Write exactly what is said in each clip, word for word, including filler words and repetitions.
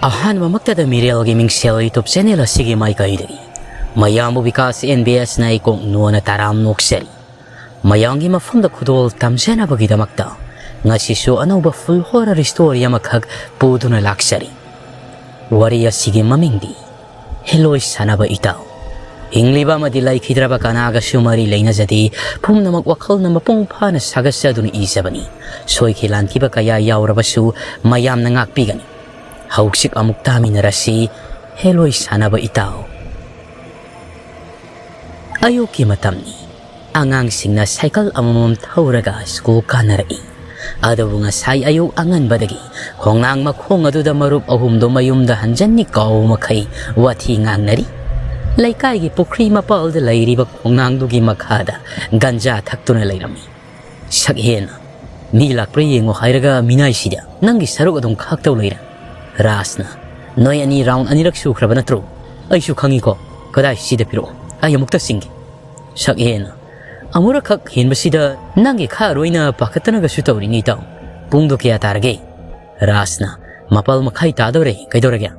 ꯑꯍꯥꯟꯕꯃꯛꯇꯗ ꯃꯤꯔꯦꯜꯒꯤ ꯃꯤꯡꯁꯦꯜ YouTube channel ꯑꯁꯤꯒꯤ ꯃꯥꯏꯀꯩꯗꯒꯤ ꯃꯌꯥꯝꯕꯨ ꯕꯤꯀꯥꯁ ꯑꯦꯟ ꯕꯤ ꯑꯦꯁꯅ ꯏꯀꯣꯛ ꯅꯣꯟꯅ ꯇꯔꯥꯝ ꯅꯣꯛꯆꯔꯤ꯫ ꯃꯌꯥꯝꯒꯤ ꯃꯐꯝꯗ ꯈꯨꯗꯣꯜ ꯇꯝꯖꯅꯕꯒꯤꯗꯃꯛꯇ ꯉꯁꯤꯁꯨ ꯑꯅꯧꯕ full horror story ꯑꯃꯈꯛ ꯄꯨꯗꯨꯅ ꯂꯥꯛꯆꯔꯤ꯫ ꯋꯥꯔꯤ ꯑꯁꯤꯒꯤ ꯃꯃꯤꯡꯗꯤ ꯍꯦꯂꯣꯏ ꯁꯥꯟꯅꯕ ꯏꯇꯥꯎ꯫ ꯍꯤꯡꯂꯤꯕ ꯑꯃꯗꯤ ꯂꯩꯈꯤꯗ꯭ꯔꯕ ꯀꯅꯥꯒꯁꯨ ꯃꯔꯤ ꯂꯩꯅꯖꯗꯦ꯫ ꯄꯨꯝꯅꯃꯛ ꯋꯥꯈꯜꯅ ꯃꯄꯨꯡ ꯐꯥꯅ ꯁꯥꯒꯠꯆꯗꯨꯅ ꯏꯖꯕꯅꯤ꯫ ꯁꯣꯏꯈꯤ ꯂꯥꯟꯈꯤꯕ ꯀꯌꯥ ꯌꯥꯎꯔꯕꯁꯨ ꯃꯌꯥꯝꯅ ꯉꯥꯛꯄꯤꯒꯅꯤ꯫ ꯍꯧꯖꯤꯛ ꯑꯃꯨꯛ ꯇꯥꯃꯤꯟꯅꯔꯁꯤ ꯍꯦꯂꯣꯏ ꯁꯥꯟꯅꯕ ꯏꯇꯥꯎ꯫ ꯑꯌꯨꯛꯀꯤ ꯃꯇꯝꯅꯤ꯫ ꯑꯉꯥꯡꯁꯤꯡꯅ ꯁꯥꯏꯀꯜ ꯑꯃꯃꯝ ꯊꯧꯔꯒ ꯁ꯭ꯀꯨꯜ ꯀꯥꯅꯔꯛꯏ꯫ ꯑꯗꯨꯕꯨ ꯉꯁꯥꯏ ꯑꯌꯨꯛ ꯑꯉꯟꯕꯗꯒꯤ ꯈꯣꯡꯅꯥꯡ ꯃꯈꯣꯡ ꯑꯗꯨꯗ ꯃꯔꯨꯞ ꯑꯍꯨꯝꯗꯨ ꯃꯌꯨꯝꯗ ꯍꯟꯖꯟꯅꯤ ꯀꯥꯎ ꯃꯈꯩ ꯋꯥꯊꯤ ꯉꯥꯡꯅꯔꯤ꯫ ꯂꯩꯀꯥꯏꯒꯤ ꯄꯨꯈ꯭ꯔꯤ ꯃꯄꯥꯜꯗ ꯂꯩꯔꯤꯕ ꯈꯣꯡꯅꯥꯡꯗꯨꯒꯤ ꯃꯈꯥꯗ ꯒꯟꯖꯥ ꯊꯛꯇꯨꯅ ꯂꯩꯔꯝꯃꯤ꯫ ꯁꯛꯍꯦꯟ, "ꯃꯤ ꯂꯥꯛꯄ꯭ꯔꯥ ꯌꯦꯡꯉꯣ ꯍꯥꯏꯔꯒ ꯃꯤꯅꯥꯏꯁꯤꯗ ꯅꯪꯒꯤ ꯁꯔꯨꯛ ꯑꯗꯨꯝ ꯈꯥꯛꯇꯧ ꯂꯩꯔꯦ꯫" ꯔꯥꯖꯅ, "ꯅꯣꯏ ꯑꯅꯤ round ꯑꯅꯤꯔꯛ ꯁꯨꯈ꯭ꯔꯕ ꯅꯠꯇ꯭ꯔꯣ? ꯑꯩꯁꯨ ꯈꯪꯉꯤꯀꯣ꯫ ꯀꯗꯥꯏ ꯁꯤꯗ ꯄꯤꯔꯛꯑꯣ, ꯑꯩ ꯑꯃꯨꯛꯇ ꯆꯤꯡꯒꯦ꯫" ꯁꯛꯍꯦꯟ, "ꯑꯃꯨꯔꯛꯈꯛ ꯍꯦꯟꯕꯁꯤꯗ ꯅꯪꯒꯤ ꯈꯥꯔꯣꯏꯅ ꯄꯥꯈꯠꯇꯅꯒꯁꯨ ꯇꯧꯔꯤꯅꯤ ꯏꯇꯥꯎ꯫ ꯄꯨꯡꯗꯣ ꯀꯌꯥ ꯇꯥꯔꯒꯦ?" ꯔꯥꯖꯅ, "ꯃꯥꯄꯜ ꯃꯈꯥꯏ ꯇꯥꯗꯧꯔꯦ, ꯀꯩꯗꯧꯔꯒꯦ?"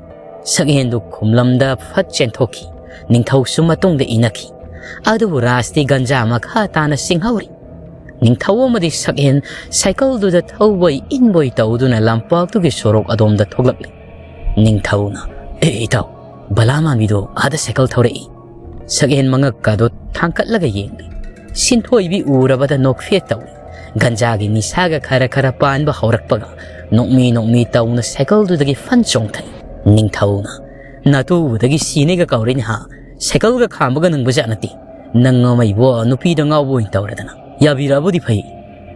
ꯁꯛꯍꯦꯟꯗꯨ ꯈꯨꯝꯂꯝꯗ ꯐꯠ ꯆꯦꯟꯊꯣꯛꯈꯤ꯫ ꯅꯤꯡꯊꯧꯁꯨ ꯃꯇꯨꯡꯗ ꯏꯅꯈꯤ꯫ ꯑꯗꯨꯕꯨ ꯔꯥꯖꯇꯤ ꯒꯟꯖꯥ ꯃꯈꯥ ꯇꯥꯅ ꯆꯤꯡꯍꯧꯔꯤ꯫ ꯅꯤꯡꯊꯧ ꯑꯃꯗꯤ ꯁꯛꯍꯦꯟ ꯁꯥꯏꯀꯜꯗꯨꯗ ꯊꯧꯕꯣꯏ ꯏꯟꯕꯣꯏ ꯇꯧꯗꯨꯅ ꯂꯝꯄꯥꯛꯇꯨꯒꯤ ꯁꯣꯔꯣꯛ ꯑꯗꯣꯝꯗ ꯊꯣꯛꯂꯛꯂꯤ꯫ ꯅꯤꯡꯊꯧꯅ, "ꯑꯦ ꯏꯇꯥꯎ, ꯕꯂꯥ ꯃꯥꯟꯕꯤꯗꯣ ꯑꯥꯗ ꯁꯥꯏꯀꯜ ꯊꯧꯔꯛꯏ꯫" ꯁꯛꯍꯦꯟ ꯃꯉꯛꯀꯗꯣ ꯊꯥꯡꯀꯠꯂꯒ ꯌꯦꯡꯂꯤ꯫ ꯁꯤꯟꯊꯣꯏꯕꯤ ꯎꯔꯕꯗ ꯅꯣꯛꯐꯦꯠ ꯇꯧꯏ꯫ ꯒꯟꯖꯥꯒꯤ ꯅꯤꯁꯥꯒ ꯈꯔ ꯈꯔ ꯄꯥꯟꯕ ꯍꯧꯔꯛꯄꯒ ꯅꯣꯛꯃꯤ ꯅꯣꯛꯃꯤ ꯇꯧꯅ ꯁꯥꯏꯀꯜꯗꯨꯗꯒꯤ ꯐꯟ ꯆꯣꯡꯊꯩ꯫ ꯅꯤꯡꯊꯧꯅ, "ꯅꯇꯨ ꯎꯕꯗꯒꯤ ꯁꯤꯅꯦꯒ ꯀꯧꯔꯤꯅꯦ ꯍꯥ? ꯁꯥꯏꯀꯜꯒ ꯈꯥꯝꯕꯒ ꯅꯪꯕꯖꯥꯠ ꯅꯠꯇꯦ꯫ ꯅꯪ ꯑꯃ ꯏꯕꯣ ꯅꯨꯄꯤꯗ ꯉꯥꯎꯕ ꯑꯣꯏꯅ ꯇꯧꯔꯗꯅ꯫ ꯌꯥꯕꯤꯔꯛꯑꯕꯨꯗꯤ ꯐꯩ꯫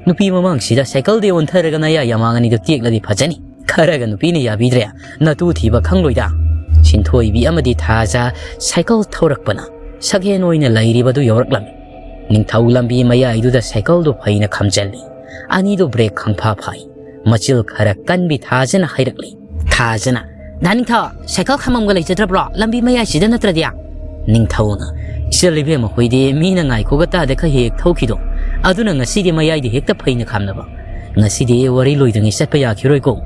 ꯅꯨꯄꯤ ꯃꯃꯥꯡꯁꯤꯗ ꯁꯥꯏꯀꯜꯗꯩ ꯑꯣꯟꯊꯔꯒ ꯅꯌꯥ ꯌꯥꯃꯥꯡ ꯑꯅꯤꯗꯣ ꯇꯦꯛꯂꯗꯤ ꯐꯖꯅꯤ꯫ ꯈꯔꯒ ꯅꯨꯄꯤꯅ ꯌꯥꯕꯤꯗ꯭ꯔꯦ꯫ ꯅꯇꯨ ꯊꯤꯕ ꯈꯪꯂꯣꯏꯗ꯫" ꯁꯤꯟꯊꯣꯏꯕꯤ ꯑꯃꯗꯤ ꯊꯥꯖ ꯁꯥꯏꯀꯜ ꯊꯧꯔꯛꯄꯅ ꯁꯛꯍꯦꯟ ꯑꯣꯏꯅ ꯂꯩꯔꯤꯕꯗꯨ ꯌꯧꯔꯛꯂꯝꯃꯤ꯫ ꯅꯤꯡꯊꯧ ꯂꯝꯕꯤ ꯃꯌꯥꯏꯗꯨꯗ ꯁꯥꯏꯀꯜꯗꯨ ꯐꯩꯅ ꯈꯝꯖꯜꯂꯤ꯫ ꯑꯅꯤꯗꯨ brake ꯈꯪꯐꯥ ꯐꯥꯏ꯫ ꯃꯆꯤꯜ ꯈꯔ ꯀꯟꯕꯤ ꯊꯥꯖꯅ ꯍꯥꯏꯔꯛꯂꯤ꯫ ꯊꯥꯖꯅ, "ꯗꯥ ꯅꯤꯡꯊꯧ, ꯁꯥꯏꯀꯜ ꯈꯥꯝꯕꯝꯒ ꯂꯩꯖꯗ꯭ꯔꯕ꯭ꯔꯣ? ꯂꯝꯕꯤ ꯃꯌꯥꯏꯁꯤꯗ ꯅꯠꯇ꯭ꯔꯗꯤ?" ꯅꯤꯡꯊꯧꯅ, "ꯏꯆꯜ ꯏꯕꯦꯝꯃ ꯍꯣꯏꯗꯤ ꯃꯤꯅ ꯉꯥꯏꯈꯣꯒ ꯇꯥꯗ ꯈ ꯍꯦꯛ ꯊꯧꯈꯤꯗꯣ꯫ ꯑꯗꯨꯅ ꯉꯁꯤꯗꯤ ꯃꯌꯥꯏꯗ ꯍꯦꯛꯇ ꯐꯩꯅ ꯈꯥꯝꯅꯕ꯫ ꯉꯁꯤꯗꯤ ꯋꯥꯔꯤ ꯂꯣꯏꯗ꯭ꯔꯤꯉꯩ ꯆꯠꯄ ꯌꯥꯈꯤꯔꯣꯏꯀꯣ?"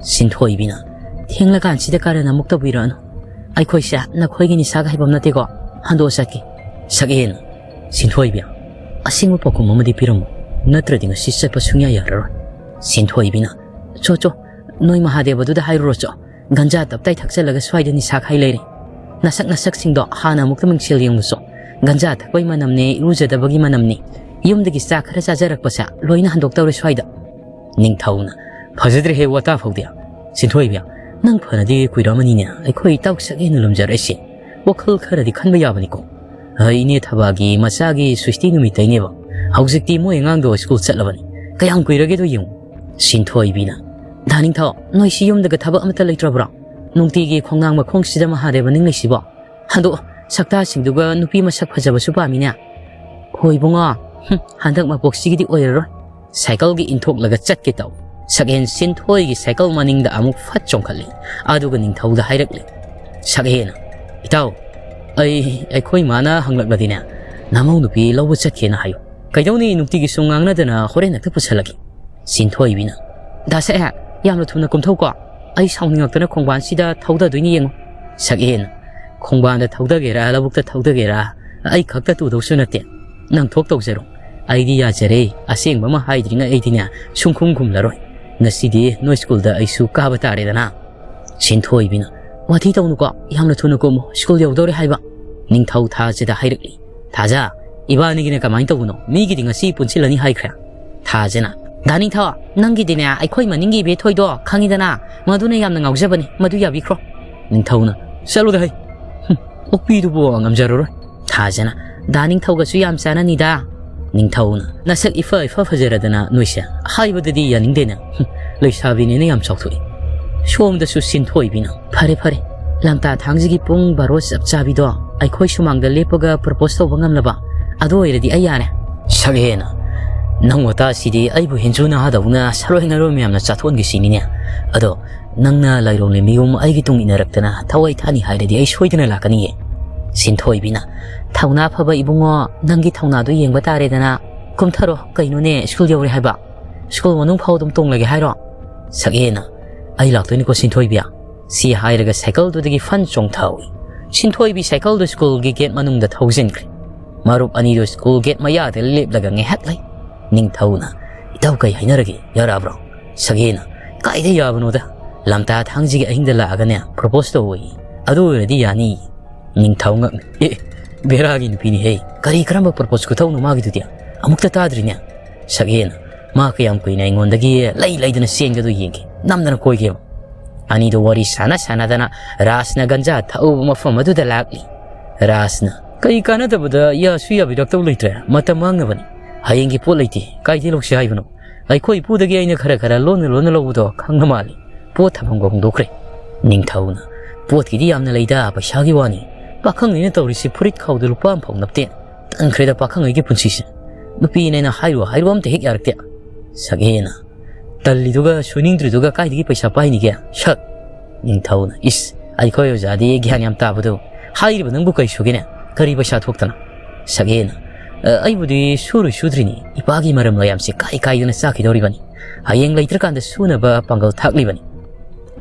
ꯁꯤꯟꯊꯣꯏꯕꯤꯅ, ꯊꯦꯡꯂꯀꯥꯟꯁꯤꯗ ꯀꯥꯔꯟ ꯑꯃꯨꯛ ꯇꯧꯕꯤꯔꯛꯑꯅꯨ꯫ ꯑꯩꯈꯣꯏꯁꯦ ꯅꯈꯣꯏꯒꯤ ꯅꯤꯁꯥꯒ ꯍꯩꯐꯝ ꯅꯠꯇꯦꯀꯣ꯫ ꯍꯟꯗꯣꯛꯑ ꯆꯠꯀꯦ꯫ ꯁꯛꯍꯦꯟ, ꯁꯤꯟꯊꯣꯏꯕꯤ, ꯑꯁꯦꯡꯕ ꯄꯥꯎꯈꯨꯝ ꯑꯃꯗꯤ ꯄꯤꯔꯝꯃꯨ, ꯅꯠꯇ꯭ꯔꯗꯤ ꯉꯁꯤ ꯆꯠꯄ ꯁꯨꯡꯌꯥ ꯌꯥꯔꯔꯣꯏ꯫ ꯁꯤꯟꯊꯣꯏꯕꯤꯅ, ꯆꯣ ꯆꯣ, ꯅꯣꯏ ꯃꯍꯥꯗꯦꯕꯗꯨꯗ ꯍꯥꯏꯔꯨꯔꯣ ꯆꯣ꯫ ꯒꯟꯖꯥ ꯇꯞꯇꯥꯏ ꯊꯛꯆꯜꯂꯒ ꯁ꯭ꯋꯥꯏꯗ ꯅꯤꯁꯥ ꯈꯥꯏ ꯂꯩꯔꯦ꯫ ꯅꯁꯛ ꯅꯁꯛꯁꯤꯡꯗꯣ ꯍꯥꯟꯅ ꯑꯃꯨꯛꯇ ꯃꯤꯡꯁꯦꯜ ꯌꯦꯡꯉꯨ ꯆꯣ꯫ ꯒꯟꯖꯥ ꯊꯛꯄꯒꯤ ꯃꯅꯝꯅꯦ, ꯏꯔꯨꯖꯗꯕꯒꯤ ꯃꯅꯝꯅꯦ꯫ ꯌꯨꯝꯗꯒꯤ ꯆꯥꯛ ꯈꯔ ꯆꯥꯖꯔꯛꯄꯁꯦ ꯂꯣꯏꯅ ꯍꯟꯗꯣꯛꯇꯧꯔꯦ ꯁ꯭ꯋꯥꯏꯗ꯫ ꯅꯤꯡꯊꯧꯅ, ꯐꯖꯗ꯭ꯔꯦꯍꯦ ꯋꯥꯇꯥ ꯐꯥꯎꯗꯤ꯫ ꯁꯤꯟꯊꯣꯏꯕꯤ, ꯅꯪ ꯐꯅꯗꯤ ꯀꯨꯏꯔꯝꯃꯅꯤꯅꯦ ꯑꯩꯈꯣꯏ ꯏꯇꯥꯎ ꯁꯛꯍꯦꯟꯅ ꯂꯨꯝꯖꯔꯛꯏꯁꯦ꯫ ꯋꯥꯈꯜ ꯈꯔꯗꯤ ꯈꯟꯕ ꯌꯥꯕꯅꯤꯀꯣ꯫ ꯑ, ꯏꯅꯦ ꯊꯕꯥꯒꯤ ꯃꯆꯥꯒꯤ ꯁ꯭ꯋꯤꯁꯇꯤ ꯅꯨꯃꯤꯠꯇꯩꯅꯦꯕ꯫ ꯍꯧꯖꯤꯛꯇꯤ ꯃꯣꯏ ꯑꯉꯥꯡꯗꯣ ꯁ꯭ꯀꯨꯜ ꯆꯠꯂꯕꯅꯤ꯫ ꯀꯌꯥꯝ ꯀꯨꯏꯔꯒꯦꯗꯣ ꯌꯦꯡꯉꯨ꯫ ꯁꯤꯟꯊꯣꯏꯕꯤꯅ, ꯗꯥ ꯅꯤꯡꯊꯧ, ꯅꯣꯏꯁꯤ ꯌꯨꯝꯗꯒ ꯊꯕꯛ ꯑꯃꯠꯇ ꯂꯩꯇ꯭ꯔꯕ꯭ꯔꯣ? ꯅꯨꯡꯇꯤꯒꯤ ꯈꯣꯡꯅꯥꯡ ꯃꯈꯣꯡꯁꯤꯗ ꯃꯍꯥꯗꯦꯕ ꯅꯤꯡꯂꯤꯁꯤꯕꯣ? ꯍꯟꯗꯣꯛꯑꯣ, ꯁꯛꯇꯥꯁꯤꯡꯗꯨꯒ ꯅꯨꯄꯤ ꯃꯁꯛ ꯐꯖꯕꯁꯨ ꯄꯥꯝꯃꯤꯅꯦ꯫ ꯍꯣꯏ ꯏꯕꯨꯡꯉꯣ, ꯍꯨꯝ, ꯍꯟꯗꯛ ꯃꯄꯣꯛꯁꯤꯒꯤꯗꯤ ꯑꯣꯏꯔꯔꯣꯏ꯫ ꯁꯥꯏꯀꯜꯒꯤ ꯏꯟꯊꯣꯛꯂꯒ ꯆꯠꯀꯦ ꯇꯧ꯫ ꯁꯛꯍꯦꯟ ꯁꯤꯟꯊꯣꯏꯒꯤ ꯁꯥꯏꯀꯜ ꯃꯅꯤꯡꯗ ꯑꯃꯨꯛ ꯐꯠ ꯆꯣꯡꯈꯠꯂꯤ꯫ ꯑꯗꯨꯒ ꯅꯤꯡꯊꯧꯗ ꯍꯥꯏꯔꯛꯂꯤ꯫ ꯁꯛꯍꯦꯟꯅ, ꯏꯇꯥꯎ, ꯑꯩ, ꯑꯩꯈꯣꯏ ꯃꯥꯅ ꯍꯪꯂꯛꯂꯗꯤꯅꯦ, ꯅꯃꯧ ꯅꯨꯄꯤ ꯂꯧꯕ ꯆꯠꯀꯦꯅ ꯍꯥꯏꯌꯨ꯫ ꯀꯩꯗꯧꯅꯤ ꯅꯨꯡꯇꯤꯒꯤ ꯁꯨꯝ ꯉꯥꯡꯅꯗꯅ ꯍꯣꯔꯦꯟ ꯍꯦꯛꯇ ꯄꯨꯁꯜꯂꯒꯦ꯫ ꯁꯤꯟꯊꯣꯏꯕꯤꯅ, ꯗꯥ ꯁꯛꯍꯦꯟ, ꯌꯥꯝꯅ ꯊꯨꯅ ꯀꯨꯝꯊꯧꯀꯣ꯫ ꯑꯩ ꯁꯥꯎꯅꯤꯡꯉꯛꯇꯅ ꯈꯣꯡꯕꯥꯟꯁꯤꯗ ꯊꯧꯗꯗꯣꯏꯅꯤ ꯌꯦꯡꯉꯨ꯫ ꯁꯛꯍꯦꯟꯅ, ꯈꯣꯡꯕꯥꯟꯗ ꯊꯧꯗꯒꯦꯔꯥ, ꯂꯧꯕꯨꯛꯇ ꯊꯧꯗꯒꯦꯔꯥ, ꯑꯩ ꯈꯛꯇ ꯇꯨꯗꯧꯁꯨ ꯅꯠꯇꯦ꯫ ꯅꯪ ꯊꯣꯛ ꯇꯧꯖꯔꯣ꯫ ꯑꯩꯗꯤ ꯌꯥꯖꯔꯦ꯫ ꯑꯁꯦꯡꯕ ꯑꯃ ꯍꯥꯏꯗ꯭ꯔꯤꯉꯩ ꯑꯩꯗꯤꯅꯦ ꯁꯨꯡꯈꯨꯝ ꯈꯨꯝꯂꯔꯣꯏ꯫ ꯉꯁꯤꯗꯤ ꯅꯣꯏ ꯁ꯭ꯀꯨꯜꯗ ꯑꯩꯁꯨ ꯀꯥꯕ ꯇꯥꯔꯦꯗꯅ꯫ ꯁꯤꯟꯊꯣꯏꯕꯤꯅ, ꯋꯥꯊꯤ ꯇꯧꯅꯨꯀꯣ, ꯌꯥꯝꯅ ꯊꯨꯅ ꯀꯨꯝꯃꯨ, ꯁ꯭ꯀꯨꯜ ꯌꯧꯗꯧꯔꯦ ꯍꯥꯏꯕ꯫ ꯅꯤꯡꯊꯧ ꯊꯥꯖꯗ ꯍꯥꯏꯔꯛꯂꯤ꯫ ꯊꯥꯖ, ꯏꯕꯥꯅꯤꯒꯤꯅ ꯀꯃꯥꯏꯅ ꯇꯧꯕꯅꯣ? ꯃꯤꯒꯤꯗꯤ ꯉꯁꯤ ꯄꯨꯟꯁꯤꯜꯂꯅꯤ ꯍꯥꯏꯈ꯭ꯔꯦ꯫ ꯊꯥꯖꯅ, ꯗꯥ ꯅꯤꯡꯊꯧ, ꯅꯪꯒꯤꯗꯤꯅꯦ ꯑꯩꯈꯣꯏ ꯃꯅꯤꯡꯒꯤ ꯏꯕꯦꯊꯣꯏꯗꯣ ꯈꯪꯉꯤꯗꯅ, ꯃꯗꯨꯅ ꯌꯥꯝꯅ ꯉꯥꯎꯖꯕꯅꯤ, ꯃꯗꯨ ꯌꯥꯕꯤꯈ꯭ꯔꯣ꯫ ꯅꯤꯡꯊꯧꯅ, ꯆꯠꯂꯨꯗ ꯍꯩ, ꯍꯨꯝ, ꯑꯣꯛꯄꯤꯗꯨꯕꯨ ꯉꯝꯖꯔꯔꯣꯏ꯫ ꯊꯥꯖꯅ, ꯗꯥ ꯅꯤꯡꯊꯧꯒꯁꯨ ꯌꯥꯝ ꯆꯥꯟꯅꯅꯤꯗ꯫ ꯅꯤꯡꯊꯧꯅ, ꯅꯁꯛ ꯏꯐ ꯏꯐ ꯐꯖꯔꯗꯅ ꯅꯣꯏꯁꯦ ꯍꯥꯏꯕꯗꯗꯤ ꯌꯥꯅꯤꯡꯗꯦꯅꯦ꯫ ꯍꯨꯝ, ꯂꯩꯁꯥꯕꯤꯅꯦꯅ ꯌꯥꯝ ꯆꯥꯎꯊꯣꯛꯏ꯫ ꯁꯣꯝꯗꯁꯨ ꯁꯤꯟꯊꯣꯏꯕꯤꯅ, ꯐꯔꯦ ꯐꯔꯦ, ꯂꯝꯇꯥ ꯊꯥꯡꯖꯒꯤ ꯄꯨꯡ ꯕꯥꯔꯣ ꯆꯞ ꯆꯥꯕꯤꯗꯣ ꯑꯩꯈꯣꯏ ꯁꯨꯃꯥꯡꯗ ꯂꯦꯞꯄꯒ ꯄ꯭ꯔꯣꯄꯣꯁ ꯇꯧꯕ ꯉꯝꯂꯕ? ꯑꯗꯨ ꯑꯣꯏꯔꯗꯤ ꯑꯩ ꯌꯥꯔꯦ꯫ ꯁꯛꯍꯦꯟꯅ, ꯅꯪ ꯋꯥꯇꯥꯁꯤꯗꯤ ꯑꯩꯕꯨ ꯍꯦꯟꯖꯨ ꯅꯍꯥꯗꯧꯅ ꯁꯥꯔꯣꯏ ꯉꯥꯔꯣꯏ ꯃꯌꯥꯝꯅ ꯆꯥꯊꯣꯛꯍꯟꯒꯦ ꯁꯤꯅꯤꯅꯦ꯫ ꯑꯗꯣ ꯅꯪꯅ ꯂꯥꯏꯔꯣꯡ ꯂꯦꯝꯕꯤꯌꯨꯝ ꯑꯩꯒꯤ ꯇꯨꯡ ꯏꯟꯅꯔꯛꯇꯅ ꯊꯋꯥꯏ ꯊꯥꯅꯤ ꯍꯥꯏꯔꯗꯤ ꯑꯩ ꯁꯣꯏꯗꯅ ꯂꯥꯛꯀꯅꯤꯌꯦ꯫ ꯁꯤꯟꯊꯣꯏꯕꯤꯅ, ꯊꯧꯅꯥ ꯐꯕ ꯏꯕꯨꯡꯉꯣ, ꯅꯪꯒꯤ ꯊꯧꯅꯥꯗꯨ ꯌꯦꯡꯕ ꯇꯥꯔꯦꯗꯅ꯫ ꯀꯨꯝꯊꯔꯣ, ꯀꯩꯅꯣꯅꯦ, ꯁ꯭ꯀꯨꯜ ꯌꯧꯔꯦ ꯍꯥꯏꯕ? ꯁ꯭ꯀꯨꯜ ꯃꯅꯨꯡ ꯐꯥꯎ ꯑꯗꯨꯝ ꯇꯣꯡꯂꯒꯦ ꯍꯥꯏꯔꯣ? ꯁꯛꯍꯦꯟꯅ, ꯑꯩ ꯂꯥꯛꯇꯣꯏꯅꯤꯀꯣ ꯁꯤꯟꯊꯣꯏꯕꯤ꯫ ꯁꯤ ꯍꯥꯏꯔꯒ ꯁꯥꯏꯀꯜꯗꯨꯗꯒꯤ ꯐꯟ ꯆꯣꯡꯊꯍꯧꯏ꯫ ꯁꯤꯟꯊꯣꯏꯕꯤ ꯁꯥꯏꯀꯜꯗꯨ ꯁ꯭ꯀꯨꯜꯒꯤ ꯒꯦꯠ ꯃꯅꯨꯡꯗ ꯊꯧꯖꯤꯟꯈ꯭ꯔꯦ꯫ ꯃꯔꯨꯞ ꯑꯅꯤꯗꯨ ꯁ꯭ꯀꯨꯜ ꯒꯦꯠ ꯃꯌꯥꯗ ꯂꯦꯞꯂꯒ ꯉꯥꯏꯍꯥꯛ ꯂꯩ꯫ ꯅꯤꯡꯊꯧꯅ, "ꯏꯇꯥꯎ, ꯀꯩ ꯍꯥꯏꯅꯔꯒꯦ? ꯌꯥꯔꯛꯑꯕ꯭ꯔꯣ?" ꯁꯛꯍꯦꯟꯅ, "ꯀꯥꯏꯗ ꯌꯥꯕꯅꯣꯗ? ꯂꯝꯇꯥ ꯊꯥꯡꯖꯒꯤ ꯑꯍꯤꯡꯗ ꯂꯥꯛꯑꯒꯅꯦ ꯄ꯭ꯔꯣꯄꯣꯁ ꯇꯧꯋꯣꯌꯦ꯫ ꯑꯗꯨ ꯑꯣꯏꯔꯗꯤ ꯌꯥꯅꯤ꯫" ꯅꯤꯡꯊꯧ ꯉꯛꯅ, "ꯑꯦ, ꯕꯦꯔꯥꯒꯤ ꯅꯨꯄꯤꯅꯤꯍꯦ꯫ ꯀꯔꯤ ꯀꯔꯝꯕ ꯄ꯭ꯔꯣꯄꯣꯁ ꯈꯨꯇꯧꯅꯣ ꯃꯥꯒꯤꯗꯨꯗꯤ? ꯑꯃꯨꯛꯇ ꯇꯥꯗ꯭ꯔꯤꯅꯦ꯫" ꯁꯛꯍꯦꯟꯅ, "ꯃꯥ ꯀꯌꯥꯝ ꯀꯨꯏꯅ ꯑꯩꯉꯣꯟꯗꯒꯤ ꯂꯩ ꯂꯩꯗꯅ ꯆꯦꯟꯒꯗꯣ ꯌꯦꯡꯒꯦ꯫ ꯅꯝꯗꯅ ꯀꯣꯏꯒꯦꯕ꯫" ꯑꯅꯤꯗꯣ ꯋꯥꯔꯤ ꯁꯥꯟꯅ ꯁꯥꯟꯅꯗꯅ ꯔꯥꯖꯅ ꯒꯟꯖꯥ ꯊꯛꯎꯕ ꯃꯐꯝ ꯑꯗꯨꯗ ꯂꯥꯛꯂꯤ꯫ ꯔꯥꯖꯅ, "ꯀꯩ ꯀꯥꯟꯅꯗꯕꯗ ꯌꯥꯁꯨ ꯌꯥꯕꯤꯔꯛꯇꯧ ꯂꯩꯇ꯭ꯔꯦ꯫ ꯃꯇꯝ ꯃꯥꯡꯅꯕꯅꯤ꯫ ꯍꯌꯦꯡꯒꯤ ꯄꯣꯠ ꯂꯩꯇꯦ꯫ ꯀꯥꯏꯗꯩ ꯂꯧꯁꯤ ꯍꯥꯏꯕꯅꯣ? ꯑꯩꯈꯣꯏ ꯏꯄꯨꯗꯒꯤ ꯑꯩꯅ ꯈꯔ ꯈꯔ ꯂꯣꯟꯅ ꯂꯣꯟꯅ ꯂꯧꯕꯗꯣ ꯈꯪꯅ ꯃꯥꯜꯂꯤ꯫" ꯄꯣꯠ ꯊꯝꯐꯝꯒ ꯍꯣꯡꯗꯣꯛꯈ꯭ꯔꯦ꯫ ꯅꯤꯡꯊꯧꯅ, "ꯄꯣꯠꯀꯤꯗꯤ ꯌꯥꯝꯅ ꯂꯩꯗ, ꯄꯩꯁꯥꯒꯤ ꯋꯥꯅꯤ꯫ ꯄꯥꯈꯪꯅꯤꯅ ꯇꯧꯔꯤꯁꯤ ꯐꯨꯔꯤꯠ ꯈꯥꯎꯗ ꯂꯨꯄꯥ ꯑꯃꯐꯥꯎ ꯅꯞꯇꯦ꯫ ꯇꯟꯈ꯭ꯔꯦꯗ ꯄꯥꯈꯪ ꯑꯩꯒꯤ ꯄꯨꯟꯁꯤꯁꯦ꯫ ꯅꯨꯄꯤꯅꯦꯅ ꯍꯥꯏꯔꯨ ꯍꯥꯏꯔꯨ ꯑꯝꯇ ꯍꯦꯛ ꯌꯥꯔꯛꯇꯦ꯫" ꯁꯛꯍꯦꯟꯅ, "ꯇꯜꯂꯤꯗꯨꯒ ꯁꯣꯏꯅꯤꯡꯗ꯭ꯔꯤꯗꯨꯒ ꯀꯥꯏꯗꯒꯤ ꯄꯩꯁꯥ ꯄꯥꯏꯅꯤꯒꯦ? ꯁꯛ!" ꯅꯤꯡꯊꯧꯅ, "ꯏꯁ, ꯑꯩꯈꯣꯏ ꯑꯣꯖꯥꯗꯤ ꯒ꯭ꯌꯥꯟ ꯌꯥꯝ ꯇꯥꯕꯗꯣ꯫ ꯍꯥꯏꯔꯤꯕ ꯅꯪꯕꯨ ꯀꯩ ꯁꯨꯒꯦꯅꯦ? ꯀꯔꯤ ꯄꯩꯁꯥ ꯊꯣꯛꯇꯅ?" ꯁꯛꯍꯦꯟꯅ, "ꯑ, ꯑꯩꯕꯨꯗꯤ ꯁꯨꯔꯣꯏ ꯁꯨꯗ꯭ꯔꯤꯅꯤ꯫ ꯏꯄꯥꯒꯤ ꯃꯔꯝ ꯃꯌꯥꯝꯁꯦ ꯀꯥꯏ ꯀꯥꯏꯗꯅ ꯆꯥꯛꯈꯤꯗꯧꯔꯤꯕꯅꯤ꯫ ꯍꯌꯦꯡ ꯂꯩꯇ꯭ꯔꯀꯥꯟꯗ ꯁꯨꯅꯕ ꯄꯥꯡꯒꯜ ꯊꯥꯛꯂꯤꯕꯅꯤ꯫"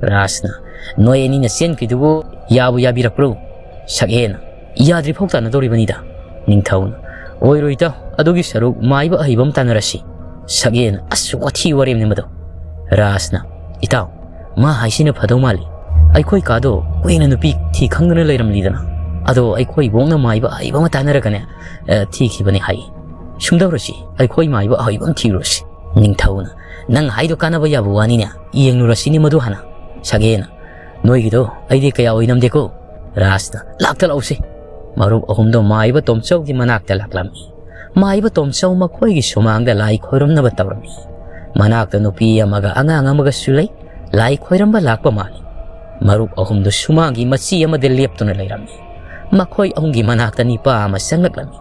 ꯔꯥꯖꯅ, "ꯅꯣꯏ ꯑꯅꯤꯅ ꯆꯦꯟꯈ꯭ꯔꯤꯗꯨꯕꯨ ꯌꯥꯕꯨ ꯌꯥꯕꯤꯔꯛꯄ꯭ꯔꯣ?" ꯁꯛꯍꯦꯟꯅ, "ꯌꯥꯗ꯭ꯔꯤꯐꯥꯎ ꯇꯥꯟꯅꯗꯧꯔꯤꯕꯅꯤꯗ꯫" ꯅꯤꯡꯊꯧꯅ, "ꯑꯣꯏꯔꯣꯏ ꯏꯇꯥꯎ, ꯑꯗꯨꯒꯤ ꯁꯔꯨꯛ ꯃꯥꯏꯕ ꯑꯍꯩꯕ ꯑꯃ ꯇꯥꯟꯅꯔꯁꯤ꯫" ꯁꯛꯍꯦꯟꯅ, "ꯑꯁ, ꯋꯥꯊꯤ ꯋꯥꯔꯦꯝꯅꯦ ꯃꯗꯣ꯫" ꯔꯥꯖꯅ, "ꯏꯇꯥꯎ, ꯃꯥ ꯍꯥꯏꯁꯤꯅ ꯐꯗꯧ ꯃꯥꯜꯂꯤ꯫ ꯑꯩꯈꯣꯏ ꯀꯥꯗꯣ ꯀꯨꯏꯅ ꯅꯨꯄꯤ ꯊꯤ ꯈꯪꯗꯅ ꯂꯩꯔꯝꯂꯤꯗꯅ꯫ ꯑꯗꯣ ꯑꯩꯈꯣꯏ ꯏꯕꯣꯛꯅ ꯃꯥꯏꯕ ꯑꯍꯩꯕ ꯑꯃ ꯇꯥꯟꯅꯔꯒꯅꯦ, ꯑ, ꯊꯤꯈꯤꯕꯅꯦ ꯍꯥꯏ꯫ ꯁꯨꯝꯗꯧꯔꯁꯤ, ꯑꯩꯈꯣꯏ ꯃꯥꯏꯕ ꯑꯍꯩꯕ ꯑꯃ ꯊꯤꯔꯨꯔꯁꯤ꯫" ꯅꯤꯡꯊꯧꯅ, "ꯅꯪ ꯍꯥꯏꯗꯣ ꯀꯥꯟꯅꯕ ꯌꯥꯕ ꯋꯥꯅꯤꯅꯦ, ꯌꯦꯡꯂꯨꯔꯁꯤꯅꯦ ꯃꯗꯨ ꯍꯥꯟꯅ꯫" ꯁꯛꯍꯦꯟꯅ, "ꯅꯣꯏꯒꯤꯗꯣ ꯑꯩꯗꯤ ꯀꯌꯥ ꯑꯣꯏꯅꯝꯗꯦꯀꯣ꯫" ꯔꯥꯖꯅ, "ꯂꯥꯛꯇ ꯂꯥꯛꯎꯁꯦ꯫" ꯃꯔꯨꯞ ꯑꯍꯨꯝꯗꯣ ꯃꯥꯏꯕ ꯇꯣꯝꯆꯧꯒꯤ ꯃꯅꯥꯛꯇ ꯂꯥꯛꯂꯝꯃꯤ꯫ ꯃꯥꯏꯕ ꯇꯣꯝꯆꯧ ꯃꯈꯣꯏꯒꯤ ꯁꯨꯃꯥꯡꯗ ꯂꯥꯏ ꯈꯣꯏꯔꯝꯅꯕ ꯇꯧꯔꯝꯃꯤ꯫ ꯃꯅꯥꯛꯇ ꯅꯨꯄꯤ ꯑꯃꯒ ꯑꯉꯥꯡ ꯑꯃꯒꯁꯨ ꯂꯩ꯫ ꯂꯥꯏ ꯈꯣꯏꯔꯝꯕ ꯂꯥꯛꯄ ꯃꯥꯜꯂꯤ꯫ ꯃꯔꯨꯞ ꯑꯍꯨꯝꯗꯨ ꯁꯨꯃꯥꯡꯒꯤ ꯃꯆꯤ ꯑꯃꯗ ꯂꯦꯞꯇꯨꯅ ꯂꯩꯔꯝꯃꯤ꯫ ꯃꯈꯣꯏ ꯑꯍꯨꯝꯒꯤ ꯃꯅꯥꯛꯇ ꯅꯤꯄꯥ ꯑꯃ ꯆꯪꯂꯛꯂꯝꯃꯤ꯫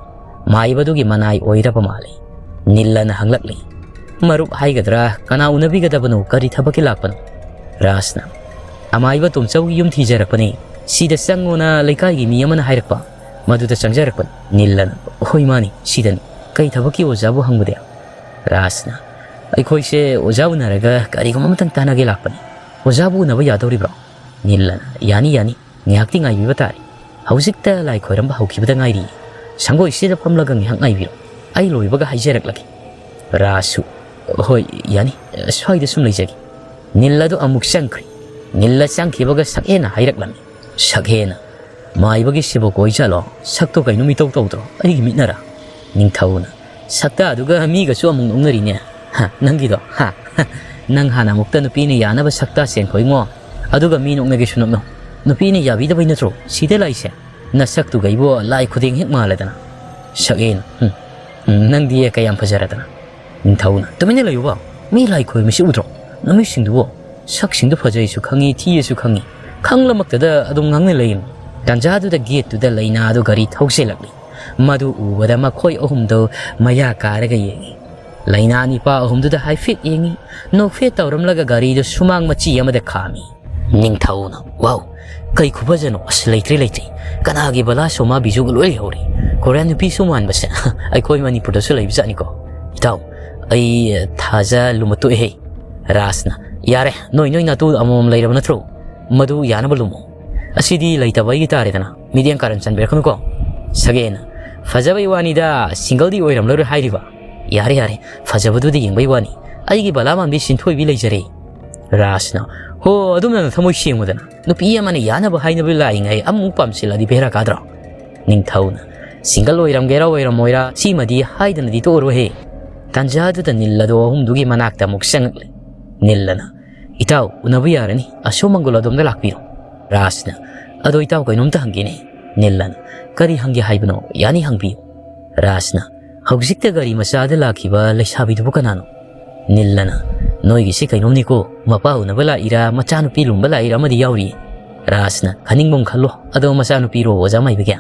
ꯃꯥꯏꯕꯗꯨꯒꯤ ꯃꯅꯥꯏ ꯑꯣꯏꯔꯕ ꯃꯥꯜꯂꯤ꯫ ꯅꯤꯜꯂꯅ ꯍꯪꯂꯛꯂꯤ, "ꯃꯔꯨꯞ ꯍꯥꯏꯒꯗ꯭ꯔꯥ, ꯀꯅꯥ ꯎꯅꯕꯤꯒꯗꯕꯅꯣ? ꯀꯔꯤ ꯊꯕꯛꯀꯤ ꯂꯥꯛꯄꯅꯣ?" ꯔꯥꯖꯅ, "ꯑꯃꯥꯏꯕ ꯇꯣꯝꯆꯧꯒꯤ ꯌꯨꯝ ꯊꯤꯖꯔꯛꯄꯅꯤ꯫ ꯁꯤꯗ ꯆꯪꯉꯣꯅ ꯂꯩꯀꯥꯏꯒꯤ ꯃꯤ ꯑꯃꯅ ꯍꯥꯏꯔꯛꯄ, ꯃꯗꯨꯗ ꯆꯪꯖꯔꯛꯄꯅꯤ꯫" ꯅꯤꯜꯂꯅ, "ꯍꯣꯏ, ꯃꯥꯅꯤ, ꯁꯤꯗꯅꯤ꯫ ꯀꯩ ꯊꯕꯛꯀꯤ ꯑꯣꯖꯥꯕꯨ ꯍꯪꯕꯗꯤ?" ꯔꯥꯖꯅ, "ꯑꯩꯈꯣꯏꯁꯦ ꯑꯣꯖꯥ ꯎꯅꯔꯒ ꯀꯔꯤꯒꯨꯝꯕ ꯑꯃꯇꯪ ꯇꯥꯟꯅꯒꯦ ꯂꯥꯛꯄꯅꯤ꯫ ꯑꯣꯖꯥꯕꯨ ꯎꯅꯕ ꯌꯥꯗꯧꯔꯤꯕ꯭ꯔꯣ?" ꯅꯤꯜꯂꯅ, "ꯌꯥꯅꯤ, ꯌꯥꯅꯤ, ꯉꯥꯏꯍꯥꯛꯇꯤ ꯉꯥꯏꯕꯤꯕ ꯇꯥꯔꯦ꯫ ꯍꯧꯖꯤꯛꯇ ꯂꯥꯏ ꯈꯣꯏꯔꯝꯕ ꯍꯧꯈꯤꯕꯗ ꯉꯥꯏꯔꯤ꯫ ꯁꯪꯒꯣꯏꯁꯤꯗ ꯐꯝꯂꯒ ꯉꯥꯏꯍꯥꯛ ꯉꯥꯏꯕꯤꯔꯣ, ꯑꯩ ꯂꯣꯏꯕꯒ ꯍꯥꯏꯖꯔꯛꯂꯒꯦ"꯫ ꯔꯥꯖꯁꯨ, "ꯍꯣꯏ, ꯌꯥꯅꯤ, ꯁ꯭ꯋꯥꯏꯗ ꯁꯨꯝ ꯂꯩꯖꯒꯦ"꯫ ꯅꯤꯜ ꯑꯗꯨ ꯑꯃꯨꯛ ꯆꯪꯈ꯭ꯔꯦ꯫ ꯅꯤꯜꯂ ꯆꯪꯈꯤꯕꯒ ꯁꯛꯍꯦꯟꯅ ꯍꯥꯏꯔꯛꯂꯝꯃꯤ꯫ ꯁꯛꯍꯦꯟꯅ, "ꯃꯥꯏꯕꯒꯤ ꯁꯤꯕꯨ ꯀꯣꯏ ꯖꯥꯠꯂꯣ? ꯁꯛꯇꯣ ꯀꯩꯅꯣ ꯃꯤꯇꯧ ꯇꯧꯗ꯭ꯔꯣ ꯑꯩꯒꯤ ꯃꯤꯠꯅꯔ?" ꯅꯤꯡꯊꯧꯅ, "ꯁꯛꯇꯥꯗꯨꯒ ꯃꯤꯒꯁꯨ ꯑꯃꯨꯛ ꯅꯣꯛꯅꯔꯤꯅꯦ꯫ ꯍ, ꯅꯪꯒꯤꯗꯣ, ꯍ, ꯍ꯫ ꯅꯪ ꯍꯥꯟꯅ ꯑꯃꯨꯛꯇ ꯅꯨꯄꯤꯅ ꯌꯥꯅꯕ ꯁꯛꯇꯥ ꯁꯦꯟꯈꯣꯏꯉꯣ, ꯑꯗꯨꯒ ꯃꯤ ꯅꯣꯛꯅꯒꯦꯁꯨ ꯅꯣꯛꯅꯧ꯫ ꯅꯨꯄꯤꯅ ꯌꯥꯕꯤꯗꯕꯩ ꯅꯠꯇ꯭ꯔꯣ ꯁꯤꯗ ꯂꯥꯛꯏꯁꯦ? ꯅꯁꯛꯇꯨꯒ ꯏꯕꯣ ꯂꯥꯏ ꯈꯨꯗꯦꯡ ꯍꯦꯛ ꯃꯥꯜꯂꯗꯅ"꯫ ꯁꯛꯍꯦꯟ, "ꯎꯝ, ꯎꯝ, ꯅꯪꯗꯤ ꯀꯌꯥꯝ ꯐꯖꯔꯗꯅ"꯫ ꯅꯤꯡꯊꯧꯅ, "ꯇꯨꯃꯤꯟꯅ ꯂꯩꯌꯨꯕ꯫ ꯃꯤ ꯂꯥꯏ ꯈꯣꯏꯔꯝꯃꯤꯁꯤ ꯎꯗ꯭ꯔꯣ? ꯅꯨꯃꯤꯠꯁꯤꯡꯗꯨꯕꯨ꯫ ꯁꯛꯁꯤꯡꯗꯨ ꯐꯖꯩꯁꯨ ꯈꯪꯉꯤ, ꯊꯤꯌꯦꯁꯨ ꯈꯪꯉꯤ꯫ ꯈꯪꯂꯃꯛꯇꯗ ꯑꯗꯨꯝ ꯉꯥꯡꯅ ꯂꯩꯌꯦ"꯫ ꯇꯥꯟꯖꯥꯗꯨꯗ ꯒꯦꯠꯇꯨꯗ ꯂꯩꯅꯥꯗꯨ ꯒꯥꯔꯤ ꯊꯧꯖꯤꯜꯂꯛꯂꯤ꯫ ꯃꯗꯨ ꯎꯕꯗ ꯃꯈꯣꯏ ꯑꯍꯨꯝꯗꯨ ꯃꯌꯥ ꯀꯥꯔꯒ ꯌꯦꯡꯉꯤ꯫ ꯂꯩꯅꯥ ꯅꯤꯄꯥ ꯑꯍꯨꯝꯗꯨꯗ ꯍꯥꯏꯐꯦꯠ ꯌꯦꯡꯉꯤ, ꯅꯣꯛꯐꯦꯠ ꯇꯧꯔꯝꯂꯒ ꯒꯥꯔꯤꯗꯨ ꯁꯨꯃꯥꯡ ꯃꯆꯤ ꯑꯃꯗ ꯈꯥꯝꯃꯤ꯫ ꯅꯤꯡꯊꯧꯅ, "ꯋꯥꯎ, ꯀꯩ ꯈꯨꯐꯖꯅꯣ! ꯑꯁ, ꯂꯩꯇ꯭ꯔꯦ, ꯂꯩꯇ꯭ꯔꯦ꯫ ꯀꯅꯥꯒꯤ ꯕꯂꯥ ꯁꯣꯃꯥ ꯕꯤꯖꯨꯒ ꯂꯣꯏ ꯂꯩꯍꯧꯔꯦ꯫ ꯀꯣꯔꯤꯌꯥꯟ ꯅꯨꯄꯤꯁꯨ ꯃꯥꯟꯕꯁꯦ ꯑꯩꯈꯣꯏ ꯃꯅꯤꯄꯨꯔꯗꯁꯨ ꯂꯩꯕꯖꯥꯠꯅꯤꯀꯣ꯫ ꯏꯇꯥꯎ, ꯑꯩ ꯊꯥꯖ ꯂꯨꯝꯕ ꯇꯣꯛꯑꯦꯍꯦ"꯫ ꯔꯥꯖꯅ, "ꯌꯥꯔꯦ, ꯅꯣꯏ ꯅꯣꯏ ꯅꯥꯇꯨ ꯑꯃꯃꯝ ꯂꯩꯔꯕ ꯅꯠꯇ꯭ꯔꯣ? ꯃꯗꯨ ꯌꯥꯅꯕ ꯂꯨꯝꯃꯣ꯫ ꯑꯁꯤꯗꯤ ꯂꯩꯇꯕ ꯑꯩꯒꯤ ꯇꯥꯔꯦꯗꯅ꯫ ꯃꯤꯠꯌꯦꯡ ꯀꯥꯔꯟ ꯆꯟꯕꯤꯔꯛꯀꯅꯨꯀꯣ"꯫ ꯁꯒꯦꯟꯅ, "ꯐꯖꯕꯩ ꯋꯥꯅꯤꯗ, ꯁꯤꯡꯒꯜꯗꯤ ꯑꯣꯏꯔꯝꯂꯔꯣꯏ ꯍꯥꯏꯔꯤꯕ꯫ ꯌꯥꯔꯦ, ꯌꯥꯔꯦ, ꯐꯖꯕꯗꯨꯗꯤ ꯌꯦꯡꯕꯩ ꯋꯥꯅꯤ꯫ ꯑꯩꯒꯤ ꯕꯂꯥ ꯃꯥꯟꯕꯤ ꯁꯤꯟꯊꯣꯏꯕꯤ ꯂꯩꯖꯔꯦ"꯫ ꯔꯥꯖꯅ, "ꯍꯣ, ꯑꯗꯨꯝꯅ ꯅꯊꯃꯣꯏ ꯁꯦꯡꯉꯨꯗꯅ꯫ ꯅꯨꯄꯤ ꯑꯃꯅ ꯌꯥꯅꯕ ꯍꯥꯏꯅꯕ ꯂꯥꯛꯏꯉꯩ ꯑꯃꯨꯛ ꯄꯥꯝꯁꯤꯜꯂꯗꯤ ꯕꯦꯔꯥ ꯀꯥꯗ꯭ꯔꯣ?" ꯅꯤꯡꯊꯧꯅ, "ꯁꯤꯡꯒꯜ ꯑꯣꯏꯔꯝꯒꯦꯔꯥ ꯑꯣꯏꯔꯝꯃꯣꯏꯔꯥ, ꯁꯤꯃꯗꯤ ꯍꯥꯏꯗꯅꯗꯤ ꯇꯣꯛꯑꯔꯣꯏꯍꯦ"꯫ ꯇꯥꯟꯖꯥꯗꯨꯗ ꯅꯤꯜ ꯑꯗꯣ ꯑꯍꯨꯝꯗꯨꯒꯤ ꯃꯅꯥꯛꯇ ꯑꯃꯨꯛ ꯆꯪꯉꯛꯂꯦ꯫ ꯅꯤꯜꯂꯅ, "ꯏꯇꯥꯎ, ꯎꯅꯕ ꯌꯥꯔꯅꯤ, ꯑꯁꯣꯝ ꯃꯪꯒꯣꯜ ꯑꯗꯣꯝꯗ ꯂꯥꯛꯄꯤꯔꯣ"꯫ ꯔꯥꯖꯅ, "ꯑꯗꯣ ꯏꯇꯥꯎ, ꯀꯩꯅꯣꯝꯇ ꯍꯪꯒꯦꯅꯦ"꯫ ꯅꯤꯜꯂꯅ, "ꯀꯔꯤ ꯍꯪꯒꯦ ꯍꯥꯏꯕꯅꯣ? ꯌꯥꯅꯤ, ꯍꯪꯕꯤꯌꯨ"꯫ ꯔꯥꯖꯅ, "ꯍꯧꯖꯤꯛꯇ ꯒꯥꯔꯤ ꯃꯆꯥꯗ ꯂꯥꯛꯈꯤꯕ ꯂꯩꯁꯥꯕꯤꯗꯨꯕꯨ ꯀꯅꯥꯅꯣ?" ꯅꯤꯜꯂꯅ, "ꯅꯣꯏꯒꯤꯁꯦ ꯀꯩꯅꯣꯝꯅꯤꯀꯣ, ꯃꯄꯥ ꯎꯅꯕ ꯂꯥꯛꯏꯔꯥ, ꯃꯆꯥꯅꯨꯄꯤ ꯂꯨꯝꯕ ꯂꯥꯛꯏꯔꯥ ꯑꯃꯗꯤ ꯌꯥꯎꯔꯤ"꯫ ꯔꯥꯖꯅ, "ꯈꯟꯅꯤꯡꯕ ꯑꯃ ꯈꯜꯂꯣ, ꯑꯗꯣ ꯃꯆꯥꯅꯨꯄꯤꯔꯣ ꯑꯣꯖꯥ ꯃꯥꯏꯕꯒꯤ?"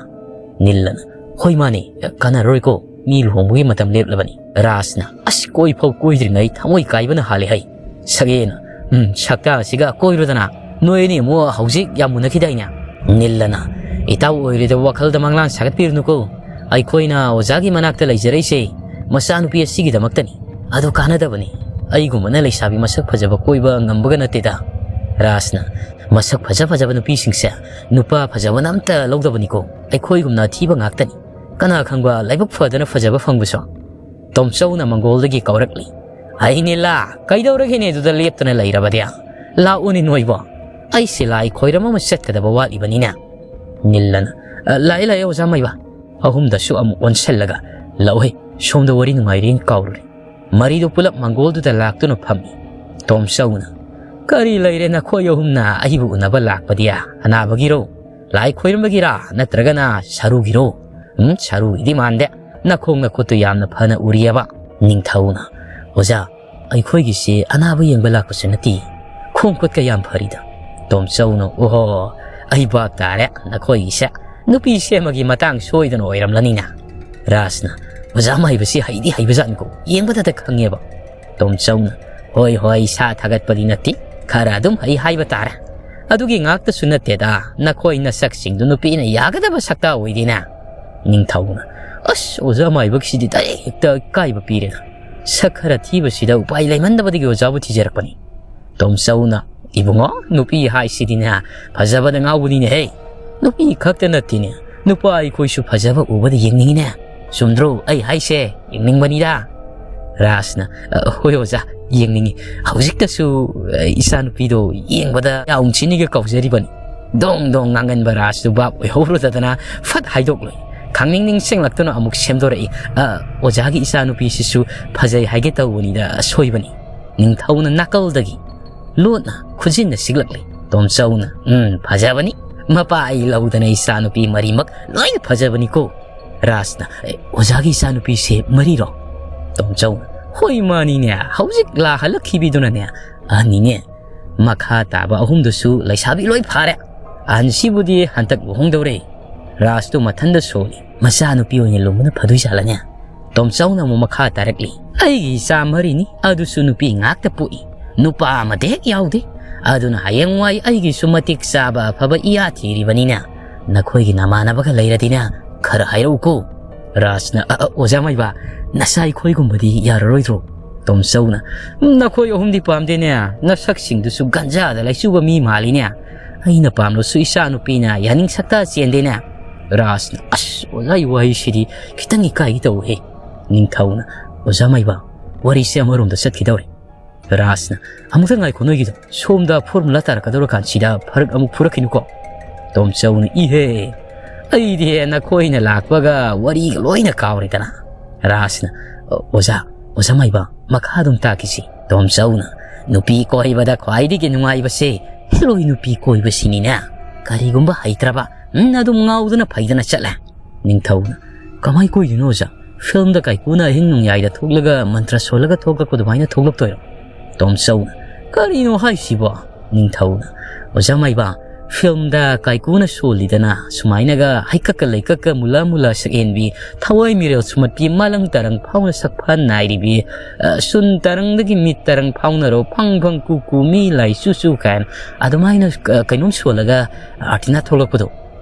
ꯅꯤꯜꯂꯅ, "ꯍꯣꯏ ꯃꯥꯅꯦ, ꯀꯥꯟꯅꯔꯣꯏꯀꯣ, ꯃꯤ ꯂꯨꯍꯣꯡꯕꯒꯤ ꯃꯇꯝ ꯂꯦꯞꯂꯕꯅꯤ"꯫ ꯔꯥꯖꯅ, "ꯑꯁ, ꯀꯣꯏꯐꯥꯎ ꯀꯣꯏꯗ꯭ꯔꯤꯉꯩ ꯊꯃꯣꯏ ꯀꯥꯏꯕꯅ ꯍꯥꯜꯂꯦ ꯍꯩ"꯫ ꯁꯒꯦꯟꯅ, "ꯎꯝ, ꯁꯛꯇꯥ ꯑꯁꯤꯒ ꯀꯣꯏꯔꯨꯗꯅ, ꯅꯣꯏ ꯑꯅꯤ ꯑꯃꯨꯛ ꯍꯧꯖꯤꯛ ꯌꯥꯝ ꯃꯨꯟꯅꯈꯤꯗꯥꯏꯅꯦ"꯫ ꯅꯤꯜꯂꯅ, "ꯏꯇꯥꯎ ꯑꯣꯏꯔꯣꯏꯗꯕ ꯋꯥꯈꯜꯗ ꯃꯪꯂꯥꯟ ꯁꯥꯒꯠꯄꯤꯔꯨꯅꯨꯀꯣ꯫ ꯑꯩꯈꯣꯏꯅ ꯑꯣꯖꯥꯒꯤ ꯃꯅꯥꯛꯇ ꯂꯩꯖꯔꯛꯏꯁꯦ ꯃꯆꯥꯅꯨꯄꯤ ꯑꯁꯤꯒꯤꯗꯃꯛꯇꯅꯤ꯫ ꯑꯗꯨ ꯀꯥꯟꯅꯗꯕꯅꯤ꯫ ꯑꯩꯒꯨꯝꯕꯅ ꯂꯩꯁꯥꯕꯤ ꯃꯁꯛ ꯐꯖꯕ ꯀꯣꯏꯕ ꯉꯝꯕꯒ ꯅꯠꯇꯦꯗ"꯫ ꯔꯥꯖꯅ, "ꯃꯁꯛ ꯐꯖ ꯐꯖꯕ ꯅꯨꯄꯤꯁꯤꯡꯁꯦ ꯅꯨꯄꯥ ꯐꯖꯕꯅ ꯑꯝꯇ ꯂꯧꯗꯕꯅꯤꯀꯣ꯫ ꯑꯩꯈꯣꯏꯒꯨꯝꯅ ꯑꯊꯤꯕ ꯉꯥꯛꯇꯅꯤ꯫ ꯀꯅꯥ ꯈꯪꯕ ꯂꯥꯏꯕꯛ ꯐꯗꯅ ꯐꯖꯕ ꯐꯪꯕꯁꯨ?" ꯇꯣꯝꯆꯧꯅ ꯃꯪꯒꯣꯜꯗꯒꯤ ꯀꯧꯔꯛꯂꯤ꯫ "ꯑꯩ ꯅꯤꯜꯂꯥ, ꯀꯩꯗꯧꯔꯒꯦꯅꯦ ꯑꯗꯨꯗ ꯂꯦꯞꯇꯅ ꯂꯩꯔꯕꯗꯤ? ꯂꯥꯛꯎꯅꯦ ꯅꯣꯏꯕꯣ꯫ ꯑꯩꯁꯦ ꯂꯥꯏ ꯈꯣꯏꯔꯝ ꯑꯃ ꯆꯠꯀꯗꯕ ꯋꯥꯠꯂꯤꯕꯅꯤꯅꯦ꯫" ꯅꯤꯜꯂꯅ, "ꯑ, ꯂꯥꯛꯑꯦ, ꯂꯥꯛꯑꯦ, ꯑꯣꯖꯥ ꯃꯥꯏꯕ꯫" ꯑꯍꯨꯝꯗꯁꯨ ꯑꯃꯨꯛ ꯑꯣꯟꯁꯤꯜꯂꯒ, "ꯂꯥꯛꯎꯍꯦ, ꯁꯣꯝꯗ ꯋꯥꯔꯤ ꯅꯨꯡꯉꯥꯏꯔꯤꯅ ꯀꯥꯎꯔꯨꯔꯦ꯫" ꯃꯔꯤꯗꯨ ꯄꯨꯂꯞ ꯃꯪꯒꯣꯜꯗꯨꯗ ꯂꯥꯛꯇꯨꯅ ꯐꯝꯃꯤ꯫ ꯇꯣꯝꯆꯧꯅ, "ꯀꯔꯤ ꯂꯩꯔꯦ ꯅꯈꯣꯏ ꯑꯍꯨꯝꯅ ꯑꯩꯕꯨ ꯎꯅꯕ ꯂꯥꯛꯄꯗꯤ? ꯑꯅꯥꯕꯒꯤꯔꯣ? ꯂꯥꯏ ꯈꯣꯏꯔꯝꯕꯒꯤꯔꯥ? ꯅꯠꯇ꯭ꯔꯒꯅ ꯁꯔꯨꯒꯤꯔꯣ?" "ꯎꯝ, ꯁꯔꯨꯒꯤꯗꯤ ꯃꯥꯟꯗꯦ꯫ ꯅꯈꯣꯡ ꯅꯈꯨꯠꯇꯨ ꯌꯥꯝꯅ ꯐꯅ ꯎꯔꯤꯑꯕ꯫" ꯅꯤꯡꯊꯧꯅ, "ꯑꯣꯖꯥ, ꯑꯩꯈꯣꯏꯒꯤꯁꯤ ꯑꯅꯥꯕ ꯌꯦꯡꯕ ꯂꯥꯛꯄꯁꯨ ꯅꯠꯇꯦ꯫ ꯈꯣꯡ ꯈꯨꯠꯀ ꯌꯥꯝ ꯐꯔꯤꯗ꯫" ꯇꯣꯝꯆꯧꯅ, "ꯑꯣꯍꯣ, ꯑꯩ ꯚꯥꯞ ꯇꯥꯔꯦ꯫ ꯅꯈꯣꯏꯒꯤꯁꯦ ꯅꯨꯄꯤ ꯁꯦꯝꯕꯒꯤ ꯃꯇꯥꯡ ꯁꯣꯏꯗꯅ ꯑꯣꯏꯔꯝꯂꯅꯤꯅ꯫" ꯔꯥꯖꯅ, "ꯑꯣꯖꯥ ꯃꯥꯏꯕꯁꯤ ꯍꯩꯗꯤ ꯍꯩꯕꯖꯥꯠꯅꯤꯀꯣ, ꯌꯦꯡꯕꯗꯇ ꯈꯪꯉꯦꯕ꯫" ꯇꯣꯝꯆꯧꯅ, "ꯍꯣꯏ, ꯍꯣꯏ, ꯏꯁꯥ ꯊꯥꯒꯠꯄꯗꯤ ꯅꯠꯇꯦ, ꯈꯔ ꯑꯗꯨꯝ ꯍꯩ ꯍꯥꯏꯕ ꯇꯥꯔꯦ꯫ ꯑꯗꯨꯒꯤ ꯉꯥꯛꯇꯁꯨ ꯅꯠꯇꯦꯗ, ꯅꯈꯣꯏ ꯅꯁꯛꯁꯤꯡꯗꯨ ꯅꯨꯄꯤꯅ ꯌꯥꯒꯗꯕ ꯁꯛꯇ ꯑꯣꯏꯗꯦꯅꯦ꯫" ꯅꯤꯡꯊꯧꯅ, "ꯑꯁ, ꯑꯣꯖꯥ ꯃꯥꯏꯕꯒꯤꯁꯤꯗꯤ ꯗꯥꯏꯔꯦꯛ ꯍꯦꯛꯇ ꯏꯀꯥꯏꯕ ꯄꯤꯔꯦꯗ꯫ ꯁꯛ ꯈꯔ ꯊꯤꯕꯁꯤꯗ ꯎꯄꯥꯏ ꯂꯩꯃꯟꯗꯕꯗꯒꯤ ꯑꯣꯖꯥꯕꯨ ꯊꯤꯖꯔꯛꯄꯅꯤ꯫" ꯇꯣꯝꯆꯧꯅ, "ꯏꯕꯨꯡꯉꯣ, ꯅꯨꯄꯤ ꯍꯥꯏꯁꯤꯗꯤꯅꯦ, ꯐꯖꯕꯗ ꯉꯥꯎꯕꯅꯤꯅꯦꯍꯦ꯫ ꯅꯨꯄꯤ ꯈꯛꯇ ꯅꯠꯇꯦꯅꯦ, ꯅꯨꯄꯥ ꯑꯩꯈꯣꯏꯁꯨ ꯐꯖꯕ ꯎꯕꯗ ꯌꯦꯡꯅꯤꯡꯉꯤꯅꯦ꯫ ꯆꯨꯝꯗ꯭ꯔꯣ ꯑꯩ ꯍꯥꯏꯁꯦ? ꯌꯦꯡꯅꯤꯡꯕꯅꯤꯗ꯫" ꯔꯥꯖꯅ, "ꯑ, ꯍꯣꯏ ꯑꯣꯖꯥ, ꯌꯦꯡꯅꯤꯡꯉꯤ꯫ ꯍꯧꯖꯤꯛꯇꯁꯨ, ꯑ, ꯏꯆꯥꯅꯨꯄꯤꯗꯣ ꯌꯦꯡꯕꯗ ꯌꯥꯝ ꯆꯤꯅꯤꯒ ꯀꯧꯖꯔꯤꯕꯅꯤ꯫" ꯗꯣꯡ ꯗꯣꯡ ꯉꯥꯡꯒꯟꯕ ꯔꯥꯖꯇꯨ ꯚꯥꯞ ꯑꯣꯏꯍꯧꯔꯨꯗꯗꯅ ꯐꯠ ꯍꯥꯏꯗꯣꯛꯂꯣꯏ꯫ ꯈꯪꯅꯤꯡ ꯅꯤꯡꯁꯤꯡꯂꯛꯇꯨꯅ ꯑꯃꯨꯛ ꯁꯦꯝꯗꯣꯔꯛꯏ꯫ "ꯑ, ꯑꯣꯖꯥꯒꯤ ꯏꯆꯥꯅꯨꯄꯤꯁꯤꯁꯨ ꯐꯖꯩ ꯍꯥꯏꯒꯦ ꯇꯧꯕꯅꯤꯗ, ꯑꯁꯣꯏꯕꯅꯤ꯫" ꯅꯤꯡꯊꯧꯅ ꯅꯥꯀꯜꯗꯒꯤ ꯂꯣꯠꯅ ꯈꯨꯖꯤꯟꯅ ꯁꯤꯛꯂꯛꯂꯤ꯫ ꯇꯣꯝꯆꯧꯅ, "ꯎꯝ, ꯐꯖꯕꯅꯤ꯫ ꯃꯄꯥ ꯑꯩ ꯂꯧꯗꯅ ꯏꯆꯥꯅꯨꯄꯤ ꯃꯔꯤꯃꯛ ꯂꯣꯏꯅ ꯐꯖꯕꯅꯤꯀꯣ꯫" ꯔꯥꯖꯅ, "ꯑꯦ, ꯑꯣꯖꯥꯒꯤ ꯏꯆꯥꯅꯨꯄꯤꯁꯦ ꯃꯔꯤꯔꯣ?" ꯇꯣꯝꯆꯧꯅ, "ꯍꯣꯏ, ꯃꯥꯅꯤꯅꯦ, ꯍꯧꯖꯤꯛ ꯂꯥꯍꯜꯂꯛꯈꯤꯕꯤꯗꯨꯅꯅꯦ ꯑꯍꯟꯅꯤꯅꯦ꯫ ꯃꯈꯥ ꯇꯥꯕ ꯑꯍꯨꯝꯗꯨꯁꯨ ꯂꯩꯁꯥꯕꯤ ꯂꯣꯏ ꯐꯥꯔꯦ꯫ ꯑꯍꯟꯁꯤꯕꯨꯗꯤ ꯍꯟꯇꯛ ꯂꯨꯍꯣꯡꯗꯧꯔꯦ꯫" ꯔꯥꯖꯇꯨ ꯃꯊꯟꯗ ꯁꯣꯜꯂꯤ꯫ "ꯃꯆꯥꯅꯨꯄꯤ ꯑꯣꯏꯅ ꯂꯨꯝꯕꯅ ꯐꯗꯣꯏ ꯖꯥꯠꯂꯅꯦ?" ꯇꯣꯝꯆꯧꯅ ꯑꯃꯨꯛ ꯃꯈꯥ ꯇꯥꯔꯛꯂꯤ꯫ "ꯑꯩꯒꯤ ꯏꯆꯥ ꯃꯔꯤꯅꯤ, ꯑꯗꯨꯁꯨ ꯅꯨꯄꯤ ꯉꯥꯛꯇ ꯄꯣꯛꯏ꯫ ꯅꯨꯄꯥ ꯑꯃꯠꯇ ꯍꯦꯛ ꯌꯥꯎꯗꯦ꯫ ꯑꯗꯨꯅ ꯍꯌꯦꯡꯋꯥꯏ ꯑꯩꯒꯤꯁꯨ ꯃꯇꯤꯛ ꯆꯥꯕ ꯑꯐꯕ ꯏꯌꯥ ꯊꯤꯔꯤꯕꯅꯤꯅ ꯅꯈꯣꯏꯒꯤ ꯅꯃꯥꯟꯅꯕꯒ ꯂꯩꯔꯗꯤꯅꯦ ꯈꯔ ꯍꯥꯏꯔꯛꯎꯀꯣ꯫" ꯔꯥꯖꯅ, "ꯑ, ꯑ, ꯑꯣꯖꯥ ꯃꯥꯏꯕ, ꯅꯆꯥ ꯑꯩꯈꯣꯏꯒꯨꯝꯕꯗꯤ ꯌꯥꯔꯔꯣꯏꯗ꯭ꯔꯣ?" ꯇꯣꯝꯆꯧꯅ, "ꯅꯈꯣꯏ ꯑꯍꯨꯝꯗꯤ ꯄꯥꯝꯗꯦꯅꯦ, ꯅꯁꯛꯁꯤꯡꯗꯨꯁꯨ ꯒꯟꯖꯥꯗ ꯂꯥꯏꯆꯨꯕ ꯃꯤ ꯃꯥꯜꯂꯤꯅꯦ꯫ ꯑꯩꯅ ꯄꯥꯝꯂꯁꯨ ꯏꯆꯥ ꯅꯨꯄꯤꯅ ꯌꯥꯅꯤꯡ ꯁꯛꯇ ꯆꯦꯟꯗꯦꯅꯦ"꯫ ꯔꯥꯖꯅ, "ꯑꯁ, ꯑꯣꯖꯥ, ꯑꯩ ꯋꯥꯍꯩꯁꯤꯗꯤ ꯈꯤꯇꯪ ꯏꯀꯥꯏꯒꯦ ꯇꯧꯋꯦꯍꯦ"꯫ ꯅꯤꯡꯊꯧꯅ, "ꯑꯣꯖꯥ ꯃꯥꯏꯕ, ꯋꯥꯔꯤꯁꯦ ꯑꯃꯔꯣꯝꯗ ꯆꯠꯈꯤꯗꯧꯔꯦ"꯫ ꯔꯥꯖꯅ, "ꯑꯃꯨꯛꯇ ꯉꯥꯏꯈꯣ ꯅꯣꯏꯒꯤꯗꯣ, ꯁꯣꯝꯗ ꯐꯣꯔꯃꯨꯂꯥ ꯇꯥꯔꯛꯀꯗꯧꯔꯀꯥꯟꯁꯤꯗ ꯐꯔꯛ ꯑꯃꯨꯛ ꯐꯨꯔꯛꯈꯤꯅꯨꯀꯣ"꯫ ꯇꯣꯝꯆꯧꯅ, "ꯏꯍꯦ, ꯑꯩꯗꯤ ꯅꯈꯣꯏꯅ ꯂꯥꯛꯄꯒ ꯋꯥꯔꯤꯒ ꯂꯣꯏꯅ ꯀꯥꯎꯔꯦꯗꯅ"꯫ ꯔꯥꯖꯅ, "ꯑꯣꯖꯥ, ꯑꯣꯖꯥ ꯃꯥꯏꯕ, ꯃꯈꯥ ꯑꯗꯨꯝ ꯇꯥꯛꯈꯤꯁꯤ"꯫ ꯇꯣꯝꯆꯧꯅ, "ꯅꯨꯄꯤ ꯀꯣꯏꯕꯗ ꯈ꯭ꯋꯥꯏꯗꯒꯤ ꯅꯨꯡꯉꯥꯏꯕꯁꯦ ꯍꯦꯂꯣꯏ ꯅꯨꯄꯤ ꯀꯣꯏꯕꯁꯤꯅꯤꯅꯦ꯫ ꯀꯔꯤꯒꯨꯝꯕ ꯍꯩꯇ꯭ꯔꯕ, ꯎꯝ, ꯑꯗꯨꯝ ꯉꯥꯎꯗꯨꯅ ꯐꯩꯗꯅ ꯆꯠꯂꯦ"꯫ ꯅꯤꯡꯊꯧꯅ, "ꯀꯃꯥꯏ ꯀꯣꯏꯗꯣꯏꯅꯣ ꯑꯣꯖꯥ? ꯐꯤꯜꯝꯗ ꯀꯥꯏꯀꯨꯅ ꯑꯍꯤꯡ ꯅꯣꯡꯌꯥꯏꯗ ꯊꯣꯛꯂꯒ ꯃꯟꯇ꯭ꯔ ꯁꯣꯜꯂꯒ ꯊꯣꯛꯂꯛꯄ ꯑꯗꯨꯃꯥꯏꯅ ꯊꯣꯛꯂꯛꯇꯣꯏꯔꯣ?" ꯇꯣꯝꯆꯧꯅ, "ꯀꯔꯤꯅꯣ ꯍꯥꯏꯁꯤꯕꯣ?" ꯅꯤꯡꯊꯧꯅ, "ꯑꯣꯖꯥ ꯃꯥꯏꯕ, ꯐꯤꯜꯝꯗ ꯀꯥꯏꯀꯨꯅ ꯁꯣꯜꯂꯤꯗꯅ ꯁꯨꯃꯥꯏꯅꯒ ꯍꯩꯀꯛꯀ ꯂꯩꯀꯛꯀ ꯃꯨꯂꯥ ꯃꯨꯂꯥ ꯁꯛꯍꯦꯟꯕꯤ, ꯊꯋꯥꯏ ꯃꯤꯔꯦꯜ ꯁꯨꯝꯍꯠꯄꯤ, ꯃꯥꯂꯪ ꯇꯥꯔꯪ ꯐꯥꯎꯅ ꯁꯛꯐꯟ ꯅꯥꯏꯔꯤꯕꯤ, ꯑ, ꯁꯨꯟ ꯇꯥꯔꯪꯗꯒꯤ ꯃꯤꯠ ꯇꯥꯔꯪ ꯐꯥꯎꯅꯔꯣ, ꯐꯪ ꯐꯪ ꯀꯨ ꯀꯨ, ꯃꯤ ꯂꯥꯏ ꯆꯨ ꯆꯨ" ꯀꯥꯏꯅ ꯑꯗꯨꯃꯥꯏꯅ, ꯑ, ꯀꯩꯅꯣꯝ ꯁꯣꯜꯂꯒ ꯑꯥꯔꯇꯤꯅꯥ ꯊꯣꯛꯂꯛꯄꯗꯣ꯫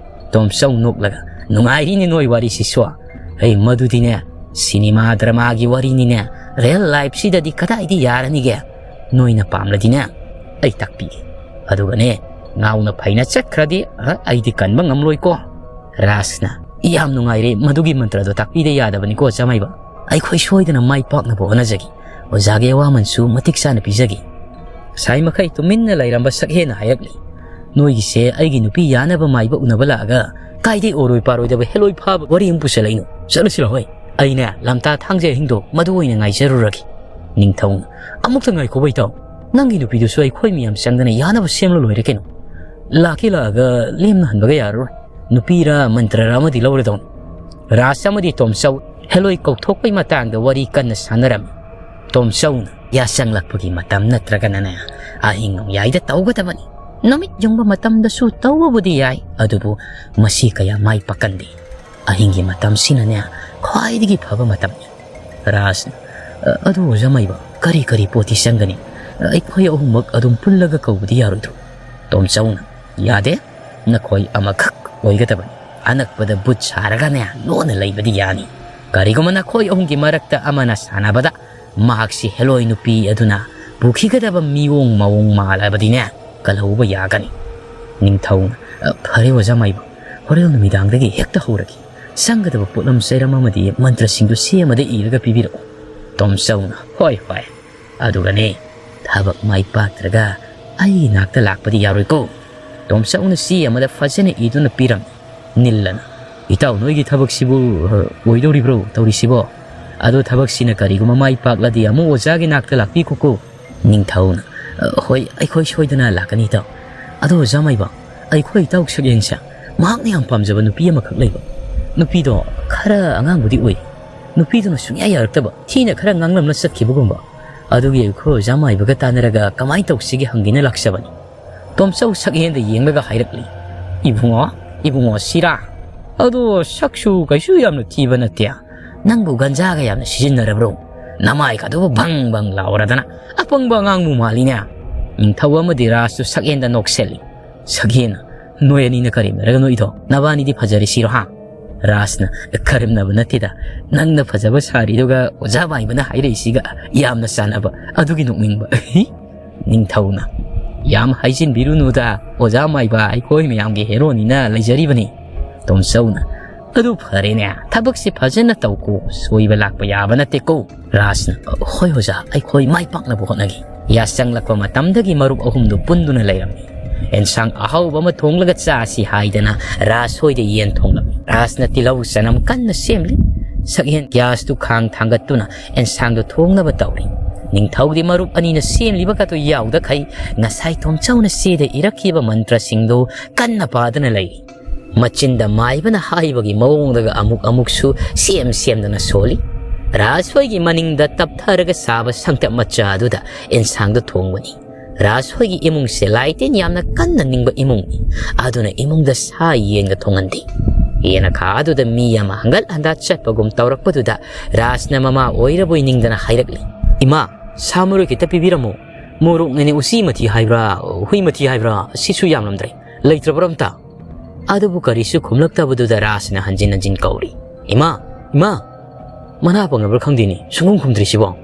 ꯇꯣꯝꯆꯧ ꯅꯣꯛꯂꯒ, "ꯅꯨꯡꯉꯥꯏꯔꯤꯅꯦ ꯅꯣꯏ ꯋꯥꯔꯤꯁꯤꯁꯨ꯫ ꯑꯩ ꯃꯗꯨꯗꯤꯅꯦ, ꯁꯤꯅꯦꯃꯥ ꯗ꯭ꯔꯃꯥꯒꯤ ꯋꯥꯔꯤꯅꯤꯅꯦ, ꯔꯤꯌꯦꯜ ꯂꯥꯏꯐꯁꯤꯗꯗꯤ ꯀꯗꯥꯏꯗ ꯌꯥꯔꯅꯤꯒꯦ? ꯅꯣꯏꯅ ꯄꯥꯝꯂꯗꯤꯅꯦ, ꯑꯩ ꯇꯥꯛꯄꯤꯒꯦ꯫ ꯑꯗꯨꯒꯅꯦ, ꯉꯥꯎꯅ ꯐꯩꯅ ꯆꯠꯈ꯭ꯔꯗꯤ, ꯑ, ꯑꯩꯗꯤ ꯀꯟꯕ ꯉꯝꯂꯣꯏꯀꯣ"꯫ ꯔꯥꯖꯅ, "ꯌꯥꯝ ꯅꯨꯡꯉꯥꯏꯔꯦ, ꯃꯗꯨꯒꯤ ꯃꯟꯇ꯭ꯔꯗꯣ ꯇꯥꯛꯄꯤꯗ ꯌꯥꯗꯕꯅꯤꯀꯣ, ꯆꯃꯩꯕ꯫ ꯑꯩꯈꯣꯏ ꯁꯣꯏꯗꯅ ꯃꯥꯏ ꯄꯥꯛꯅꯕ ꯍꯣꯠꯅꯖꯒꯦ꯫ ꯑꯣꯖꯥꯒꯤ ꯑꯋꯥꯃꯟꯁꯨ ꯃꯇꯤꯛ ꯆꯥꯅ ꯄꯤꯖꯒꯦ"꯫ ꯉꯁꯥꯏ ꯃꯈꯩ ꯇꯨꯃꯤꯟꯅ ꯂꯩꯔꯝꯕ ꯁꯛꯍꯦꯟꯅ ꯍꯥꯏꯔꯛꯂꯤ, "ꯅꯣꯏꯒꯤꯁꯦ ꯑꯩꯒꯤ ꯅꯨꯄꯤ ꯌꯥꯅꯕ ꯃꯥꯏꯕ ꯎꯅꯕ ꯂꯥꯛꯑꯒ ꯀꯥꯏꯗꯩ ꯑꯣꯏꯔꯣꯏ ꯄꯥꯔꯣꯏꯗꯕ ꯍꯦꯂꯣꯏ ꯐꯥꯕ ꯋꯥꯔꯤ ꯑꯃ ꯄꯨꯁꯜꯂꯛꯏꯅꯣ? ꯆꯠꯂꯁꯤ ꯂꯥꯛꯑꯣꯏ꯫ ꯑꯩꯅꯦ ꯂꯝꯇꯥ ꯊꯥꯡꯖ ꯑꯍꯤꯡꯗꯣ ꯃꯗꯨ ꯑꯣꯏꯅ ꯉꯥꯏꯖꯔꯨꯔꯒꯦ"꯫ ꯅꯤꯡꯊꯧꯅ, "ꯑꯃꯨꯛꯇ ꯉꯥꯏꯈꯣ ꯕꯩꯇꯥꯎ, ꯅꯪꯒꯤ ꯅꯨꯄꯤꯗꯨꯁꯨ ꯑꯩꯈꯣꯏ ꯃꯌꯥꯝ ꯆꯪꯗꯅ ꯌꯥꯅꯕ ꯁꯦꯝꯂ ꯂꯣꯏꯔꯦ ꯀꯩꯅꯣ꯫ ꯂꯥꯛꯀꯦ ꯂꯥꯛꯑꯒ ꯂꯦꯝꯅ ꯍꯟꯕꯒ ꯌꯥꯔꯔꯣꯏ꯫ ꯅꯨꯄꯤꯔ ꯃꯟꯇ꯭ꯔꯔ ꯑꯃꯗꯤ ꯂꯧꯔꯗꯧꯅꯤ"꯫ ꯔꯥꯖ ꯑꯃꯗꯤ ꯇꯣꯝꯆꯧ ꯍꯦꯂꯣꯏ ꯀꯧꯊꯣꯛꯄꯒꯤ ꯃꯇꯥꯡꯗ ꯋꯥꯔꯤ ꯀꯟꯅ ꯁꯥꯟꯅꯔꯝꯃꯤ꯫ ꯇꯣꯝꯆꯧꯅ, "ꯌꯥꯆꯪꯂꯛꯄꯒꯤ ꯃꯇꯝ ꯅꯠꯇ꯭ꯔꯒꯅꯅꯦ, ꯑꯍꯤꯡ ꯅꯣꯡꯌꯥꯏꯗ ꯇꯧꯒꯗꯕꯅꯤ꯫ ꯅꯨꯃꯤꯠ ꯌꯨꯡꯕ ꯃꯇꯝꯗꯁꯨ ꯇꯧꯕꯕꯨꯗꯤ ꯌꯥꯏ, ꯑꯗꯨꯕꯨ ꯃꯁꯤ ꯀꯌꯥ ꯃꯥꯏ ꯄꯥꯛꯀꯟꯗꯦ꯫ ꯑꯍꯤꯡꯒꯤ ꯃꯇꯝꯁꯤꯅꯅꯦ ꯈ꯭ꯋꯥꯏꯗꯒꯤ ꯐꯕ ꯃꯇꯝꯅꯤ"꯫ ꯔꯥꯖꯅ, "ꯑ-, ꯑꯗꯨ ꯑꯣꯖꯥ ꯃꯥꯏꯕ, ꯀꯔꯤ ꯀꯔꯤ ꯄꯣꯠꯇꯤ ꯆꯪꯒꯅꯤ? ꯑꯩꯈꯣꯏ ꯑꯍꯨꯝꯃꯛ ꯑꯗꯨꯝ ꯄꯨꯜꯂꯒ ꯀꯧꯕꯗꯤ ꯌꯥꯔꯣꯏꯗ꯭ꯔꯣ?" ꯇꯣꯝꯆꯧꯅ, "ꯌꯥꯗꯦ, ꯅꯈꯣꯏ ꯑꯃꯈꯛ ꯑꯣꯏꯒꯗꯕꯅꯤ꯫ ꯑꯅꯛꯄꯗ ꯕꯨꯠ ꯁꯥꯔꯒꯅꯦ ꯂꯣꯟꯅ ꯂꯩꯕꯗꯤ ꯌꯥꯅꯤ꯫ ꯀꯔꯤꯒꯨꯝꯕ ꯅꯈꯣꯏ ꯑꯍꯨꯝꯒꯤ ꯃꯔꯛꯇ ꯑꯃꯅ ꯁꯥꯟꯅꯕꯗ ꯃꯍꯥꯛꯁꯤ ꯍꯦꯂꯣꯏ ꯅꯨꯄꯤ ꯑꯗꯨꯅ ꯄꯨꯈꯤꯒꯗꯕ ꯃꯤꯑꯣꯡ ꯃꯑꯣꯡ ꯃꯥꯜꯂꯕꯗꯤꯅꯦ, ꯀꯜꯍꯧꯕ ꯌꯥꯒꯅꯤ꯫ ꯅꯤꯡꯊꯧꯅ, "ꯑ, ꯐꯔꯦ ꯑꯣꯖꯥ ꯃꯥꯏꯕ, ꯍꯣꯔꯦꯟ ꯅꯨꯃꯤꯗꯥꯡꯗꯒꯤ ꯍꯦꯛꯇ ꯍꯧꯔꯒꯦ꯫ ꯆꯪꯒꯗꯕ ꯄꯣꯠꯂꯝ ꯆꯩꯔꯝ ꯑꯃꯗꯤ ꯃꯟꯇ꯭ꯔꯁꯤꯡꯗꯨ ꯁꯦꯝꯃꯗ ꯏꯔꯒ ꯄꯤꯕꯤꯔꯛꯎ꯫" ꯇꯣꯝꯆꯧꯅ, "ꯍꯣꯏ, ꯍꯣꯏ꯫ ꯑꯗꯨꯒꯅꯦ, ꯊꯕꯛ ꯃꯥꯏ ꯄꯥꯛꯇ꯭ꯔꯒ ꯑꯩꯒꯤ ꯅꯥꯛꯇ ꯂꯥꯛꯄꯗꯤ ꯌꯥꯔꯣꯏꯀꯣ꯫" ꯇꯣꯝꯆꯧꯅ ꯆꯦ ꯑꯃꯗ ꯐꯖꯅ ꯏꯗꯨꯅ ꯄꯤꯔꯝꯃꯤ꯫ ꯅꯤꯜꯂꯅ, "ꯏꯇꯥꯎ, ꯅꯣꯏꯒꯤ ꯊꯕꯛꯁꯤꯕꯨ, ꯑ, ꯑꯣꯏꯗꯧꯔꯤꯕ꯭ꯔꯣ ꯇꯧꯔꯤꯁꯤꯕꯣ? ꯑꯗꯣ ꯊꯕꯛꯁꯤꯅ ꯀꯔꯤꯒꯨꯝꯕ ꯃꯥꯏ ꯄꯥꯛꯂꯗꯤ ꯑꯃꯨꯛ ꯑꯣꯖꯥꯒꯤ ꯅꯥꯛꯇ ꯂꯥꯛꯄꯤꯈꯣꯀꯣ꯫" ꯅꯤꯡꯊꯧꯅ, "ꯑ, ꯍꯣꯏ, ꯑꯩꯈꯣꯏ ꯁꯣꯏꯗꯅ ꯂꯥꯛꯀꯅꯤ ꯏꯇꯥꯎ꯫ ꯑꯗꯣ ꯑꯣꯖꯥ ꯃꯥꯏꯕ, ꯑꯩꯈꯣꯏ ꯏꯇꯥꯎ ꯁꯛꯍꯦꯟꯁꯦ ꯃꯍꯥꯛꯅ ꯌꯥꯝ ꯄꯥꯝꯖꯕ ꯅꯨꯄꯤ ꯑꯃꯈꯛ ꯂꯩꯕ꯫ ꯅꯨꯄꯤꯗꯣ ꯈꯔ ꯑꯉꯥꯡꯕꯨꯗꯤ ꯑꯣꯏ꯫ ꯅꯨꯄꯤꯗꯨꯅ ꯁꯨꯡꯌꯥ ꯌꯥꯔꯛꯇꯕ, ꯊꯤꯅ ꯈꯔ ꯉꯥꯡꯂꯝꯅ ꯆꯠꯈꯤꯕꯒꯨꯝꯕ꯫ ꯑꯗꯨꯒꯤ ꯑꯩꯈꯣꯏ ꯑꯣꯖꯥ ꯃꯥꯏꯕꯒ ꯇꯥꯟꯅꯔꯒ ꯀꯃꯥꯏꯅ ꯇꯧꯁꯤꯒꯦ ꯍꯪꯒꯦꯅ ꯂꯥꯛꯆꯕꯅꯤ꯫" ꯇꯣꯝꯆꯧ ꯁꯛꯍꯦꯟꯗ ꯌꯦꯡꯂꯒ ꯍꯥꯏꯔꯛꯂꯤ, "ꯏꯕꯨꯡꯉꯣ, ꯏꯕꯨꯡꯉꯣ ꯁꯤꯔꯥ? ꯑꯗꯣ ꯁꯛꯁꯨ ꯀꯩꯁꯨ ꯌꯥꯝꯅ ꯊꯤꯕ ꯅꯠꯇꯦ꯫ ꯅꯪꯕꯨ ꯒꯟꯖꯥꯒ ꯌꯥꯝꯅ ꯁꯤꯖꯤꯟꯅꯔꯕ꯭ꯔꯣ? ꯅꯃꯥꯏꯒꯗꯨꯕꯨ ꯕꯪ ꯕꯪ ꯂꯥꯎꯔꯗꯅ ꯑꯄꯪꯕ ꯑꯉꯥꯡꯕꯨ ꯃꯥꯜꯂꯤꯅꯦ꯫" ꯅꯤꯡꯊꯧ ꯑꯃꯗꯤ ꯔꯥꯖꯁꯨ ꯁꯛꯍꯦꯟꯗ ꯅꯣꯛꯁꯜꯂꯤ꯫ ꯁꯛꯍꯦꯟꯅ, "ꯅꯣꯏ ꯑꯅꯤꯅ ꯀꯔꯦꯝꯅꯔꯒ ꯅꯣꯛꯏꯗꯣ? ꯅꯕꯥꯅꯤꯗꯤ ꯐꯖꯔꯤꯁꯤꯔꯣ, ꯍꯥ?" ꯔꯥꯖꯅ, "ꯀꯔꯦꯝꯅꯕ ꯅꯠꯇꯦꯗ, ꯅꯪꯅ ꯐꯖꯕ ꯁꯥꯔꯤꯗꯨꯒ ꯑꯣꯖꯥ ꯃꯥꯏꯕꯅ ꯍꯥꯏꯔꯛꯏꯁꯤꯒ ꯌꯥꯝꯅ ꯆꯥꯟꯅꯕ, ꯑꯗꯨꯒꯤ ꯅꯣꯛꯅꯤꯡꯕ꯫" ꯅꯤꯡꯊꯧꯅ, "ꯌꯥꯝ ꯍꯥꯏꯖꯤꯟꯕꯤꯔꯨꯅꯨꯗ, ꯑꯣꯖꯥ ꯃꯥꯏꯕ ꯑꯩꯈꯣꯏ ꯃꯌꯥꯝꯒꯤ ꯍꯦꯔꯣꯅꯤꯅ ꯂꯩꯖꯔꯤꯕꯅꯤ꯫" ꯇꯣꯝꯆꯧꯅ, "ꯑꯗꯨ ꯐꯔꯦꯅꯦ, ꯊꯕꯛꯁꯤ ꯐꯖꯅ ꯇꯧꯀꯣ, ꯁꯣꯏꯕ ꯂꯥꯛꯄ ꯌꯥꯕ ꯅꯠꯇꯦꯀꯣ꯫" ꯔꯥꯖꯅ, "ꯍꯣꯏ ꯑꯣꯖꯥ, ꯑꯩꯈꯣꯏ ꯃꯥꯏ ꯄꯥꯛꯅꯕ ꯍꯣꯠꯅꯒꯦ꯫" ꯌꯥꯆꯪꯂꯛꯄ ꯃꯇꯝꯗꯒꯤ ꯃꯔꯨꯞ ꯑꯍꯨꯝꯗꯨ ꯄꯨꯟꯗꯨꯅ ꯂꯩꯔꯝꯃꯤ꯫ ꯑꯦꯟꯁꯥꯡ ꯑꯍꯥꯎꯕ ꯑꯃ ꯊꯣꯡꯂꯒ ꯆꯥꯁꯤ ꯍꯥꯏꯗꯅ ꯔꯥꯖ ꯍꯣꯏꯗ ꯌꯦꯟ ꯊꯣꯡꯂꯝꯃꯤ꯫ ꯔꯥꯖꯅ ꯇꯤꯜꯍꯧ ꯆꯅꯝ ꯀꯟꯅ ꯁꯦꯝꯂꯤ꯫ ꯁꯛꯍꯦꯟ ꯒ꯭ꯌꯥꯁꯇꯨ ꯈꯥꯡ ꯊꯥꯡꯒꯠꯇꯨꯅ ꯑꯦꯟꯁꯥꯡꯗꯨ ꯊꯣꯡꯅꯕ ꯇꯧꯔꯤ꯫ ꯅꯤꯡꯊꯧꯗꯤ ꯃꯔꯨꯞ ꯑꯅꯤꯅ ꯁꯦꯝꯂꯤꯕꯒꯗꯨ ꯌꯥꯎꯗꯈꯩ ꯉꯁꯥꯏ ꯇꯣꯝꯆꯧꯅ ꯆꯦꯗ ꯏꯔꯛꯈꯤꯕ ꯃꯟꯇ꯭ꯔꯁꯤꯡꯗꯨ ꯀꯟꯅ ꯄꯥꯗꯨꯅ ꯂꯩꯔꯤ꯫ ꯃꯆꯤꯟꯗ ꯃꯥꯏꯕꯅ ꯍꯥꯏꯕꯒꯤ ꯃꯑꯣꯡꯗꯒ ꯑꯃꯨꯛ ꯑꯃꯨꯛꯁꯨ ꯁꯦꯝ ꯁꯦꯝꯗꯨꯅ ꯁꯣꯜꯂꯤ꯫ ꯔꯥꯖ ꯍꯣꯏꯒꯤ ꯃꯅꯤꯡꯗ ꯇꯞꯊꯔꯒ ꯁꯥꯕ ꯁꯪꯇꯞ ꯃꯆꯥ ꯑꯗꯨꯗ ꯑꯦꯟꯁꯥꯡꯗꯨ ꯊꯣꯡꯕꯅꯤ꯫ ꯔꯥꯖ ꯍꯣꯏꯒꯤ ꯏꯃꯨꯡꯁꯦ ꯂꯥꯏ ꯇꯤꯟ ꯌꯥꯝꯅ ꯀꯟꯅ ꯅꯤꯡꯕ ꯏꯃꯨꯡꯅꯤ꯫ ꯑꯗꯨꯅ ꯏꯃꯨꯡꯗ ꯁꯥ ꯌꯦꯟꯒ ꯊꯣꯡꯍꯟꯗꯦ꯫ ꯌꯦꯅꯈꯥ ꯑꯗꯨꯗ ꯃꯤ ꯑꯃ ꯍꯪꯒꯠ ꯍꯟꯗꯥ ꯆꯠꯄꯒꯨꯝ ꯇꯧꯔꯛꯄꯗꯨꯗ ꯔꯥꯖꯅ ꯃꯃꯥ ꯑꯣꯏꯔꯕꯣꯏ ꯅꯤꯡꯗꯅ ꯍꯥꯏꯔꯛꯂꯤ, "ꯏꯃꯥ, ꯁꯥ ꯃꯔꯣꯏ ꯈꯤꯇ ꯄꯤꯕꯤꯔꯝꯃꯣ꯫ ꯃꯣꯔꯣꯛꯅꯅꯦ ꯎꯆꯤ ꯃꯊꯤ ꯍꯥꯏꯕ꯭ꯔꯥ, ꯍꯨꯏ ꯃꯊꯤ ꯍꯥꯏꯕ꯭ꯔꯥ, ꯁꯤꯁꯨ ꯌꯥꯝꯂꯝꯗ꯭ꯔꯦ꯫ ꯂꯩꯇ꯭ꯔꯕ꯭ꯔꯥ ꯑꯝꯇ?" ꯑꯗꯨꯕꯨ ꯀꯔꯤꯁꯨ ꯈꯨꯝꯂꯛꯇꯕꯗꯨꯗ ꯔꯥꯖꯅ ꯍꯟꯖꯤꯟ ꯍꯟꯖꯤꯟ ꯀꯧꯔꯤ, "ꯏꯃꯥ, ꯏꯃꯥ, ꯃꯅꯥ ꯄꯪꯉꯕ꯭ꯔꯥ ꯈꯪꯗꯦꯅꯦ, ꯁꯨꯡꯈꯨꯝ ꯈꯨꯝꯗ꯭ꯔꯤꯁꯤꯕꯣ?"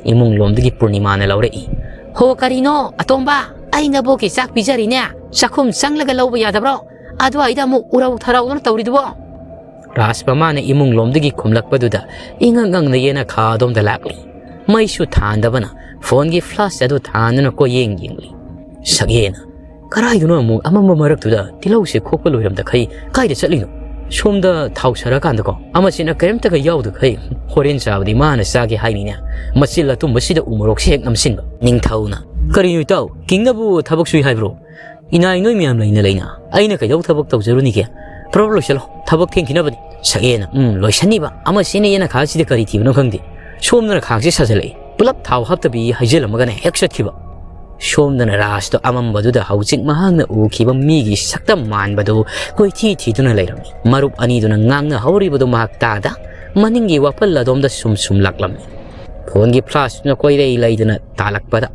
ꯏꯃꯨꯡ ꯂꯣꯝꯗꯒꯤ ꯄꯨꯔꯅꯤꯃꯥꯅ ꯂꯧꯔꯛꯏ꯫ "ꯍꯣ, ꯀꯔꯤꯅꯣ ꯑꯇꯣꯝꯕ? ꯑꯩ ꯅꯕꯣꯛꯀꯤ ꯆꯥꯛ ꯄꯤꯖꯔꯤꯅꯦ꯫ ꯆꯥꯛꯈꯨꯝ ꯆꯪꯂꯒ ꯂꯧꯕ ꯌꯥꯗꯕ꯭ꯔꯣ? ꯑꯗꯨꯋꯥꯏꯗ ꯑꯃꯨꯛ ꯎꯔꯧ ꯊꯔꯧꯗꯅ ꯇꯧꯔꯤꯗꯨꯕꯣ?" ꯔꯥꯖ ꯃꯃꯥꯅ ꯏꯃꯨꯡ ꯂꯣꯝꯗꯒꯤ ꯈꯨꯝꯂꯛꯄꯗꯨꯗ ꯏꯉꯛ ꯉꯛꯅ ꯌꯦꯅꯈꯥꯗꯣꯝꯗ ꯂꯥꯛꯂꯤ꯫ ꯃꯩꯁꯨ ꯊꯥꯟꯗꯕꯅ ꯐꯣꯟꯒꯤ ꯐ꯭ꯂꯥꯁ ꯑꯗꯨ ꯊꯥꯟꯗꯨꯅ ꯀꯣꯏꯌꯦꯡ ꯌꯦꯡꯂꯤ꯫ ꯁꯛꯍꯦꯟꯅ, "ꯀꯔꯥꯏꯗꯅꯣ ꯑꯃꯨꯛ ꯑꯃꯝꯕ ꯃꯔꯛꯇꯨꯗ ꯇꯤꯜꯍꯧꯁꯦ ꯈꯣꯛꯄ ꯂꯣꯏꯔꯝꯗꯈꯩ ꯀꯥꯏꯗ ꯆꯠꯂꯤꯅꯣ? ꯁꯣꯝꯗ ꯊꯥꯎ ꯁꯥꯔꯀꯥꯟꯗꯀꯣ ꯑꯃꯁꯤꯅ ꯀꯔꯤꯝꯇꯒ ꯌꯥꯎꯗꯈꯩ ꯍꯣꯔꯦꯟ ꯆꯥꯕꯗꯤ ꯃꯥꯅ ꯆꯥꯒꯦ ꯍꯥꯏꯅꯤꯅꯦ꯫ ꯃꯆꯤꯜ ꯑꯇꯨꯝꯕꯁꯤꯗ ꯎ ꯃꯣꯔꯣꯛꯁꯦ ꯍꯦꯛ ꯅꯝꯁꯤꯟꯕ꯫" ꯅꯤꯡꯊꯧꯅ, "ꯀꯔꯤꯅꯣ ꯏꯇꯥꯎ, ꯀꯤꯡꯅꯕꯨ ꯊꯕꯛ ꯁꯨꯏ ꯍꯥꯏꯕ꯭ꯔꯣ? ꯏꯅꯥꯏ ꯅꯣꯏ ꯃꯌꯥꯝ ꯂꯩꯅ ꯂꯩꯅ ꯑꯩꯅ ꯀꯩꯗꯧ ꯊꯕꯛ ꯇꯧꯖꯔꯨꯅꯤꯒꯦ? ꯄ꯭ꯔꯞ ꯂꯣꯏꯁꯤꯜꯂꯣ, ꯊꯕꯛ ꯊꯦꯡꯈꯤꯅꯕꯅꯤ꯫" ꯁꯛꯍꯦꯟꯅ, "ꯎꯝ, ꯂꯣꯏꯁꯟꯅꯤꯕ꯫ ꯑꯃꯁꯤꯅ ꯌꯦꯅꯈꯥꯁꯤꯗ ꯀꯔꯤ ꯊꯤꯕꯅꯣ ꯈꯪꯗꯦ꯫ ꯁꯣꯝꯗꯅ ꯈꯥꯡꯁꯦ ꯁꯥꯖꯜꯂꯛꯏ꯫ ꯄꯨꯂꯞ ꯊꯥꯎ ꯍꯥꯞꯇꯕꯤ ꯍꯩꯖꯤꯜꯂꯝꯃꯒꯅꯦ ꯍꯦꯛ ꯆꯠꯈꯤꯕ꯫" ꯁꯣꯝꯗꯅ ꯔꯥꯖꯇꯣ ꯑꯃꯝꯕꯗꯨꯗ ꯍꯧꯖꯤꯛ ꯃꯍꯥꯛꯅ ꯎꯈꯤꯕ ꯃꯤꯒꯤ ꯁꯛꯇꯝ ꯃꯥꯟꯕꯗꯨ ꯀꯣꯏꯊꯤ ꯊꯤꯗꯨꯅ ꯂꯩꯔꯝꯃꯤ꯫ ꯃꯔꯨꯞ ꯑꯅꯤꯗꯨꯅ ꯉꯥꯡꯅꯍꯧꯔꯤꯕꯗꯨ ꯃꯍꯥꯛ ꯇꯥꯗ ꯃꯅꯤꯡꯒꯤ ꯋꯥꯄꯜ ꯑꯗꯣꯝꯗ ꯁꯨꯝ ꯁꯨꯝ ꯂꯥꯛꯂꯝꯃꯤ꯫ ꯐꯣꯟꯒꯤ ꯐ꯭ꯂꯥꯁꯇꯨꯅ ꯀꯣꯏꯔꯩ ꯂꯩꯗꯨꯅ ꯇꯥꯜꯂꯛꯄꯗ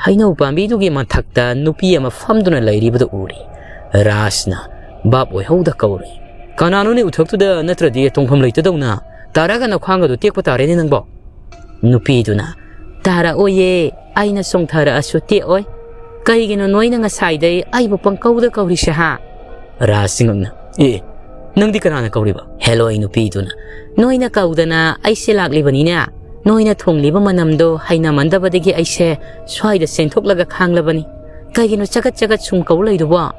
ꯍꯩꯅꯧ ꯄꯥꯝꯕꯤꯗꯨꯒꯤ ꯃꯊꯛꯇ ꯅꯨꯄꯤ ꯑꯃ ꯐꯝꯗꯨꯅ ꯂꯩꯔꯤꯕꯗꯨ ꯎꯔꯦ꯫ ꯔꯥꯖꯅ ꯚꯥꯞ ꯑꯣꯏꯍꯧꯗ ꯀꯧꯔꯦ, "ꯀꯅꯥꯅꯣꯅꯦ ꯎꯊꯛꯇꯨꯗ ꯅꯠꯇ꯭ꯔꯗꯤ ꯇꯣꯡꯐꯝ ꯂꯩꯇꯗꯧꯅ? ꯇꯥꯔꯛꯑꯒ ꯅꯈ꯭ꯋꯥꯡꯒꯗꯣ ꯇꯦꯛꯄ ꯇꯥꯔꯦꯅꯦ ꯅꯪꯕꯣ?" ꯅꯨꯄꯤꯗꯨꯅ, "ꯇꯥꯔꯛꯑꯣꯏꯌꯦ, ꯑꯩꯅ ꯆꯣꯡꯊꯔꯛꯑꯁꯨ ꯇꯦꯛꯑꯣꯏ꯫ ꯀꯩꯒꯤꯅꯣ ꯅꯣꯏꯅ ꯉꯁꯥꯏꯗꯩ ꯑꯩꯕꯨ ꯄꯪꯀꯧꯗ ꯀꯧꯔꯤꯁꯦ ꯍꯥ?" ꯔꯥꯖ ꯁꯤꯡꯉꯛꯅ, "ꯑꯦ, ꯅꯪꯗꯤ ꯀꯅꯥꯅ ꯀꯧꯔꯤꯕ?" ꯍꯦꯂꯣꯏ ꯅꯨꯄꯤꯗꯨꯅ, "ꯅꯣꯏꯅ ꯀꯧꯗꯅ ꯑꯩꯁꯦ ꯂꯥꯛꯂꯤꯕꯅꯤꯅꯦ꯫ ꯅꯣꯏꯅ ꯊꯣꯡꯂꯤꯕ ꯃꯅꯝꯗꯣ ꯍꯩꯅꯃꯟꯗꯕꯗꯒꯤ ꯑꯩꯁꯦ ꯁ꯭ꯋꯥꯏꯗ ꯆꯦꯟꯊꯣꯛꯂꯒ ꯈꯥꯡꯂꯕꯅꯤ꯫ ꯀꯩꯒꯤꯅꯣ ꯆꯒꯠ ꯆꯒꯠ ꯁꯨꯝ ꯀꯧ ꯂꯩꯗꯨꯕꯣ?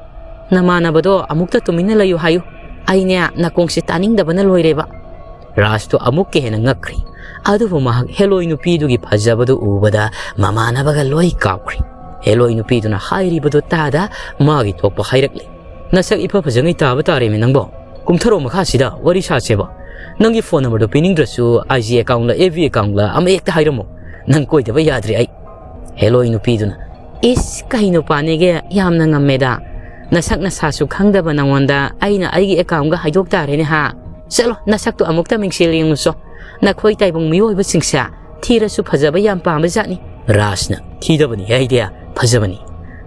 ꯅꯃꯥꯟꯅꯕꯗꯣ ꯑꯃꯨꯛꯇ ꯇꯨꯃꯤꯟꯅ ꯂꯩꯌꯨ ꯍꯥꯏꯌꯨ꯫ ꯑꯩꯅꯦ ꯅꯥꯀꯣꯡꯁꯦ ꯇꯥꯅꯤꯡꯗꯕꯅ ꯂꯣꯏꯔꯦꯕ꯫" ꯔꯥꯖꯇꯣ ꯑꯃꯨꯛꯀ ꯍꯦꯟꯅ ꯉꯛꯈ꯭ꯔꯦ꯫ ꯑꯗꯨꯕꯨ ꯃꯍꯥꯛ ꯍꯦꯂꯣꯏ ꯅꯨꯄꯤꯗꯨꯒꯤ ꯐꯖꯕꯗꯨ ꯎꯕꯗ ꯃꯃꯥꯟꯅꯕꯒ ꯂꯣꯏ ꯀꯥꯎꯈ꯭ꯔꯦ꯫ ꯍꯦꯂꯣꯏ ꯅꯨꯄꯤꯗꯨꯅ ꯍꯥꯏꯔꯤꯕꯗꯨ ꯇꯥꯗ ꯃꯥꯒꯤ ꯊꯣꯛꯄ ꯍꯥꯏꯔꯛꯂꯦ꯫ "ꯅꯁꯛ ꯏꯐ ꯐꯖꯉꯩ ꯇꯥꯕ ꯇꯥꯔꯦꯃꯤ ꯅꯪꯕꯣ꯫ ꯀꯨꯝꯊꯔꯛꯑꯣ ꯃꯈꯥꯁꯤꯗ ꯋꯥꯔꯤ ꯁꯥꯁꯦꯕ꯫ ꯅꯪꯒꯤ ꯐꯣꯟ ꯅꯝꯕꯔꯗꯣ ꯄꯤꯅꯤꯡꯗ꯭ꯔꯁꯨ ꯑꯥꯏ ꯖꯤ ꯑꯦꯀꯥꯎꯟꯂ ꯑꯦꯐ ꯕꯤ ꯑꯦꯀꯥꯎꯟꯂ ꯑꯃ ꯍꯦꯛꯇ ꯍꯥꯏꯔꯝꯃꯣ꯫ ꯅꯪ ꯀꯣꯏꯗꯕ ꯌꯥꯗ꯭ꯔꯦ ꯑꯩ꯫" ꯍꯦꯂꯣꯏ ꯅꯨꯄꯤꯗꯨꯅ, "ꯏꯁ, ꯀꯩ ꯅꯨꯄꯥꯅꯦꯒꯦ? ꯌꯥꯝꯅ ꯉꯝꯃꯦꯗ꯫ ꯅꯁꯛ ꯅꯁꯥꯁꯨ ꯈꯪꯗꯕ ꯅꯉꯣꯟꯗ ꯑꯩꯅ ꯑꯩꯒꯤ ꯑꯦꯀꯥꯎꯟꯒ ꯍꯥꯏꯗꯣꯛ ꯇꯥꯔꯦꯅꯦ ꯍꯥ? ꯆꯠꯂꯣ, ꯅꯁꯛꯇꯣ ꯑꯃꯨꯛꯇ ꯃꯤꯡꯁꯦꯜ ꯌꯦꯡꯉꯨꯆꯣ꯫ ꯅꯈꯣꯏ ꯇꯥꯏꯕꯪ ꯃꯤꯑꯣꯏꯕꯁꯤꯡꯁꯦ ꯊꯤꯔꯁꯨ ꯐꯖꯕ ꯌꯥꯝ ꯄꯥꯝꯕ ꯖꯥꯠꯅꯤ꯫" ꯔꯥꯖꯅ, "ꯊꯤꯗꯕꯅꯤ ꯍꯦ ꯑꯩꯗꯤ, ꯐꯖꯕꯅꯤ꯫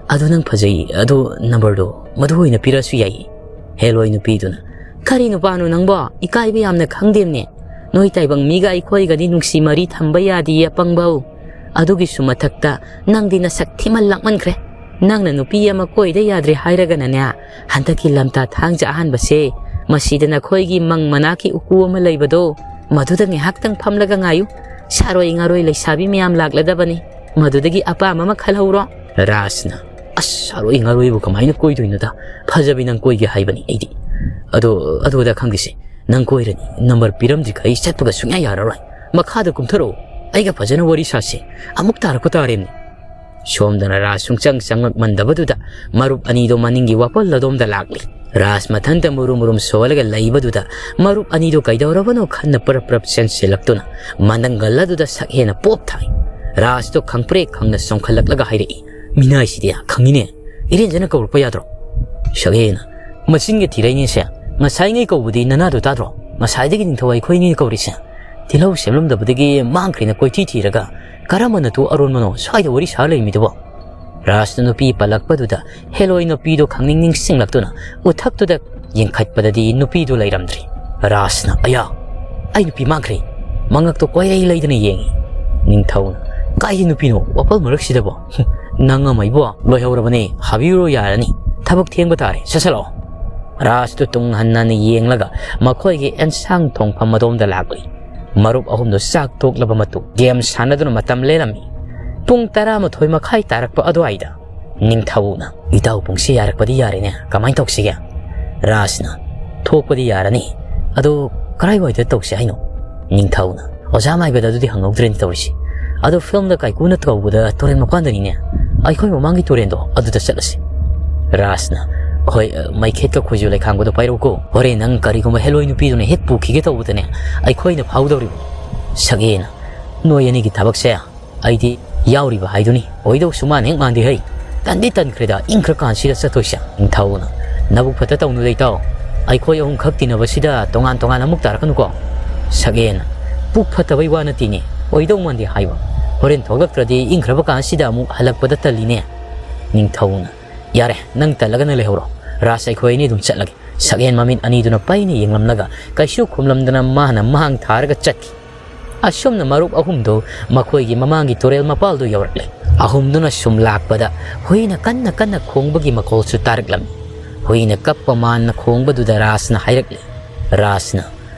ꯑꯗꯣ ꯅꯪ ꯐꯖꯩ, ꯑꯗꯣ ꯅꯝꯕꯔꯗꯣ ꯃꯗꯨ ꯑꯣꯏꯅ ꯄꯤꯔꯛꯑꯁꯨ ꯌꯥꯏꯌꯦ꯫" ꯍꯦꯂꯣꯏ ꯅꯨꯄꯤꯗꯨꯅ, "ꯀꯔꯤ ꯅꯨꯄꯥꯅꯣ ꯅꯪꯕꯣ? ꯏꯀꯥꯏꯕ ꯌꯥꯝꯅ ꯈꯪꯗꯦꯝꯅꯦ꯫ ꯅꯣꯏ ꯇꯥꯏꯕꯪ ꯃꯤꯒ ꯑꯩꯈꯣꯏꯒꯗꯤ ꯅꯨꯡꯁꯤ ꯃꯔꯤ ꯊꯝꯕ ꯌꯥꯗꯤꯌꯦ ꯑꯄꯪꯕꯧ꯫ ꯑꯗꯨꯒꯤꯁꯨ ꯃꯊꯛꯇ ꯅꯪꯗꯤ ꯅꯁꯛ ꯊꯤꯃꯜ ꯂꯥꯛꯃꯟꯈ꯭ꯔꯦ꯫ ꯅꯪꯅ ꯅꯨꯄꯤ ꯑꯃ ꯀꯣꯏꯗ ꯌꯥꯗ꯭ꯔꯦ ꯍꯥꯏꯔꯒꯅꯅꯦ, ꯍꯟꯗꯛꯀꯤ ꯂꯝꯇꯥ ꯊꯥꯡꯖ ꯑꯍꯥꯟꯕꯁꯦ, ꯃꯁꯤꯗ ꯅꯈꯣꯏꯒꯤ ꯃꯪ ꯃꯅꯥꯛꯀꯤ ꯎꯀꯨ ꯑꯃ ꯂꯩꯕꯗꯣ, ꯃꯗꯨꯗ ꯉꯥꯏꯍꯥꯛꯇꯪ ꯐꯝꯂꯒ ꯉꯥꯏꯌꯨ꯫ ꯁꯥꯔꯣꯏ ꯉꯥꯔꯣꯏ ꯂꯩꯁꯥꯕꯤ ꯃꯌꯥꯝ ꯂꯥꯛꯂꯗꯕꯅꯤ꯫ ꯃꯗꯨꯗꯒꯤ ꯑꯄꯥꯝꯕ ꯑꯃ ꯈꯜꯍꯧꯔꯣ꯫ ꯔꯥꯖꯅ, "ꯑꯁ, ꯁꯥꯔꯣꯏ ꯉꯥꯔꯣꯏꯕꯨ ꯀꯃꯥꯏꯅ ꯀꯣꯏꯗꯣꯏꯅꯣꯗ? ꯐꯖꯕꯤ ꯅꯪ ꯀꯣꯏꯒꯦ ꯍꯥꯏꯕꯅꯤ ꯑꯩꯗꯤ꯫ ꯑꯗꯣ, ꯑꯗꯨꯗ ꯈꯪꯗꯦꯁꯦ, ꯅꯪ ꯀꯣꯏꯔꯅꯤ, ꯅꯝꯕꯔ ꯄꯤꯔꯝꯗ꯭ꯔꯤꯈꯩ ꯆꯠꯄꯒ ꯁꯨꯡꯌꯥ ꯌꯥꯔꯔꯣꯏ꯫ ꯃꯈꯥꯗ ꯀꯨꯝꯊꯔꯛꯎ, ꯑꯩꯒ ꯐꯖꯅ ꯋꯥꯔꯤ ꯁꯥꯁꯦ꯫ ꯑꯃꯨꯛ ꯇꯥꯔꯛꯄ ꯇꯥꯔꯦꯅꯦ"꯫ ꯁꯣꯝꯗꯅ ꯔꯥꯖ ꯁꯨꯡꯆꯪ ꯆꯪꯉꯛꯃꯟꯗꯕꯗꯨꯗ ꯃꯔꯨꯞ ꯑꯅꯤꯗꯣ ꯃꯅꯤꯡꯒꯤ ꯋꯥꯄꯜ ꯑꯗꯣꯝꯗ ꯂꯥꯛꯂꯤ꯫ ꯔꯥꯖ ꯃꯊꯟꯇ ꯃꯨꯔꯨꯝ ꯃꯨꯔꯨꯝ ꯁꯣꯜꯂꯒ ꯂꯩꯕꯗꯨꯗ ꯃꯔꯨꯞ ꯑꯅꯤꯗꯣ ꯀꯩꯗꯧꯔꯕꯅꯣ ꯈꯟꯅ ꯄ꯭ꯔꯞ ꯄ꯭ꯔꯞ ꯆꯦꯟꯁꯤꯜꯂꯛꯇꯨꯅ ꯃꯅꯪꯒꯜ ꯑꯗꯨꯗ ꯁꯛ ꯍꯦꯟꯅ ꯄꯣꯞ ꯊꯥꯏ꯫ ꯔꯥꯖꯇꯣ ꯈꯪꯄ꯭ꯔꯦꯛ ꯈꯪꯅ ꯆꯣꯡꯈꯠꯂꯛꯂꯒ ꯍꯥꯏꯔꯛꯏ, "ꯃꯤꯅꯥꯏꯁꯤꯗꯤ ꯈꯪꯉꯤꯅꯦ, ꯏꯔꯦꯟꯖꯅ ꯀꯧꯔꯛꯄ ꯌꯥꯗ꯭ꯔꯣ?" ꯁꯛꯍꯦꯟꯅ, "ꯃꯆꯤꯟꯒ ꯊꯤꯔꯛꯏꯅꯦꯁꯦ, ꯉꯁꯥꯏꯉꯩ ꯀꯧꯕꯗꯤ ꯅꯅꯥꯗꯣ ꯇꯥꯗ꯭ꯔꯣ? ꯉꯁꯥꯏꯗꯒꯤ ꯅꯤꯡꯊꯧ ꯑꯩꯈꯣꯏꯅꯤꯅ ꯀꯧꯔꯤꯁꯦ꯫ ꯇꯤꯜꯍꯧ ꯁꯦꯝꯂꯝꯗꯕꯗꯒꯤ ꯃꯥꯡꯈ꯭ꯔꯦꯅ ꯀꯣꯏꯊꯤ ꯊꯤꯔꯒ ꯀꯔꯝꯕ ꯅꯇꯨ ꯑꯔꯣꯟꯕꯅꯣ ꯁ꯭ꯋꯥꯏꯗ ꯋꯥꯔꯤ ꯁꯥꯔ ꯂꯩꯔꯝꯃꯤꯗꯨꯕꯣ?" ꯔꯥꯖꯅ ꯅꯨꯄꯤ ꯄꯜꯂꯛꯄꯗꯨꯗ ꯍꯦꯂꯣꯏ ꯅꯨꯄꯤꯗꯣ ꯈꯪꯅꯤꯡ ꯅꯤꯡꯁꯤꯡꯂꯛꯇꯨꯅ ꯎꯊꯛꯇꯨꯗ ꯌꯦꯡꯈꯠꯄꯗꯗꯤ ꯅꯨꯄꯤꯗꯨ ꯂꯩꯔꯝꯗ꯭ꯔꯤ꯫ ꯔꯥꯖꯅ, "ꯑꯌꯥ, ꯑꯩ ꯅꯨꯄꯤ ꯃꯥꯡꯈ꯭ꯔꯦ!" ꯃꯉꯛꯇꯣ ꯀꯣꯏꯔꯩ ꯂꯩꯗꯅ ꯌꯦꯡꯉꯤ꯫ ꯅꯤꯡꯊꯧꯅ, "ꯀꯥꯏꯗ ꯅꯨꯄꯤꯅꯣ? ꯋꯥꯄꯜ ꯃꯔꯛꯁꯤꯗꯕꯣ?" "ꯅꯪ ꯑꯃ ꯑꯩꯕꯣ ꯂꯣꯏꯍꯧꯔꯕꯅꯦ, ꯍꯥꯕꯤꯔꯨꯔꯣ ꯌꯥꯔꯅꯤ꯫ ꯊꯕꯛ ꯊꯦꯡꯕ ꯇꯥꯔꯦ, ꯆꯠꯁꯜꯂꯛꯑꯣ"꯫ ꯔꯥꯖꯇꯨ ꯇꯨꯡ ꯍꯟꯅꯅ ꯌꯦꯡꯂꯒ ꯃꯈꯣꯏꯒꯤ ꯑꯦꯟꯁꯥꯡ ꯊꯣꯡꯐꯝ ꯑꯗꯣꯝꯗ ꯂꯥꯛꯂꯤ꯫ ꯃꯔꯨꯞ ꯑꯍꯨꯝꯗꯨ ꯆꯥꯛ ꯇꯣꯛꯂꯕ ꯃꯇꯨꯡ ꯒꯦꯝ ꯁꯥꯟꯅꯗꯨꯅ ꯃꯇꯝ ꯂꯦꯜꯂꯝꯃꯤ꯫ ꯄꯨꯡ ꯇꯔꯥꯃꯥꯊꯣꯏ ꯃꯈꯥꯏ ꯇꯥꯔꯛꯄ ꯑꯗꯨꯋꯥꯏꯗ ꯅꯤꯡꯊꯧꯅ, "ꯏꯇꯥꯎ, ꯄꯨꯡꯁꯤ ꯌꯥꯔꯛꯄꯗꯤ ꯌꯥꯔꯦꯅꯦ, ꯀꯃꯥꯏꯅ ꯇꯧꯁꯤꯒꯦ?" ꯔꯥꯖꯅ, "ꯊꯣꯛꯄꯗꯤ ꯌꯥꯔꯅꯤ, ꯑꯗꯣ ꯀꯔꯥꯏꯋꯥꯏꯗ ꯇꯧꯁꯤ ꯍꯥꯏꯅꯣ?" ꯅꯤꯡꯊꯧꯅ, "ꯑꯣꯖꯥ ꯃꯥꯏꯕꯗ ꯑꯗꯨꯗꯤ ꯍꯪꯍꯧꯗ꯭ꯔꯦꯅꯦ ꯇꯧꯔꯤꯁꯤ꯫ ꯑꯗꯣ ꯐꯤꯂꯝꯗ ꯀꯥꯏꯀꯨꯅ ꯀꯧꯕꯗ ꯇꯨꯔꯦꯜ ꯃꯄꯥꯟꯗꯅꯤꯅꯦ, ꯑꯩꯈꯣꯏ ꯃꯃꯥꯡꯒꯤ ꯇꯨꯔꯦꯜꯗꯣ ꯑꯗꯨꯗ ꯆꯠꯂꯁꯤ"꯫ ꯔꯥꯖꯅ, "ꯍꯣꯏ, ꯃꯩꯈꯦꯠꯀ ꯈꯣꯏꯖꯨ ꯂꯩꯈꯥꯡꯒꯗꯣ ꯄꯥꯏꯔꯛꯎꯀꯣ, ꯍꯣꯔꯦꯟ ꯅꯪ ꯀꯔꯤꯒꯨꯝꯕ ꯍꯦꯂꯣꯏ ꯅꯨꯄꯤꯗꯨꯅ ꯍꯦꯛ ꯄꯨꯈꯤꯒꯦ ꯇꯧꯕꯗꯅꯦ, ꯑꯩꯈꯣꯏꯅ ꯐꯥꯍꯧꯗꯧꯔꯤꯕꯅꯤ"꯫ ꯁꯛꯍꯦꯟꯅ, "ꯅꯣꯏ ꯑꯅꯤꯒꯤ ꯊꯕꯛꯁꯦ ꯑꯩꯗꯤ ꯌꯥꯎꯔꯤꯕ ꯍꯥꯏꯗꯨꯅꯤ꯫ ꯑꯣꯏꯗꯧ ꯁꯨꯃꯥꯟ ꯍꯦꯛ ꯃꯥꯟꯗꯦ ꯍꯩ꯫ ꯇꯟꯗꯤ ꯇꯟꯈ꯭ꯔꯦꯗ, ꯏꯪꯈ꯭ꯔ ꯀꯥꯟꯁꯤꯗ ꯆꯠꯇꯣꯏꯁꯦ"꯫ ꯅꯤꯡꯊꯧꯅ, "ꯅꯕꯨꯛ ꯐꯠꯇ ꯇꯧꯅꯨꯗ ꯏꯇꯥꯎ꯫ ꯑꯩꯈꯣꯏ ꯑꯍꯨꯝ ꯈꯛ ꯇꯤꯟꯅꯕꯁꯤꯗ ꯇꯣꯉꯥꯟ ꯇꯣꯉꯥꯟ ꯑꯃꯨꯛ ꯇꯥꯔꯛꯀꯅꯨꯀꯣ"꯫ ꯁꯛꯍꯦꯟꯅ, "ꯄꯨꯛ ꯐꯠꯇꯕꯩ ꯋꯥ ꯅꯠꯇꯦꯅꯦ, ꯑꯣꯏꯗꯧ ꯃꯥꯟꯗꯦ ꯍꯥꯏꯕ꯫ ꯍꯣꯔꯦꯟ ꯊꯣꯛꯂꯛꯇ꯭ꯔꯗꯤ ꯏꯪꯈ꯭ꯔꯕ ꯀꯥꯟꯁꯤꯗ ꯑꯃꯨꯛ ꯍꯜꯂꯛꯄꯗ ꯇꯜꯂꯤꯅꯦ"꯫ ꯅꯤꯡꯊꯧꯅ, "ꯌꯥꯔꯦ, ꯅꯪ ꯇꯜꯂꯒꯅ ꯂꯩꯍꯧꯔꯣ꯫ "ꯔꯥꯖ, ꯑꯩꯈꯣꯏ ꯑꯅꯤ ꯑꯗꯨꯝ ꯆꯠꯂꯒꯦ꯫" ꯁꯛꯍꯦꯟ ꯃꯃꯤꯠ ꯑꯅꯤꯗꯨꯅ ꯄꯩꯅ ꯌꯦꯡꯂꯝꯂꯒ ꯀꯩꯁꯨ ꯈꯨꯝꯂꯝꯗꯅ ꯃꯥꯅ ꯃꯥꯡ ꯊꯥꯔꯒ ꯆꯠꯈꯤ꯫ ꯑꯁꯨꯝꯅ ꯃꯔꯨꯞ ꯑꯍꯨꯝꯗꯨ ꯃꯈꯣꯏꯒꯤ ꯃꯃꯥꯡꯒꯤ ꯇꯨꯔꯦꯜ ꯃꯄꯥꯜꯗꯨ ꯌꯧꯔꯛꯂꯦ꯫ ꯑꯍꯨꯝꯗꯨꯅ ꯁꯨꯝ ꯂꯥꯛꯄꯗ ꯍꯨꯏꯅ ꯀꯟꯅ ꯀꯟꯅ ꯈꯣꯡꯕꯒꯤ ꯃꯈꯣꯜꯁꯨ ꯇꯥꯔꯛꯂꯝꯃꯤ꯫ ꯍꯨꯏꯅ ꯀꯞꯄ ꯃꯥꯟꯅ ꯈꯣꯡꯕꯗꯨꯗ ꯔꯥꯖꯅ ꯍꯥꯏꯔꯛꯂꯦ꯫ ꯔꯥꯖꯅ,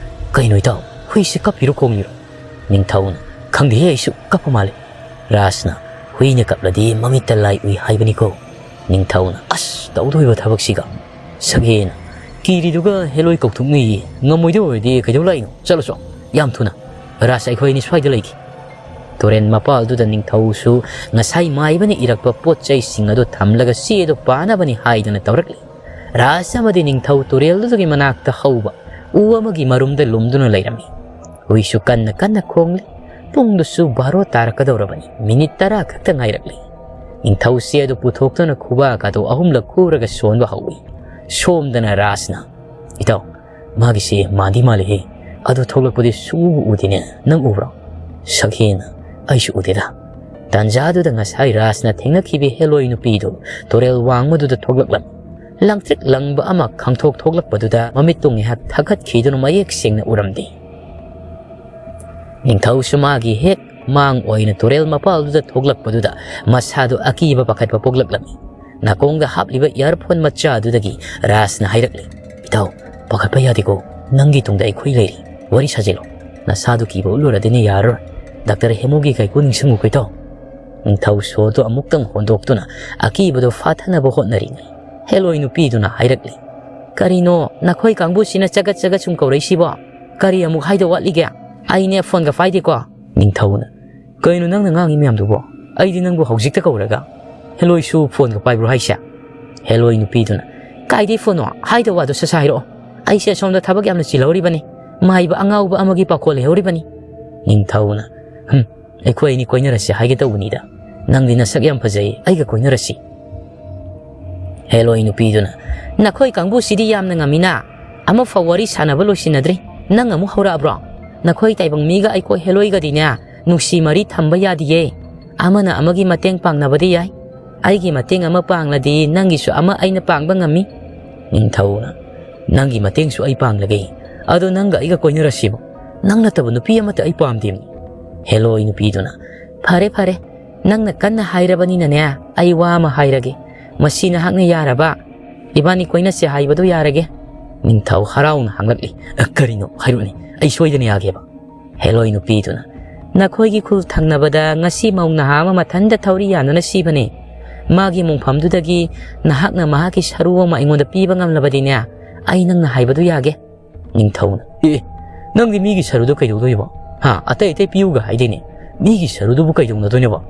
"ꯀꯩꯅꯣ ꯏꯇꯥꯎ, ꯍꯨꯏꯁꯦ ꯀꯞꯄꯤꯔꯣ ꯈꯣꯡꯉꯤꯔꯣ?" ꯅꯤꯡꯊꯧꯅ, "ꯈꯪꯗꯦꯍꯦ, ꯑꯩꯁꯨ ꯀꯞꯄ ꯃꯥꯜꯂꯦ꯫" ꯔꯥꯖꯅ, "ꯍꯨꯏꯅ ꯀꯞꯂꯗꯤ ꯃꯃꯤꯠꯇ ꯂꯥꯏ ꯎꯏ ꯍꯥꯏꯕꯅꯤꯀꯣ꯫" ꯅꯤꯡꯊꯧꯅ, "ꯑꯁ, ꯇꯧꯗꯣꯏꯕ ꯊꯕꯛꯁꯤꯒ꯫" ꯁꯛꯍꯦꯟꯅ, "ꯀꯤꯔꯤꯗꯨꯒ ꯍꯦꯂꯣꯏ ꯀꯧꯊꯣꯛꯅꯤꯌꯦ, ꯉꯝꯃꯣꯏꯗꯧ ꯑꯣꯏꯔꯗꯤ ꯀꯩꯗꯧ ꯂꯥꯛꯏꯅꯣ? ꯆꯠꯂꯣ ꯆꯣ, ꯌꯥꯝ ꯊꯨꯅ꯫ ꯔꯥꯖ, ꯑꯩꯈꯣꯏ ꯑꯅꯤ ꯁ꯭ꯋꯥꯏꯗ ꯂꯩꯒꯦ꯫" ꯇꯨꯔꯦꯜ ꯃꯄꯥꯜꯗꯨꯗ ꯅꯤꯡꯊꯧꯁꯨ ꯉꯁꯥꯏ ꯃꯥꯏꯕꯅ ꯏꯔꯛꯄ ꯄꯣꯠ ꯆꯩꯁꯤꯡ ꯑꯗꯨ ꯊꯝꯂꯒ ꯆꯦ ꯑꯗꯨ ꯄꯥꯅꯕꯅꯤ ꯍꯥꯏꯗꯨꯅ ꯇꯧꯔꯛꯂꯤ꯫ ꯔꯥꯖ ꯑꯃꯗꯤ ꯅꯤꯡꯊꯧ ꯇꯨꯔꯦꯜꯗꯨꯒꯤ ꯃꯅꯥꯛꯇ ꯍꯧꯕ ꯎ ꯑꯃꯒꯤ ꯃꯔꯨꯝꯗ ꯂꯨꯝꯗꯨꯅ ꯂꯩꯔꯝꯃꯤ꯫ ꯍꯨꯏꯁꯨ ꯀꯟꯅ ꯀꯟꯅ ꯈꯣꯡꯂꯤ꯫ ꯄꯨꯡꯗꯨꯁꯨ ꯕꯥꯔꯣ ꯇꯥꯔꯛꯀꯗꯧꯔꯕꯅꯤ꯫ ꯃꯤꯅꯤꯠ ꯇꯔꯥ ꯈꯛꯇ ꯉꯥꯏꯔꯛꯂꯤ꯫ ꯅꯤꯡꯊꯧ ꯆꯦ ꯑꯗꯨ ꯄꯨꯊꯣꯛꯇꯨꯅ ꯈꯨꯕꯥꯛ ꯑꯗꯨ ꯑꯍꯨꯝꯂꯛ ꯈꯨꯔꯒ ꯁꯣꯟꯕ ꯍꯧꯏ꯫ ꯁꯣꯝꯗꯅ ꯔꯥꯖꯅ, "ꯏꯇꯥꯎ, ꯃꯥꯒꯤꯁꯦ ꯃꯥꯟꯗꯤ ꯃꯥꯜꯂꯤꯍꯦ꯫ ꯑꯗꯨ ꯊꯣꯛꯂꯛꯄꯗꯤ ꯁꯨꯛꯎꯕꯨ ꯎꯗꯦꯅꯦ꯫ ꯅꯪ ꯎꯕ꯭ꯔꯣ?" ꯁꯛꯍꯦꯟꯅ, "ꯑꯩꯁꯨ ꯎꯗꯦꯗ꯫" ꯇꯥꯟꯖꯥꯗꯨꯗ ꯉꯁꯥꯏ ꯔꯥꯖꯅ ꯊꯦꯡꯅꯈꯤꯕ ꯍꯦꯂꯣꯏ ꯅꯨꯄꯤꯗꯨ ꯇꯨꯔꯦꯜ ꯋꯥꯡꯃꯗꯨꯗ ꯊꯣꯛꯂꯛꯂꯝꯃꯤ꯫ ꯂꯪꯇ꯭ꯔꯤꯛ ꯂꯪꯕ ꯑꯃ ꯈꯪꯊꯣꯛ ꯊꯣꯛꯂꯛꯄꯗꯨꯗ ꯃꯃꯤꯠꯇꯨ ꯉꯥꯏꯍꯥꯛ ꯊꯛꯀꯠꯈꯤꯗꯨꯅ ꯃꯌꯦꯛ ꯁꯦꯡꯅ ꯎꯔꯝꯗꯦ꯫ ꯅꯤꯡꯊꯧꯁꯨ ꯃꯥꯒꯤ ꯍꯦꯛ ꯃꯥꯡ ꯑꯣꯏꯅ ꯇꯨꯔꯦꯜ ꯃꯄꯥꯜꯗꯨꯗ ꯊꯣꯛꯂꯛꯄꯗꯨꯗ ꯃꯁꯥꯗꯨ ꯑꯀꯤꯕ ꯄꯥꯈꯠꯄ ꯄꯣꯛꯂꯛꯂꯝꯃꯤ꯫ ꯅꯥꯀꯣꯡꯗ ꯍꯥꯞꯂꯤꯕ ꯏꯌꯥꯔꯐꯣꯟ ꯃꯆꯥꯗꯨꯗꯒꯤ ꯔꯥꯖꯅ ꯍꯥꯏꯔꯛꯂꯤ, "ꯏꯇꯥꯎ, ꯄꯥꯈꯠꯄ ꯌꯥꯗꯦꯀꯣ꯫ ꯅꯪꯒꯤ ꯇꯨꯡꯗ ꯑꯩꯈꯣꯏ ꯂꯩꯔꯤ꯫ ꯋꯥꯔꯤ ꯁꯥꯖꯤꯜꯂꯣ꯫ ꯅꯁꯥꯗꯨ ꯀꯤꯕ ꯎꯠꯂꯨꯔꯗꯤꯅꯦ ꯌꯥꯔꯔꯣꯏ꯫ ꯗꯥꯛꯇꯔ ꯍꯦꯃꯨꯒꯤ ꯀꯩꯀꯨ ꯅꯤꯡꯁꯤꯡꯉꯨꯀꯣ ꯏꯇꯥꯎ꯫" ꯅꯤꯡꯊꯧ ꯁꯣꯗꯨ ꯑꯃꯨꯛꯇꯪ ꯍꯣꯟꯗꯣꯛꯇꯨꯅ ꯑꯀꯤꯕꯗꯨ ꯐꯥꯊꯅꯕ ꯍꯣꯠꯅꯔꯤꯉꯩ ꯍꯦꯂꯣꯏ ꯅꯨꯄꯤꯗꯨꯅ ꯍꯥꯏꯔꯛꯂꯤ, "ꯀꯔꯤꯅꯣ ꯅꯈꯣꯏ ꯀꯥꯡꯕꯨꯁꯤꯅ ꯆꯒꯠ ꯆꯒꯠ ꯁꯨꯝ ꯀꯧꯔꯛꯏꯁꯤꯕꯣ? ꯀꯔꯤ ꯑꯃꯨꯛ ꯍꯥꯏꯗꯧ ꯋꯥꯠꯂꯤꯒꯦ? ꯑꯩꯅꯦ ꯐꯣꯟꯒ ꯄꯥꯏꯗꯦꯀꯣ꯫" ꯅꯤꯡꯊꯧꯅ, "ꯀꯩꯅꯣ ꯅꯪꯅ ꯉꯥꯡꯉꯤ ꯃꯌꯥꯝꯗꯨꯕꯣ? ꯑꯩꯗꯤ ꯅꯪꯕꯨ ꯍꯧꯖꯤꯛꯇ ꯀꯧꯔꯒ ꯍꯦꯂꯣꯏꯁꯨ ꯐꯣꯟꯒ ꯄꯥꯏꯕ꯭ꯔꯣ ꯍꯥꯏꯁꯦ?" ꯍꯦꯂꯣꯏ ꯅꯨꯄꯤꯗꯨꯅ, "ꯀꯥꯏꯗꯩ ꯐꯣꯟꯅꯣ? ꯍꯥꯏꯗꯧ ꯋꯥꯗꯣ ꯁꯠ ꯁꯠ ꯍꯥꯏꯔꯛꯑꯣ꯫ ꯑꯩꯁꯦ ꯑꯁꯣꯝꯗ ꯊꯕꯛ ꯌꯥꯝꯅ ꯆꯤꯜꯍꯧꯔꯤꯕꯅꯤ꯫ ꯃꯥꯏꯕ ꯑꯉꯥꯎꯕ ꯑꯃꯒꯤ ꯄꯥꯈꯣꯜ ꯂꯩꯍꯧꯔꯤꯕꯅꯤ꯫" ꯅꯤꯡꯊꯧꯅ, "ꯍꯨꯝ, ꯑꯩꯈꯣꯏ ꯑꯅꯤ ꯀꯣꯏꯅꯔꯁꯦ ꯍꯥꯏꯒꯦ ꯇꯧꯕꯅꯤꯗ꯫ ꯅꯪꯗꯤ ꯅꯁꯛ ꯌꯥꯝ ꯐꯖꯩ, ꯑꯩꯒ ꯀꯣꯏꯅꯔꯁꯤ꯫" ꯍꯦꯂꯣꯏ ꯅꯨꯄꯤꯗꯨꯅ, "ꯅꯈꯣꯏ ꯀꯥꯡꯕꯨꯁꯤꯗꯤ ꯌꯥꯝꯅ ꯉꯝꯃꯤꯅ꯫ ꯑꯃꯐꯥꯎ ꯋꯥꯔꯤ ꯁꯥꯟꯅꯕ ꯂꯣꯏꯁꯤꯟꯅꯗ꯭ꯔꯤ꯫ ꯅꯪ ꯑꯃꯨꯛ ꯍꯧꯔꯛꯑꯕ꯭ꯔꯣ? ꯅꯈꯣꯏ ꯇꯥꯏꯕꯪ ꯃꯤꯒ ꯑꯩꯈꯣꯏ ꯍꯦꯂꯣꯏꯒꯗꯤꯅꯦ, ꯅꯨꯡꯁꯤ ꯃꯔꯤ ꯊꯝꯕ ꯌꯥꯗꯤꯌꯦ꯫ ꯑꯃꯅ ꯑꯃꯒꯤ ꯃꯇꯦꯡ ꯄꯥꯡꯅꯕꯗꯤ ꯌꯥꯏ꯫ ꯑꯩꯒꯤ ꯃꯇꯦꯡ ꯑꯃ ꯄꯥꯡꯂꯗꯤ ꯅꯪꯒꯤꯁꯨ ꯑꯃ ꯑꯩꯅ ꯄꯥꯡꯕ ꯉꯝꯃꯤ꯫ ꯅꯤꯡꯊꯧꯅ, "ꯅꯪꯒꯤ ꯃꯇꯦꯡꯁꯨ ꯑꯩ ꯄꯥꯡꯂꯒꯦ꯫ ꯑꯗꯣ ꯅꯪꯒ ꯑꯩꯒ ꯀꯣꯏꯅꯔꯁꯤꯕ꯫ ꯅꯪ ꯅꯠꯇꯕ ꯅꯨꯄꯤ ꯑꯃꯠꯇ ꯑꯩ ꯄꯥꯝꯗꯦ꯫" ꯍꯦꯂꯣꯏ ꯅꯨꯄꯤꯗꯨꯅ, "ꯐꯔꯦ, ꯐꯔꯦ, ꯅꯪꯅ ꯀꯟꯅ ꯍꯥꯏꯔꯕꯅꯤꯅꯅꯦ, ꯑꯩ ꯋꯥ ꯑꯃ ꯍꯥꯏꯔꯒꯦ꯫ ꯃꯁꯤ ꯅꯍꯥꯛꯅ ꯌꯥꯔꯕ? ꯏꯕꯥꯅꯤ ꯀꯣꯏꯅꯁꯦ ꯍꯥꯏꯕꯗꯨ ꯌꯥꯔꯒꯦ?" ꯅꯤꯡꯊꯧ ꯍꯔꯥꯎꯅ ꯍꯪꯂꯛꯂꯤ꯫ "ꯑ, ꯀꯔꯤꯅꯣ? ꯍꯥꯏꯔꯛꯎꯅꯦ, ꯑꯩ ꯁꯣꯏꯗꯅ ꯌꯥꯒꯦꯕ꯫" ꯍꯦꯂꯣꯏ ꯅꯨꯄꯤꯗꯨꯅ, "ꯅꯈꯣꯏꯒꯤ ꯈꯨꯜ ꯊꯪꯅꯕꯗ ꯉꯁꯤ ꯃꯧ ꯅꯍꯥ ꯑꯃ ꯃꯊꯟꯇ ꯊꯧꯔꯤ ꯌꯥꯟꯗꯨꯅ ꯁꯤꯕꯅꯦ꯫ ꯃꯥꯒꯤ ꯃꯣꯡꯐꯝꯗꯨꯗꯒꯤ ꯅꯍꯥꯛꯅ ꯃꯍꯥꯛꯀꯤ ꯁꯔꯨ ꯑꯃ ꯑꯩꯉꯣꯟꯗ ꯄꯤꯕ ꯉꯝꯂꯕꯗꯤꯅꯦ, ꯑꯩ ꯅꯪꯅ ꯍꯥꯏꯕꯗꯨ ꯌꯥꯒꯦ꯫" ꯅꯤꯡꯊꯧꯅ, "ꯑꯦ, ꯅꯪꯗꯤ ꯃꯤꯒꯤ ꯁꯔꯨꯗꯣ ꯀꯩꯗꯧꯗꯣꯏꯕ? ꯍꯥ, ꯑꯇꯩ ꯑꯇꯩ ꯄꯤꯌꯨꯒ ꯍꯥꯏꯗꯦꯅꯦ꯫ ꯃꯤꯒꯤ ꯁꯔꯨꯗꯨꯕꯨ ꯀꯩꯗꯧꯅꯗꯣꯏꯅꯣꯕ?"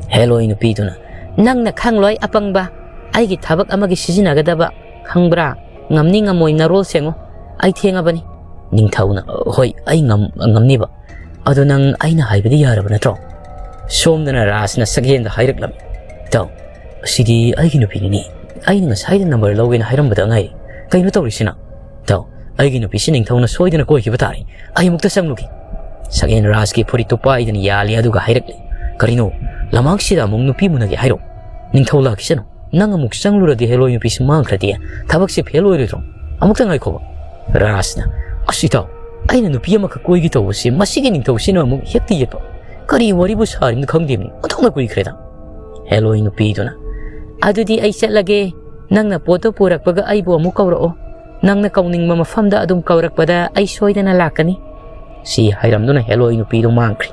ꯍꯦꯂꯣꯏ ꯅꯨꯄꯤꯗꯨꯅ, "ꯅꯪꯅ ꯈꯪꯂꯣꯏ, ꯑꯄꯪꯕ꯫ ꯑꯩꯒꯤ ꯊꯕꯛ ꯑꯃꯒꯤ ꯁꯤꯖꯤꯟꯅꯒꯗꯕ, ꯈꯪꯕ꯭ꯔꯥ? ꯉꯝꯅꯤ ꯉꯝꯃꯣꯏ ꯅꯔꯣꯜ ꯁꯦꯡꯉꯨ꯫ ꯑꯩ ꯊꯦꯡꯉꯕꯅꯤ꯫" ꯅꯤꯡꯊꯧꯅ, "ꯍꯣꯏ, ꯑꯩ ꯉꯝ-, ꯉꯝꯅꯤꯕ꯫ ꯑꯗꯣ ꯅꯪ ꯑꯩꯅ ꯍꯥꯏꯕꯗꯤ ꯌꯥꯔꯕ ꯅꯠꯇ꯭ꯔꯣ?" ꯁꯣꯝꯗꯅ ꯔꯥꯖꯅ ꯁꯛꯍꯦꯟꯗ ꯍꯥꯏꯔꯛꯂꯝꯃꯤ, "ꯏꯇꯥꯎ, ꯑꯁꯤꯗꯤ ꯑꯩꯒꯤ ꯅꯨꯄꯤꯅꯤꯅꯦ꯫ ꯑꯩꯅ ꯉꯁꯥꯏꯗ ꯅꯝꯕꯔ ꯂꯧꯒꯦꯅ ꯍꯥꯏꯔꯝꯕꯗ ꯉꯥꯏꯔꯤ꯫ ꯀꯩꯅꯣ ꯇꯧꯔꯤꯁꯤꯅ? ꯏꯇꯥꯎ, ꯑꯩꯒꯤ ꯅꯨꯄꯤꯁꯤ ꯅꯤꯡꯊꯧꯅ ꯁꯣꯏꯗꯅ ꯀꯣꯏꯈꯤꯕ ꯇꯥꯔꯦ꯫ ꯑꯩ ꯑꯃꯨꯛꯇ ꯆꯪꯂꯨꯒꯦ꯫" ꯁꯛꯍꯦꯟ ꯔꯥꯖꯀꯤ ꯐꯨꯔꯤꯠꯇꯨ ꯄꯥꯏꯗꯅ ꯌꯥꯜꯂꯤ, ꯑꯗꯨꯒ ꯍꯥꯏꯔꯛꯂꯤ, "ꯀꯔꯤꯅꯣ? ꯂꯃꯥꯡꯁꯤꯗ ꯑꯃꯨꯛ ꯅꯨꯄꯤ ꯃꯨꯟꯅꯒꯦ ꯍꯥꯏꯔꯣ? ꯅꯤꯡꯊꯧ ꯂꯥꯛꯈꯤꯁꯅꯨ꯫ ꯅꯪ ꯑꯃꯨꯛ ꯆꯪꯂꯨꯔꯗꯤ ꯍꯦꯂꯣꯏ ꯅꯨꯄꯤꯁꯤ ꯃꯥꯡꯈ꯭ꯔꯗꯤ ꯊꯕꯛꯁꯦ ꯐꯦꯜ ꯑꯣꯏꯔꯣꯏꯗ꯭ꯔꯣ? ꯑꯃꯨꯛꯇ ꯉꯥꯏꯈꯣꯕ꯫" ꯔꯥꯖꯅ, "ꯑꯁ ꯏꯇꯥꯎ, ꯑꯩꯅ ꯅꯨꯄꯤ ꯑꯃꯈꯛ ꯀꯣꯏꯒꯦ ꯇꯧꯕꯁꯤ ꯃꯁꯤꯒꯤ ꯅꯤꯡꯊꯧꯁꯤꯅ ꯑꯃꯨꯛ ꯍꯦꯛꯇ ꯌꯦꯠꯄ꯫ ꯀꯔꯤ ꯋꯥꯔꯤꯕꯨ ꯁꯥꯔꯤꯕꯅꯣ ꯈꯪꯗꯦꯃꯤ, ꯑꯣꯟꯊꯣꯛꯅ ꯀꯨꯏꯈ꯭ꯔꯦꯗ꯫" ꯍꯦꯂꯣꯏ ꯅꯨꯄꯤꯗꯨꯅ, "ꯑꯗꯨꯗꯤ ꯑꯩ ꯆꯠꯂꯒꯦ꯫ ꯅꯪꯅ ꯄꯣꯠꯇꯣ ꯄꯨꯔꯛꯄꯒ ꯑꯩꯕꯨ ꯑꯃꯨꯛ ꯀꯧꯔꯛꯑꯣ꯫ ꯅꯪꯅ ꯀꯧꯅꯤꯡꯕ ꯃꯐꯝꯗ ꯑꯗꯨꯝ ꯀꯧꯔꯛꯄꯗ ꯑꯩ ꯁꯣꯏꯗꯅ ꯂꯥꯛꯀꯅꯤ꯫" ꯁꯤ ꯍꯥꯏꯔꯝꯗꯨꯅ ꯍꯦꯂꯣꯏ ꯅꯨꯄꯤꯗꯨ ꯃꯥꯡꯈ꯭ꯔꯤ꯫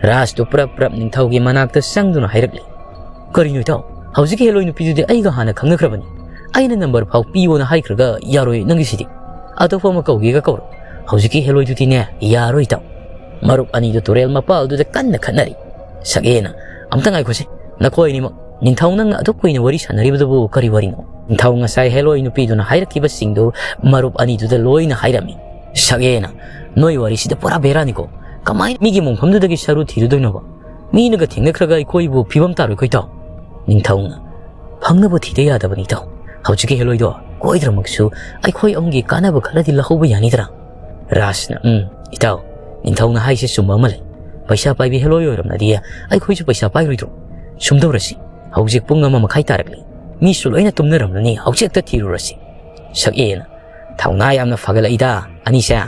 ꯔꯥꯖꯇꯨ ꯄ꯭ꯔꯞ ꯄ꯭ꯔꯞ ꯅꯤꯡꯊꯧꯒꯤ ꯃꯅꯥꯛꯇ ꯆꯪꯗꯨꯅ ꯍꯥꯏꯔꯛꯂꯤ, "ꯀꯔꯤꯅꯣ ꯏꯇꯥꯎ? ꯍꯧꯖꯤꯛꯀꯤ ꯍꯦꯂꯣꯏ ꯅꯨꯄꯤꯗꯨꯗꯤ ꯑꯩꯒ ꯍꯥꯟꯅ ꯈꯪꯅꯈ꯭ꯔꯕꯅꯤ꯫ ꯑꯩꯅ ꯅꯝꯕꯔ ꯐꯥꯎ ꯄꯤꯌꯣꯅ ꯍꯥꯏꯈ꯭ꯔꯒ ꯌꯥꯔꯣꯏ ꯅꯪꯒꯤꯁꯤꯗꯤ꯫ ꯑꯇꯣꯞꯄ ꯑꯃ ꯀꯧꯒꯦꯒ ꯀꯧꯔꯣ꯫ ꯍꯧꯖꯤꯛꯀꯤ ꯍꯦꯂꯣꯏꯗꯨꯗꯤꯅꯦ, ꯌꯥꯔꯣꯏ ꯏꯇꯥꯎ꯫" ꯃꯔꯨꯞ ꯑꯅꯤꯗꯨ ꯇꯨꯔꯦꯜ ꯃꯄꯥꯜꯗꯨꯗ ꯀꯟꯅ ꯈꯠꯅꯔꯤ꯫ ꯁꯛꯍꯦꯟꯅ, "ꯑꯝꯇ ꯉꯥꯏꯈꯣꯁꯦ, ꯅꯈꯣꯏ ꯑꯅꯤꯃꯛ꯫ ꯅꯤꯡꯊꯧ, ꯅꯪꯅ ꯑꯗꯨꯛ ꯀꯨꯏꯅ ꯋꯥꯔꯤ ꯁꯥꯟꯅꯔꯤꯕꯗꯨꯕꯨ ꯀꯔꯤ ꯋꯥꯔꯤꯅꯣ?" ꯅꯤꯡꯊꯧ ꯉꯁꯥꯏ ꯍꯦꯂꯣꯏ ꯅꯨꯄꯤꯗꯨꯅ ꯍꯥꯏꯔꯛꯈꯤꯕꯁꯤꯡꯗꯨ ꯃꯔꯨꯞ ꯑꯅꯤꯗꯨꯗ ꯂꯣꯏꯅ ꯍꯥꯏꯔꯝꯃꯤ꯫ ꯁꯛꯍꯦꯟꯅ, "ꯅꯣꯏ ꯋꯥꯔꯤꯁꯤꯗ ꯄꯨꯔꯥ ꯕꯦꯔꯥꯅꯤꯀꯣ꯫ ꯀꯃꯥꯏꯅ ꯃꯤꯒꯤ ꯃꯣꯡꯐꯝꯗꯨꯗꯒꯤ ꯁꯔꯨ ꯊꯤꯔꯨꯗꯣꯏꯅꯣꯕ? ꯃꯤꯅꯒ ꯊꯦꯡꯅꯈ꯭ꯔꯒ ꯑꯩꯈꯣꯏꯕꯨ ꯐꯤꯕꯝ ꯇꯥꯔꯣꯏꯀꯣ ꯏꯇꯥꯎ?" ꯅꯤꯡꯊꯧꯅ, "ꯐꯪꯅꯕ ꯊꯤꯗ ꯌꯥꯗꯕꯅꯤ ꯏꯇꯥꯎ꯫ ꯍꯧꯖꯤꯛꯀꯤ ꯍꯦꯂꯣꯏꯗꯣ ꯀꯣꯏꯗ꯭ꯔꯃꯛꯁꯨ ꯑꯩꯈꯣꯏ ꯑꯍꯨꯝꯒꯤ ꯀꯥꯟꯅꯕ ꯈꯔꯗꯤ ꯂꯧꯍꯧꯕ ꯌꯥꯅꯤꯗꯅ?" ꯔꯥꯖꯅ, "ꯎꯝ, ꯏꯇꯥꯎ, ꯅꯤꯡꯊꯧꯅ ꯍꯥꯏꯁꯦ ꯆꯨꯝꯕ ꯑꯃ ꯂꯩ꯫ ꯄꯩꯁꯥ ꯄꯥꯏꯕꯤ ꯍꯦꯂꯣꯏ ꯑꯣꯏꯔꯝꯂꯗꯤ ꯑꯩꯈꯣꯏꯁꯨ ꯄꯩꯁꯥ ꯄꯥꯏꯔꯣꯏꯗ꯭ꯔꯣ? ꯁꯨꯝ ꯇꯧꯔꯁꯤ, ꯍꯧꯖꯤꯛ ꯄꯨꯡ ꯑꯃ ꯃꯈꯥꯏ ꯇꯥꯔꯛꯂꯤ꯫ ꯃꯤꯁꯨ ꯂꯣꯏꯅ ꯇꯨꯝꯅꯔꯝꯂꯅꯤ, ꯍꯧꯖꯤꯛꯇ ꯊꯤꯔꯨꯔꯁꯤ꯫ ꯁꯛꯍꯦꯟꯅ, ꯊꯧꯅꯥ ꯌꯥꯝꯅ ꯐꯒꯠꯂꯛꯏꯗ ꯑꯅꯤꯁꯦ꯫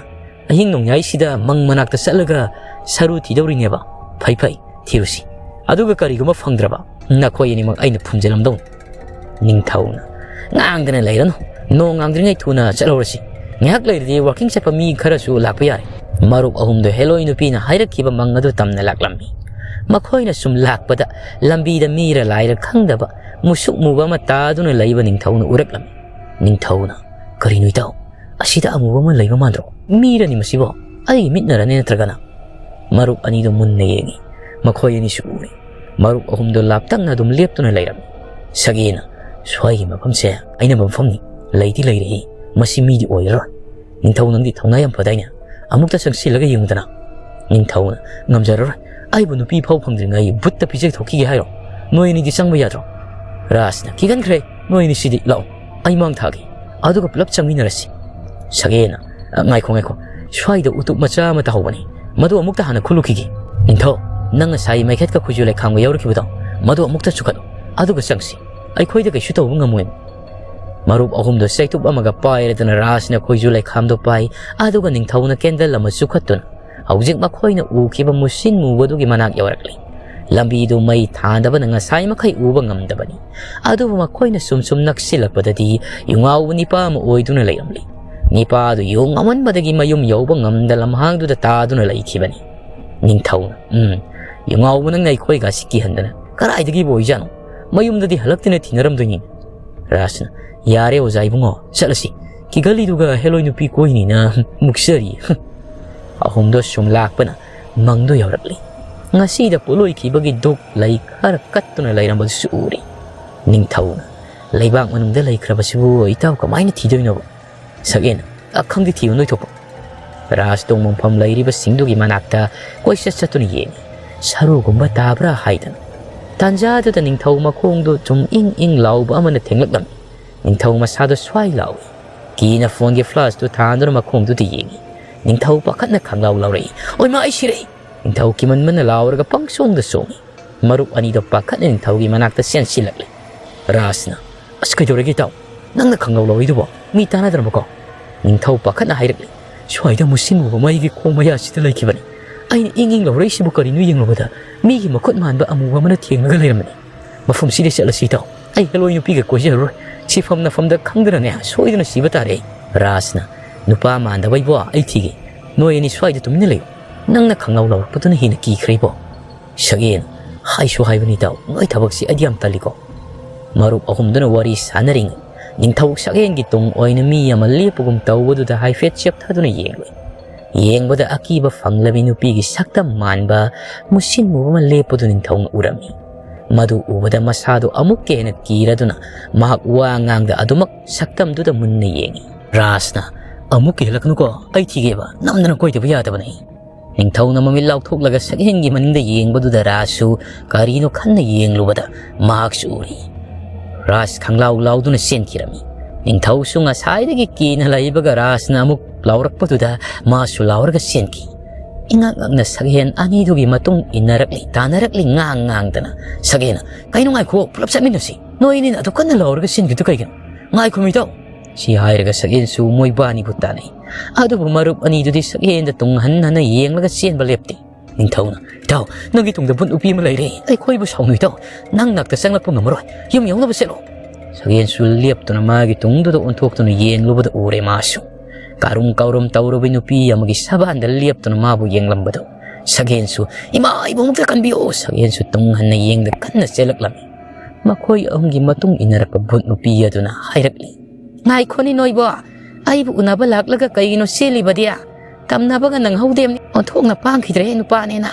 ꯑꯍꯤꯡ ꯅꯣꯡꯌꯥꯏꯁꯤꯗ ꯃꯪ ꯃꯅꯥꯛꯇ ꯆꯠꯂꯒ ꯁꯔꯨ ꯊꯤꯗꯧꯔꯤꯅꯦꯕ꯫ ꯐꯩ ꯐꯩ, ꯊꯤꯔꯨꯁꯤ꯫ ꯑꯗꯨꯒ ꯀꯔꯤꯒꯨꯝꯕ ꯐꯪꯗ꯭ꯔꯕ, ꯅꯈꯣꯏ ꯑꯅꯤꯃꯛ ꯑꯩꯅ ꯐꯨꯝꯖꯤꯜꯂꯝꯗꯧꯅꯤ꯫ ꯅꯤꯡꯊꯧꯅ, ꯉꯥꯡꯗꯅ ꯂꯩꯔꯅꯨ, ꯅꯣꯡ ꯉꯥꯡꯗ꯭ꯔꯤꯉꯩ ꯊꯨꯅ ꯆꯠꯍꯧꯔꯁꯤ꯫ ꯉꯥꯏꯍꯥꯛ ꯂꯩꯔꯗꯤ ꯋꯥꯀꯤꯡ ꯆꯠꯄ ꯃꯤ ꯈꯔꯁꯨ ꯂꯥꯛꯄ ꯌꯥꯔꯦ꯫ ꯃꯔꯨꯞ ꯑꯍꯨꯝꯗꯣ ꯍꯦꯂꯣꯏ ꯅꯨꯄꯤꯅ ꯍꯥꯏꯔꯛꯈꯤꯕ ꯃꯪ ꯑꯗꯨ ꯇꯝꯅ ꯂꯥꯛꯂꯝꯃꯤ꯫ ꯃꯈꯣꯏꯅ ꯁꯨꯝ ꯂꯥꯛꯄꯗ ꯂꯝꯕꯤꯗ ꯃꯤꯔ ꯂꯥꯏꯔ ꯈꯪꯗꯕ ꯃꯨꯁꯨꯛ ꯃꯨꯕ ꯑꯃ ꯇꯥꯗꯨꯅ ꯂꯩꯕ ꯅꯤꯡꯊꯧꯅ ꯎꯔꯛꯂꯝꯃꯤ꯫ ꯅꯤꯡꯊꯧꯅ, "ꯀꯔꯤꯅꯣ ꯏꯇꯥꯎ? ꯑꯁꯤꯗ ꯑꯃꯨꯕ ꯑꯃ ꯂꯩꯕ ꯃꯥꯟꯗ꯭ꯔꯣ? ꯃꯤꯔꯅꯤ ꯃꯁꯤꯕꯣ? ꯑꯩꯒꯤ ꯃꯤꯠꯅꯔꯅꯦ ꯅꯠꯇ꯭ꯔꯒꯅ?" ꯃꯔꯨꯞ ꯑꯅꯤꯗꯨ ꯃꯨꯟꯅ ꯌꯦꯡꯉꯤ꯫ ꯃꯈꯣꯏ ꯑꯅꯤꯁꯨ ꯎꯔꯦ꯫ ꯃꯔꯨꯞ ꯑꯍꯨꯝꯗꯨ ꯂꯥꯞꯇꯛꯅ ꯑꯗꯨꯝ ꯂꯦꯞꯇꯨꯅ ꯂꯩꯔꯝꯃꯤ꯫ ꯁꯛꯍꯦꯟꯅ, "ꯁ꯭ꯋꯥꯏꯒꯤ ꯃꯐꯝꯁꯦ ꯑꯩꯅ ꯃꯐꯝꯅꯤ꯫ ꯂꯩꯗꯤ ꯂꯩꯔꯦꯍꯦ꯫ ꯃꯁꯤ ꯃꯤꯗꯤ ꯑꯣꯏꯔꯔꯣꯏ꯫" "ꯅꯤꯡꯊꯧ, ꯅꯪꯗꯤ ꯊꯧꯅꯥ ꯌꯥꯝ ꯐꯗꯥꯏꯅꯦ? ꯑꯃꯨꯛꯇ ꯆꯪꯁꯤꯜꯂꯒ ꯌꯦꯡꯉꯨꯗꯅ꯫" ꯅꯤꯡꯊꯧꯅ, "ꯉꯝꯖꯔꯔꯣꯏ꯫ ꯑꯩꯕꯨ ꯅꯨꯄꯤ ꯐꯥꯎ ꯐꯪꯗ꯭ꯔꯤꯉꯩ ꯚꯨꯠꯇ ꯄꯤꯖꯊꯣꯛꯈꯤꯒꯦ ꯍꯥꯏꯔꯣ? ꯅꯣꯏ ꯑꯅꯤꯗꯤ ꯆꯪꯕ ꯌꯥꯗ꯭ꯔꯣ?" ꯔꯥꯖꯅ, "ꯀꯤꯒꯟꯈ꯭ꯔꯦ ꯅꯣꯏ ꯑꯅꯤꯁꯤꯗꯤ꯫ ꯂꯥꯛꯑꯣ, ꯑꯩ ꯃꯥꯡ ꯊꯥꯒꯦ꯫ ꯑꯗꯨꯒ ꯄꯨꯂꯞ ꯆꯪꯃꯤꯟꯅꯔꯁꯤ꯫" ꯁꯛꯍꯦꯟꯅ, "ꯑ, ꯉꯥꯏꯈꯣ, ꯉꯥꯏꯈꯣ꯫ ꯁ꯭ꯋꯥꯏꯗ ꯎꯇꯨꯞ ꯃꯆꯥ ꯑꯃ ꯇꯥꯍꯧꯕꯅꯤ꯫ ꯃꯗꯨ ꯑꯃꯨꯛꯇ ꯍꯥꯟꯅ ꯈꯨꯠꯂꯨꯈꯤꯒꯦ꯫ ꯅꯤꯡꯊꯧ, ꯅꯪ ꯉꯁꯥꯏ ꯃꯩꯈꯦꯠꯀ ꯈꯣꯏꯖꯨ ꯂꯩꯈꯥꯝꯒ ꯌꯥꯎꯔꯛꯈꯤꯕꯗꯣ, ꯃꯗꯨ ꯑꯃꯨꯛꯇ ꯆꯨꯈꯠꯂꯨ꯫ ꯑꯗꯨꯒ ꯆꯪꯁꯤ꯫ ꯑꯩꯈꯣꯏꯗ ꯀꯩꯁꯨ ꯇꯧꯕ ꯉꯝꯃꯣꯏ꯫" ꯃꯔꯨꯞ ꯑꯍꯨꯝꯗꯣ ꯆꯩꯇꯨꯞ ꯑꯃꯒ ꯄꯥꯏꯔꯗꯨꯅ ꯔꯥꯖꯅ ꯈꯣꯏꯖꯨ ꯂꯩꯈꯥꯝꯗꯣ ꯄꯥꯏ, ꯑꯗꯨꯒ ꯅꯤꯡꯊꯧꯅ ꯀꯦꯟꯗꯜ ꯑꯃ ꯆꯨꯈꯠꯇꯨꯅ ꯍꯧꯖꯤꯛ ꯃꯈꯣꯏꯅ ꯎꯈꯤꯕ ꯃꯨꯁꯤꯟ ꯃꯨꯕꯗꯨꯒꯤ ꯃꯅꯥꯛ ꯌꯧꯔꯛꯂꯤ꯫ ꯂꯝꯕꯤꯗꯨ ꯃꯩ ꯊꯥꯟꯗꯕꯅ ꯉꯁꯥꯏ ꯃꯈꯩ ꯎꯕ ꯉꯝꯗꯕꯅꯤ꯫ ꯑꯗꯨꯕꯨ ꯃꯈꯣꯏꯅ ꯁꯨꯝ ꯁꯨꯝ ꯅꯛꯁꯤꯜꯂꯛꯄꯗꯗꯤ ꯌꯨꯉꯥꯎꯕ ꯅꯤꯄꯥ ꯑꯃ ꯑꯣꯏꯗꯨꯅ ꯂꯩꯔꯝꯂꯤ꯫ ꯅꯤꯄꯥ ꯑꯗꯨ ꯌꯨ ꯉꯥꯎꯃꯟꯕꯗꯒꯤ ꯃꯌꯨꯝ ꯌꯧꯕ ꯉꯝꯗ ꯂꯝꯍꯥꯡꯗꯨꯗ ꯇꯥꯗꯨꯅ ꯂꯩꯈꯤꯕꯅꯤ꯫ ꯅꯤꯡꯊꯧꯅ, "ꯎꯝ, ꯌꯨꯉꯥꯎꯕ ꯅꯪꯅ ꯑꯩꯈꯣꯏꯒꯁꯤ ꯀꯤꯍꯟꯗꯅ ꯀꯗꯥꯏꯗꯒꯤꯕꯨ ꯑꯣꯏꯖꯥꯠꯅꯣ? ꯃꯌꯨꯝꯗꯗꯤ ꯍꯜꯂꯛꯇꯅ ꯊꯤꯅꯔꯝꯗꯣꯏꯅꯤ꯫" ꯔꯥꯖꯅ, "ꯌꯥꯔꯦ ꯑꯣꯖꯥ ꯏꯕꯨꯡꯉꯣ, ꯆꯠꯂꯁꯤ꯫ ꯀꯤꯒꯜꯂꯤꯗꯨꯒ ꯍꯦꯂꯣꯏ ꯅꯨꯄꯤ ꯀꯣꯏꯅꯤꯅ ꯃꯨꯛꯆꯔꯤ꯫" ꯑꯍꯨꯝꯗꯣ ꯁꯨꯝ ꯂꯥꯛꯄꯅ ꯃꯪꯗꯣ ꯌꯧꯔꯛꯂꯤ꯫ ꯉꯁꯤꯗ ꯄꯣꯠꯂꯣꯏꯈꯤꯕꯒꯤ ꯗꯨꯛ ꯂꯩ ꯈꯔ ꯀꯠꯇꯨꯅ ꯂꯩꯔꯝꯕꯗꯨꯁꯨ ꯎꯔꯤ꯫ ꯅꯤꯡꯊꯧꯅ, "ꯂꯩꯕꯥꯛ ꯃꯅꯨꯡꯗ ꯂꯩꯈ꯭ꯔꯕꯁꯤꯕꯨ ꯏꯇꯥꯎ ꯀꯃꯥꯏꯅ ꯊꯤꯗꯣꯏꯅꯣꯕ?" ꯁꯛꯍꯦꯟꯅ, "ꯑ, ꯈꯪꯗꯦ, ꯊꯤꯌꯨ ꯅꯣꯏ ꯊꯣꯛꯄ꯫" ꯔꯥꯖ ꯇꯣꯡꯐꯝ ꯂꯩꯔꯤꯕꯁꯤꯡꯗꯨꯒꯤ ꯃꯅꯥꯛꯇ ꯀꯣꯏꯆꯠ ꯆꯠꯇꯨꯅ ꯌꯦꯡꯉꯤ꯫ ꯁꯔꯨꯒꯨꯝꯕ ꯇꯥꯕ꯭ꯔꯥ ꯍꯥꯏꯗꯅ꯫ ꯇꯥꯟꯖꯥꯗꯨꯗ ꯅꯤꯡꯊꯧ ꯃꯈꯣꯡꯗꯨ ꯁꯨꯝ ꯏꯪ ꯏꯪ ꯂꯥꯎꯕ ꯑꯃꯅ ꯊꯦꯡꯂꯛꯂꯝꯃꯤ꯫ ꯅꯤꯡꯊꯧ ꯃꯁꯥꯗꯨ ꯁ꯭ꯋꯥꯏ ꯂꯥꯎꯏ꯫ ꯀꯤꯅ ꯐꯣꯟꯒꯤ ꯐ꯭ꯂꯥꯁꯇꯨ ꯊꯥꯟꯗꯨꯅ ꯃꯈꯣꯡꯗꯨꯗ ꯌꯦꯡꯉꯤ꯫ ꯅꯤꯡꯊꯧ ꯄꯥꯈꯠꯅ ꯈꯪꯂꯥꯎ ꯂꯥꯎꯔꯛꯏ, "ꯑꯣꯏꯃꯥ, ꯑꯩ ꯁꯤꯔꯦ!" ꯅꯤꯡꯊꯧ ꯀꯤꯃꯟꯕꯅ ꯂꯥꯎꯔꯒ ꯄꯪꯆꯣꯡꯗ ꯆꯣꯡꯉꯤ꯫ ꯃꯔꯨꯞ ꯑꯅꯤꯗꯣ ꯄꯥꯈꯠꯅ ꯅꯤꯡꯊꯧꯒꯤ ꯃꯅꯥꯛꯇ ꯆꯦꯟꯁꯤꯜꯂꯛꯂꯤ꯫ ꯔꯥꯖꯅ, "ꯑꯁ, ꯀꯩꯗꯧꯔꯒꯦ ꯏꯇꯥꯎ? ꯅꯪꯅ ꯈꯪꯂꯧ ꯂꯧꯔꯛꯏꯗꯨꯕꯣ? ꯃꯤ ꯇꯥꯟꯅꯗ꯭ꯔꯕꯀꯣ?" ꯅꯤꯡꯊꯧ ꯄꯥꯈꯠꯅ ꯍꯥꯏꯔꯛꯂꯤ, "ꯁ꯭ꯋꯥꯏꯗ ꯃꯨꯁꯤꯟ ꯃꯨꯕ ꯃꯩꯒꯤ ꯈꯣꯡ ꯃꯌꯥꯁꯤꯗ ꯂꯩꯈꯤꯕꯅꯤ꯫ ꯑꯩꯅ ꯏꯪ ꯏꯪ ꯂꯧꯔꯛꯏꯁꯤꯕꯨ ꯀꯔꯤꯅꯣ ꯌꯦꯡꯂꯨꯕꯗ ꯃꯤꯒꯤ ꯃꯈꯨꯠ ꯃꯥꯟꯕ ꯑꯃꯨꯕ ꯑꯃꯅ ꯊꯦꯡꯂꯒ ꯂꯩꯔꯝꯕꯅꯤ꯫ ꯃꯐꯝꯁꯤꯗ ꯆꯠꯂꯁꯤ ꯏꯇꯥꯎ꯫ ꯑꯩ ꯍꯦꯂꯣꯏ ꯅꯨꯄꯤꯒ ꯀꯣꯏꯖꯔꯔꯣꯏ꯫ ꯁꯤꯐꯝ ꯅꯐꯝꯗ ꯈꯪꯗꯅꯅꯦ ꯁꯣꯏꯗꯅ ꯁꯤꯕ ꯇꯥꯔꯦ ꯑꯩ꯫" ꯔꯥꯖꯅ, "ꯅꯨꯄꯥ ꯃꯥꯟꯗꯕ ꯏꯕꯣ, ꯑꯩ ꯊꯤꯒꯦ꯫ ꯅꯣꯏ ꯑꯅꯤ ꯁ꯭ꯋꯥꯏꯗ ꯇꯨꯃꯤꯟꯅ ꯂꯩꯌꯨ꯫ ꯅꯪꯅ ꯈꯪꯂꯧ ꯂꯧꯔꯛꯄꯗꯨꯅ ꯍꯦꯟꯅ ꯀꯤꯈ꯭ꯔꯦ ꯏꯕꯣ꯫" ꯁꯛꯍꯦꯟ, "ꯍꯥꯏꯁꯨ ꯍꯥꯏꯕꯅꯤ ꯏꯇꯥꯎ, ꯅꯣꯏ ꯊꯕꯛꯁꯤ ꯑꯩꯗꯤ ꯌꯥꯝ ꯇꯜꯂꯤꯀꯣ꯫" ꯃꯔꯨꯞ ꯑꯍꯨꯝꯗꯨꯅ ꯋꯥꯔꯤ ꯁꯥꯟꯅꯔꯤꯉꯩ ꯅꯤꯡꯊꯧ ꯁꯛꯍꯦꯟꯒꯤ ꯇꯨꯡ ꯑꯣꯏꯅ ꯃꯤ ꯑꯃ ꯂꯦꯞꯄꯒꯨꯝ ꯇꯧꯕꯗꯨꯗ ꯍꯥꯏꯐꯦꯠ ꯆꯦꯞꯊꯗꯨꯅ ꯌꯦꯡꯂꯨꯏ꯫ ꯌꯦꯡꯕꯗ ꯑꯀꯤꯕ ꯐꯪꯂꯕꯤ ꯅꯨꯄꯤꯒꯤ ꯁꯛꯇꯝ ꯃꯥꯟꯕ ꯃꯨꯁꯤꯟ ꯃꯨꯕ ꯑꯃ ꯂꯦꯞꯄꯗꯨ ꯅꯤꯡꯊꯧꯅ ꯎꯔꯝꯃꯤ꯫ ꯃꯗꯨ ꯎꯕꯗ ꯃꯁꯥꯗꯨ ꯑꯃꯨꯛꯀ ꯍꯦꯟꯅ ꯀꯤꯔꯗꯨꯅ ꯃꯍꯥꯛ ꯋꯥ ꯉꯥꯡꯗ ꯑꯗꯨꯃꯛ ꯁꯛꯇꯝꯗꯨꯗ ꯃꯨꯟꯅ ꯌꯦꯡꯏ꯫ ꯔꯥꯖꯅ, "ꯑꯃꯨꯛ ꯀꯤꯍꯜꯂꯛꯀꯅꯨꯀꯣ, ꯑꯩ ꯊꯤꯒꯦꯕ, ꯅꯝꯗꯅ ꯀꯣꯏꯗꯕ ꯌꯥꯗꯕꯅꯤ꯫" ꯅꯤꯡꯊꯧꯅ ꯃꯃꯤꯠ ꯂꯥꯎꯊꯣꯛꯂꯒ ꯁꯛꯍꯦꯟꯒꯤ ꯃꯅꯤꯡꯗ ꯌꯦꯡꯕꯗꯨꯗ ꯔꯥꯖꯁꯨ ꯀꯔꯤꯅꯣ ꯈꯟꯅ ꯌꯦꯡꯂꯨꯕꯗ ꯃꯍꯥꯛꯁꯨ ꯎꯔꯤ꯫ ꯔꯥꯖ ꯈꯪꯂꯥꯎ ꯂꯥꯎꯗꯨꯅ ꯆꯦꯟꯈꯤꯔꯝꯃꯤ꯫ ꯅꯤꯡꯊꯧꯁꯨ ꯉꯁꯥꯏꯗꯒꯤ ꯀꯤꯅ ꯂꯩꯕꯒ ꯔꯥꯖꯅ ꯑꯃꯨꯛ ꯂꯥꯎꯔꯛꯄꯗꯨꯗ ꯃꯥꯁꯨ ꯂꯥꯎꯔꯒ ꯆꯦꯟꯈꯤ꯫ ꯏꯉꯛ ꯉꯛꯅ ꯁꯛꯍꯦꯟ ꯑꯅꯤꯗꯨꯒꯤ ꯃꯇꯨꯡ ꯏꯟꯅꯔꯛꯂꯤ, ꯇꯥꯟꯅꯔꯛꯂꯤ ꯉꯥꯡ ꯉꯥꯡꯗꯅ꯫ ꯁꯛꯍꯦꯟꯅ, "ꯀꯩꯅꯣ, ꯉꯥꯏꯈꯣ, ꯄꯨꯂꯞ ꯆꯠꯃꯤꯟꯅꯁꯤ꯫ ꯅꯣꯏ ꯑꯅꯤꯅ ꯑꯗꯨ ꯀꯟꯅ ꯂꯥꯎꯔꯒ ꯆꯦꯟꯈꯤꯗꯨ ꯀꯩꯒꯤꯅꯣ? ꯉꯥꯏꯈꯣ ꯃꯤꯇꯥꯎ꯫" ꯁꯤ ꯍꯥꯏꯔꯒ ꯁꯛꯍꯦꯟꯁꯨ ꯃꯣꯏꯕꯥꯅꯤꯕꯨ ꯇꯥꯟꯅꯩ꯫ ꯑꯗꯨꯕꯨ ꯃꯔꯨꯞ ꯑꯅꯤꯗꯨꯗꯤ ꯁꯛꯍꯦꯟꯗ ꯇꯨꯡ ꯍꯟ ꯍꯟꯅ ꯌꯦꯡꯂꯒ ꯆꯦꯟꯕ ꯂꯦꯞꯇꯦ꯫ ꯅꯤꯡꯊꯧꯅ, "ꯏꯇꯥꯎ, ꯅꯪꯒꯤ ꯇꯨꯡꯗ ꯚꯨꯠ ꯅꯨꯄꯤ ꯑꯃ ꯂꯩꯔꯦ꯫ ꯑꯩꯈꯣꯏꯕꯨ ꯁꯥꯎꯅꯨ ꯏꯇꯥꯎ꯫ ꯅꯪ ꯅꯥꯛꯇ ꯆꯪꯂꯛꯄ ꯉꯝꯃꯔꯣꯏ꯫ ꯌꯨꯝ ꯌꯧꯅꯕ ꯆꯠꯂꯣ꯫" ꯁꯛꯍꯦꯟꯁꯨ ꯂꯦꯞꯇꯨꯅ ꯃꯥꯒꯤ ꯇꯨꯡꯗꯨꯗ ꯑꯣꯟꯊꯣꯛꯇꯨꯅ ꯌꯦꯡꯂꯨꯕꯗ ꯎꯔꯦ ꯃꯥꯁꯨ꯫ ꯀꯥꯔꯨꯝ ꯀꯥꯎꯔꯨꯝ ꯇꯧꯔꯕꯤ ꯅꯨꯄꯤ ꯑꯃꯒꯤ ꯁꯕꯥꯟꯗ ꯂꯦꯞꯇꯨꯅ ꯃꯥꯕꯨ ꯌꯦꯡꯂꯝꯕꯗꯨ꯫ ꯁꯛꯍꯦꯟꯁꯨ, "ꯏꯃꯥ, ꯑꯩꯕꯨ ꯑꯃꯨꯛꯇ ꯀꯟꯕꯤꯌꯨ!" ꯁꯛꯍꯦꯟꯁꯨ ꯇꯨꯡ ꯍꯟꯅ ꯌꯦꯡꯗ ꯀꯟꯅ ꯆꯦꯜꯂꯛꯂꯝꯃꯤ꯫ ꯃꯈꯣꯏ ꯑꯍꯨꯝꯒꯤ ꯃꯇꯨꯡ ꯏꯟꯅꯔꯛꯄ ꯚꯨꯠ ꯅꯨꯄꯤ ꯑꯗꯨꯅ ꯍꯥꯏꯔꯛꯂꯤ, "ꯉꯥꯏꯈꯣꯅꯤ ꯅꯣꯏꯕꯣ, ꯑꯩꯕꯨ ꯎꯅꯕ ꯂꯥꯛꯂꯒ ꯀꯩꯒꯤꯅꯣ ꯆꯦꯜꯂꯤꯕꯗꯤ? ꯇꯝꯅꯕꯒ ꯅꯪꯍꯧꯗꯦ, ꯑꯣꯟꯊꯣꯛꯅ ꯄꯥꯡꯈꯤꯗ꯭ꯔꯦ ꯅꯨꯄꯥꯅꯦꯅ꯫"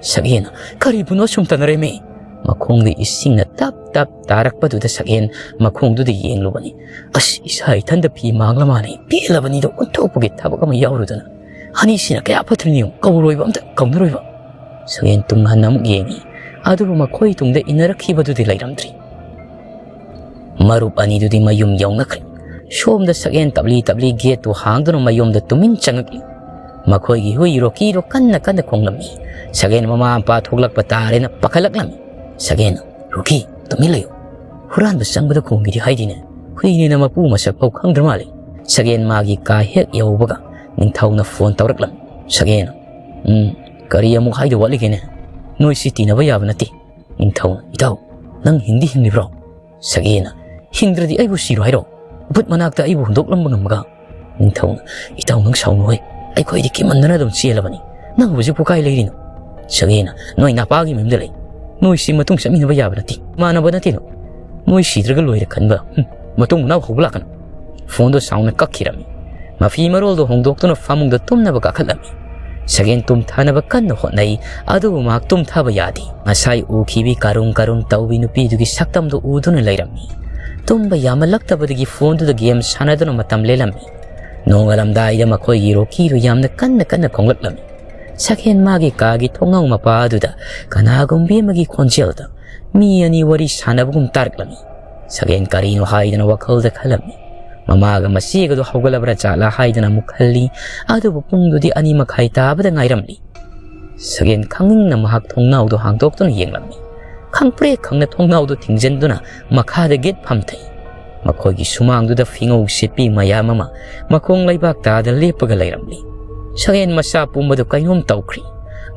ꯁꯛꯍꯦꯟꯅ, "ꯀꯔꯤꯕꯨꯅꯣ ꯁꯨꯝ ꯇꯅꯔꯦꯃꯤ?" ꯃꯈꯣꯡꯗ ꯏꯁꯤꯡꯅ ꯇꯞ ꯇꯞ ꯇꯥꯔꯛꯄꯗꯨꯗ ꯁꯛꯍꯦꯟ ꯃꯈꯣꯡꯗꯨꯗ ꯌꯦꯡꯂꯨꯕꯅꯤ꯫ "ꯑꯁ, ꯏꯁꯥ ꯏꯊꯟꯗ ꯐꯤ ꯃꯥꯡꯂ ꯃꯥꯜꯂꯦ꯫ ꯄꯦꯜꯂꯕꯅꯤꯗ ꯑꯣꯟꯊꯣꯛꯄꯒꯤ ꯊꯕꯛ ꯑꯃ ꯌꯥꯎꯔꯨꯗꯅ꯫ ꯑꯅꯤꯁꯤꯅ ꯀꯌꯥ ꯐꯠꯇ꯭ꯔꯤꯅꯤ ꯌꯦꯡꯉꯨ, ꯀꯧꯔꯣꯏꯕ ꯑꯝꯇ, ꯀꯧꯅꯔꯣꯏꯕ꯫" ꯁꯛꯍꯦꯟ ꯇꯨꯡ ꯍꯟꯅ ꯑꯃꯨꯛ ꯌꯦꯡꯉꯤ꯫ ꯑꯗꯨꯕꯨ ꯃꯈꯣꯏ ꯇꯨꯡꯗ ꯏꯟꯅꯔꯛꯈꯤꯕꯗꯨꯗꯤ ꯂꯩꯔꯝꯗ꯭ꯔꯤ꯫ ꯃꯔꯨꯞ ꯑꯅꯤꯗꯨꯗꯤ ꯃꯌꯨꯝ ꯌꯧꯅꯈ꯭ꯔꯦ꯫ ꯁꯣꯝꯗ ꯁꯛꯍꯦꯟ ꯇꯞꯂꯤ ꯇꯞꯂꯤ ꯒꯦꯠꯇꯨ ꯍꯥꯡꯗꯨꯅ ꯃꯌꯨꯝꯗ ꯇꯨꯃꯤꯟ ꯆꯪꯉꯛꯂꯤ꯫ ꯃꯈꯣꯏꯒꯤ ꯍꯨꯏ ꯔꯣꯀꯤꯗꯣ ꯀꯟꯅ ꯀꯟꯅ ꯈꯣꯡꯂꯝꯃꯤ꯫ ꯁꯛꯍꯦꯟ ꯃꯃꯥ ꯃꯄꯥ ꯊꯣꯛꯂꯛꯄ ꯇꯥꯔꯦꯅ ꯄꯥꯈꯠꯂꯛꯂꯝꯃꯤ꯫ ꯁꯛꯍꯦꯟꯅ, "ꯔꯣꯀꯤ, ꯇꯨꯃꯤꯟ ꯂꯩꯌꯨ꯫" ꯍꯨꯔꯥꯟꯕ ꯆꯪꯕꯗ ꯈꯣꯡꯒꯦꯗꯤ ꯍꯥꯏꯗꯦꯅꯦ꯫ ꯍꯨꯏꯅꯦꯅ ꯃꯄꯨ ꯃꯁꯛ ꯐꯥꯎ ꯈꯪꯗ꯭ꯔ ꯃꯥꯜꯂꯦ꯫ ꯁꯒꯦꯟ ꯃꯥꯒꯤ ꯀꯥ ꯍꯦꯛ ꯌꯧꯕꯒ ꯅꯤꯡꯊꯧꯅ ꯐꯣꯟ ꯇꯧꯔꯛꯂꯝꯃꯤ꯫ ꯁꯒꯦꯟ, "ꯎꯝ, ꯀꯔꯤ ꯑꯃꯨꯛ ꯍꯥꯏꯗꯧ ꯋꯥꯠꯂꯤꯒꯦꯅꯦ? ꯅꯣꯏꯁꯤ ꯇꯤꯟꯅꯕ ꯌꯥꯕ ꯅꯠꯇꯦ꯫" ꯅꯤꯡꯊꯧꯅ, "ꯏꯇꯥꯎ, ꯅꯪ ꯍꯤꯡꯗꯤ ꯍꯤꯡꯂꯤꯕ꯭ꯔꯣ?" ꯁꯒꯦꯟꯅ, "ꯍꯤꯡꯗ꯭ꯔꯗꯤ ꯑꯩꯕꯨ ꯁꯤꯔꯣ ꯍꯥꯏꯔꯣ? ꯕꯨꯠ ꯃꯅꯥꯛꯇ ꯑꯩꯕꯨ ꯍꯨꯟꯗꯣꯛꯂꯝꯕ ꯉꯝꯃꯒ?" ꯅꯤꯡꯊꯧꯅ, "ꯏꯇꯥꯎ, ꯅꯪ ꯁꯥꯎꯅꯨꯍꯦ꯫ ꯑꯩꯈꯣꯏꯗꯤ ꯀꯤꯃꯟꯗꯅ ꯑꯗꯨꯝ ꯆꯦꯜꯂꯕꯅꯤ꯫ ꯅꯪ ꯍꯧꯖꯤꯛꯄꯨ ꯀꯥꯏ ꯂꯩꯔꯤꯅꯣ?" ꯁꯒꯦꯟꯅ, "ꯅꯣꯏ ꯅꯄꯥꯒꯤ ꯃꯌꯨꯝꯗ ꯂꯩ꯫ ꯅꯣꯏꯁꯤ ꯃꯇꯨꯡ ꯆꯠꯃꯤꯟꯅꯕ ꯌꯥꯕ ꯅꯠꯇꯦ꯫ ꯏꯃꯥꯟꯅꯕ ꯅꯠꯇꯦꯗꯣ꯫ ꯅꯣꯏ ꯁꯤꯗ꯭ꯔꯒ ꯂꯣꯏꯔꯦ ꯈꯟꯕ, ꯍꯨꯝ, ꯃꯇꯨꯡ ꯃꯅꯥꯎ ꯍꯧꯕ ꯂꯥꯛꯀꯅꯨ꯫" ꯐꯣꯟꯗꯣ ꯁꯥꯎꯅ ꯀꯛꯈꯤꯔꯝꯃꯤ꯫ ꯃꯐꯤ ꯃꯔꯣꯜꯗꯣ ꯍꯣꯡꯗꯣꯛꯇꯨꯅ ꯐꯃꯨꯡꯗ ꯇꯨꯝꯅꯕ ꯀꯥꯈꯠꯂꯝꯃꯤ꯫ ꯁꯒꯦꯟ ꯇꯨꯝꯊꯅꯕ ꯀꯟꯅ ꯍꯣꯠꯅꯩ, ꯑꯗꯨꯕꯨ ꯃꯍꯥꯛ ꯇꯨꯝꯊꯕ ꯌꯥꯗꯦ꯫ ꯉꯁꯥꯏ ꯎꯈꯤꯕꯤ ꯀꯥꯔꯨꯝ ꯀꯥꯔꯨꯝ ꯇꯧꯕꯤ ꯅꯨꯄꯤꯗꯨꯒꯤ ꯁꯛꯇꯝꯗꯨ ꯎꯗꯨꯅ ꯂꯩꯔꯝꯃꯤ꯫ ꯇꯨꯝꯕ ꯌꯥꯃꯜꯂꯛꯇꯕꯗꯒꯤ ꯐꯣꯟꯗꯨꯗ ꯒꯦꯝ ꯁꯥꯟꯅꯗꯨꯅ ꯃꯇꯝ ꯂꯦꯜꯂꯝꯃꯤ꯫ ꯅꯣꯡꯉꯥꯜꯂꯝꯗꯥꯏꯗ ꯃꯈꯣꯏꯒꯤ ꯔꯣꯀꯤꯗꯨ ꯌꯥꯝꯅ ꯀꯟꯅ ꯀꯟꯅ ꯈꯣꯡꯂꯛꯂꯝꯃꯤ꯫ ꯁꯒꯦꯟ ꯃꯥꯒꯤ ꯀꯥꯒꯤ ꯊꯣꯡꯅꯥꯎ ꯃꯄꯥ ꯑꯗꯨꯗ ꯀꯅꯥꯒꯨꯝꯕꯤ ꯑꯃꯒꯤ ꯈꯣꯟꯖꯦꯜꯗ ꯃꯤ ꯑꯅꯤ ꯋꯥꯔꯤ ꯁꯥꯟꯅꯕꯒꯨꯝ ꯇꯥꯔꯛꯂꯝꯃꯤ꯫ ꯁꯒꯦꯟ ꯀꯔꯤꯅꯣ ꯍꯥꯏꯗꯅ ꯋꯥꯈꯜꯗ ꯈꯜꯂꯝꯃꯤ꯫ ꯃꯃꯥꯒ ꯃꯆꯦꯒꯗꯨ ꯍꯧꯒꯠꯂꯕ꯭ꯔꯥ ꯖꯥꯠꯂꯥ ꯍꯥꯏꯗꯅ ꯑꯃꯨꯛ ꯈꯜꯂꯤ꯫ ꯑꯗꯨꯕꯨ ꯄꯨꯡꯗꯨꯗꯤ ꯑꯅꯤ ꯃꯈꯥꯏ ꯇꯥꯕꯗ ꯉꯥꯏꯔꯝꯂꯤ꯫ ꯁꯒꯦꯟ ꯈꯪꯅꯤꯡꯅ ꯃꯍꯥꯛ ꯊꯣꯡꯅꯥꯎꯗꯨ ꯍꯥꯡꯗꯣꯛꯇꯨꯅ ꯌꯦꯡꯂꯝꯃꯤ꯫ ꯈꯪꯄ꯭ꯔꯦꯛ ꯈꯪꯅ ꯊꯣꯡꯅꯥꯎꯗꯨ ꯊꯤꯡꯖꯤꯟꯗꯨꯅ ꯃꯈꯥꯗ ꯒꯦꯠ ꯐꯝꯊꯩ꯫ ꯃꯈꯣꯏꯒꯤ ꯁꯨꯃꯥꯡꯗꯨꯗ ꯐꯤꯉꯧ ꯁꯦꯠꯄꯤ ꯃꯌꯥꯝ ꯑꯃ ꯃꯈꯣꯡ ꯂꯩꯕꯥꯛ ꯇꯥꯗ ꯂꯦꯞꯄꯒ ꯂꯩꯔꯝꯂꯤ꯫ ꯁꯒꯦꯟ ꯃꯆꯥ ꯄꯨꯝꯕꯗꯨ ꯀꯩꯅꯣꯝ ꯇꯧꯈ꯭ꯔꯤ꯫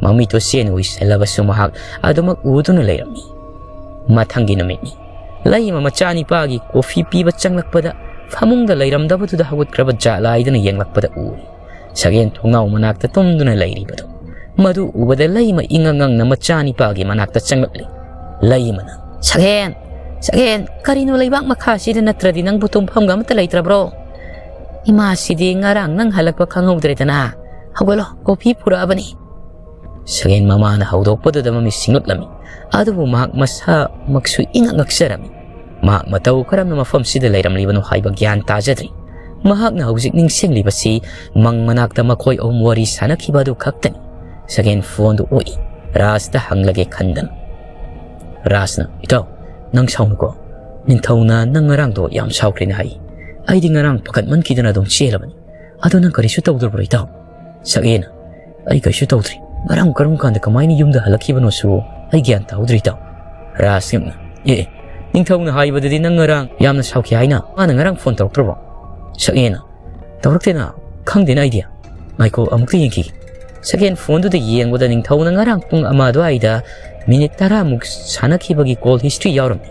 ꯃꯃꯤꯠꯇꯨ ꯆꯦꯟ ꯎꯏꯁꯜꯂꯕꯁꯨ ꯃꯍꯥꯛ ꯑꯗꯨꯃꯛ ꯎꯗꯨꯅ ꯂꯩꯔꯝꯃꯤ꯫ ꯃꯊꯪꯒꯤ ꯅꯨꯃꯤꯠꯅꯤ꯫ ꯂꯩꯃ ꯃꯆꯥꯅꯤꯄꯥꯒꯤ ꯀꯣꯐꯤ ꯄꯤꯕ ꯆꯪꯂꯛꯄꯗ ꯐꯃꯨꯡꯗ ꯂꯩꯔꯝꯗꯕꯗꯨꯗ ꯍꯧꯒꯠꯈ꯭ꯔꯕ ꯖꯥꯠꯂꯥ ꯍꯥꯏꯗꯨꯅ ꯌꯦꯡꯂꯛꯄꯗ ꯎꯔꯤ꯫ ꯁꯒꯦꯟ ꯊꯣꯡꯅꯥꯎ ꯃꯅꯥꯛꯇ ꯇꯨꯝꯗꯨꯅ ꯂꯩꯔꯤꯕꯗꯨ꯫ ꯃꯗꯨ ꯎꯕꯗ ꯂꯩꯃ ꯏꯉꯛ ꯉꯛꯅ ꯃꯆꯥꯅꯤꯄꯥꯒꯤ ꯃꯅꯥꯛꯇ ꯆꯪꯂꯛꯂꯤ꯫ ꯂꯩꯃꯅ, "ꯁꯒꯦꯟ, ꯁꯒꯦꯟ, ꯀꯔꯤꯅꯣ ꯂꯩꯕꯥꯛ ꯃꯈꯥꯁꯤꯗ ꯅꯠꯇ꯭ꯔꯗꯤ ꯅꯪꯕꯨ ꯇꯨꯝꯐꯝꯒ ꯑꯃꯠꯇ ꯂꯩꯇ꯭ꯔꯕ꯭ꯔꯣ? ꯏꯃꯥꯁꯤꯗꯤ ꯉꯔꯥꯡ ꯅꯪ ꯍꯜꯂꯛꯄ ꯈꯪꯍꯧꯗ꯭ꯔꯦꯗꯅ꯫ ꯍꯧꯒꯠꯂꯣ, ꯀꯣꯐꯤ ꯄꯨꯔꯛꯑꯕꯅꯤ꯫" ꯁꯒꯦꯟ ꯃꯃꯥꯅ ꯍꯧꯗꯣꯛꯄꯗꯨꯗ ꯃꯃꯤꯠ ꯁꯤꯡꯂꯛꯂꯝꯃꯤ꯫ ꯑꯗꯨꯕꯨ ꯃꯍꯥꯛ ꯃꯁꯥꯃꯛꯁꯨ ꯏꯉꯛ ꯉꯛꯆꯔꯝꯃꯤ꯫ ꯃꯍꯥꯛ ꯃꯇꯧ ꯀꯔꯝꯅ ꯃꯐꯝꯁꯤꯗ ꯂꯩꯔꯝꯂꯤꯕꯅꯣ ꯍꯥꯏꯕ ꯒ꯭ꯌꯥꯟ ꯇꯥꯖꯗ꯭ꯔꯤ꯫ ꯃꯍꯥꯛꯅ ꯍꯧꯖꯤꯛ ꯅꯤꯡꯁꯤꯡꯂꯤꯕꯁꯤ ꯃꯪ ꯃꯅꯥꯛꯇ ꯃꯈꯣꯏ ꯑꯍꯨꯝ ꯋꯥꯔꯤ ꯁꯥꯟꯅꯈꯤꯕ ꯑꯗꯨ ꯈꯛꯇꯅꯤ꯫ ꯁꯒꯦꯟ ꯐꯣꯟꯗꯨ ꯑꯣꯛꯏ꯫ ꯔꯥꯖꯇ ꯍꯪꯂꯒꯦ ꯈꯟꯗꯅ꯫ ꯔꯥꯖꯅ, "ꯏꯇꯥꯎ, ꯅꯪ ꯁꯥꯎꯅꯨꯀꯣ꯫ ꯅꯤꯡꯊꯧꯅ ꯅꯪ ꯉꯔꯥꯡꯗꯣ ꯌꯥꯝ ꯁꯥꯎꯈ꯭ꯔꯦꯅ ꯍꯥꯏ꯫ ꯑꯩꯗꯤ ꯉꯔꯥꯡ ꯄꯥꯈꯠꯃꯟꯈꯤꯗꯅ ꯑꯗꯨꯝ ꯆꯦꯜꯂꯕꯅꯤ꯫ ꯑꯗꯣ ꯅꯪ ꯀꯔꯤꯁꯨ ꯇꯧꯗ꯭ꯔꯕ꯭ꯔꯣ, ꯏꯇꯥꯎ?" ꯁꯛꯍꯦꯟꯅ, "ꯑꯩ ꯀꯩꯁꯨ ꯇꯧꯗ꯭ꯔꯤ꯫ ꯉꯔꯥꯡ ꯀꯔꯝ ꯀꯥꯟꯗ ꯀꯃꯥꯏꯅ ꯌꯨꯝꯗ ꯍꯜꯂꯛꯈꯤꯕꯅꯣꯁꯨ ꯑꯩ ꯒ꯭ꯌꯥꯟ ꯇꯥꯍꯧꯗ꯭ꯔꯦ, ꯏꯇꯥꯎ꯫" ꯔꯥꯖꯅ, "ꯑꯦ, ꯑꯦ, ꯅꯤꯡꯊꯧꯅ ꯍꯥꯏꯕꯗꯨꯗꯤ ꯅꯪ ꯉꯔꯥꯡ ꯌꯥꯝꯅ ꯁꯥꯎꯈꯤ ꯍꯥꯏꯅ꯫ ꯃꯥꯅ ꯉꯔꯥꯡ ꯐꯣꯟ ꯇꯧꯔꯛꯇ꯭ꯔꯕꯣ? ꯁꯛꯍꯦꯟꯅ, ꯇꯧꯔꯛꯇꯦꯅ꯫ ꯈꯪꯗꯦꯅ ꯑꯩꯗꯤ꯫ ꯉꯥꯏꯈꯣ, ꯑꯃꯨꯛꯇ ꯌꯦꯡꯈꯤꯒꯦ꯫ ꯁꯛꯍꯦꯟ ꯐꯣꯟꯗꯨꯗ ꯌꯦꯡꯕꯗ ꯅꯤꯡꯊꯧꯅ ꯉꯔꯥꯡ ꯄꯨꯡ ꯑꯃ ꯑꯗꯨꯋꯥꯏꯗ ꯃꯤꯅꯤꯠ ꯇꯔꯥꯃꯨꯛ ꯁꯥꯟꯅꯈꯤꯕꯒꯤ ꯀꯣꯜ ꯍꯤꯁꯇ꯭ꯔꯤ ꯌꯥꯎꯔꯝꯃꯤ꯫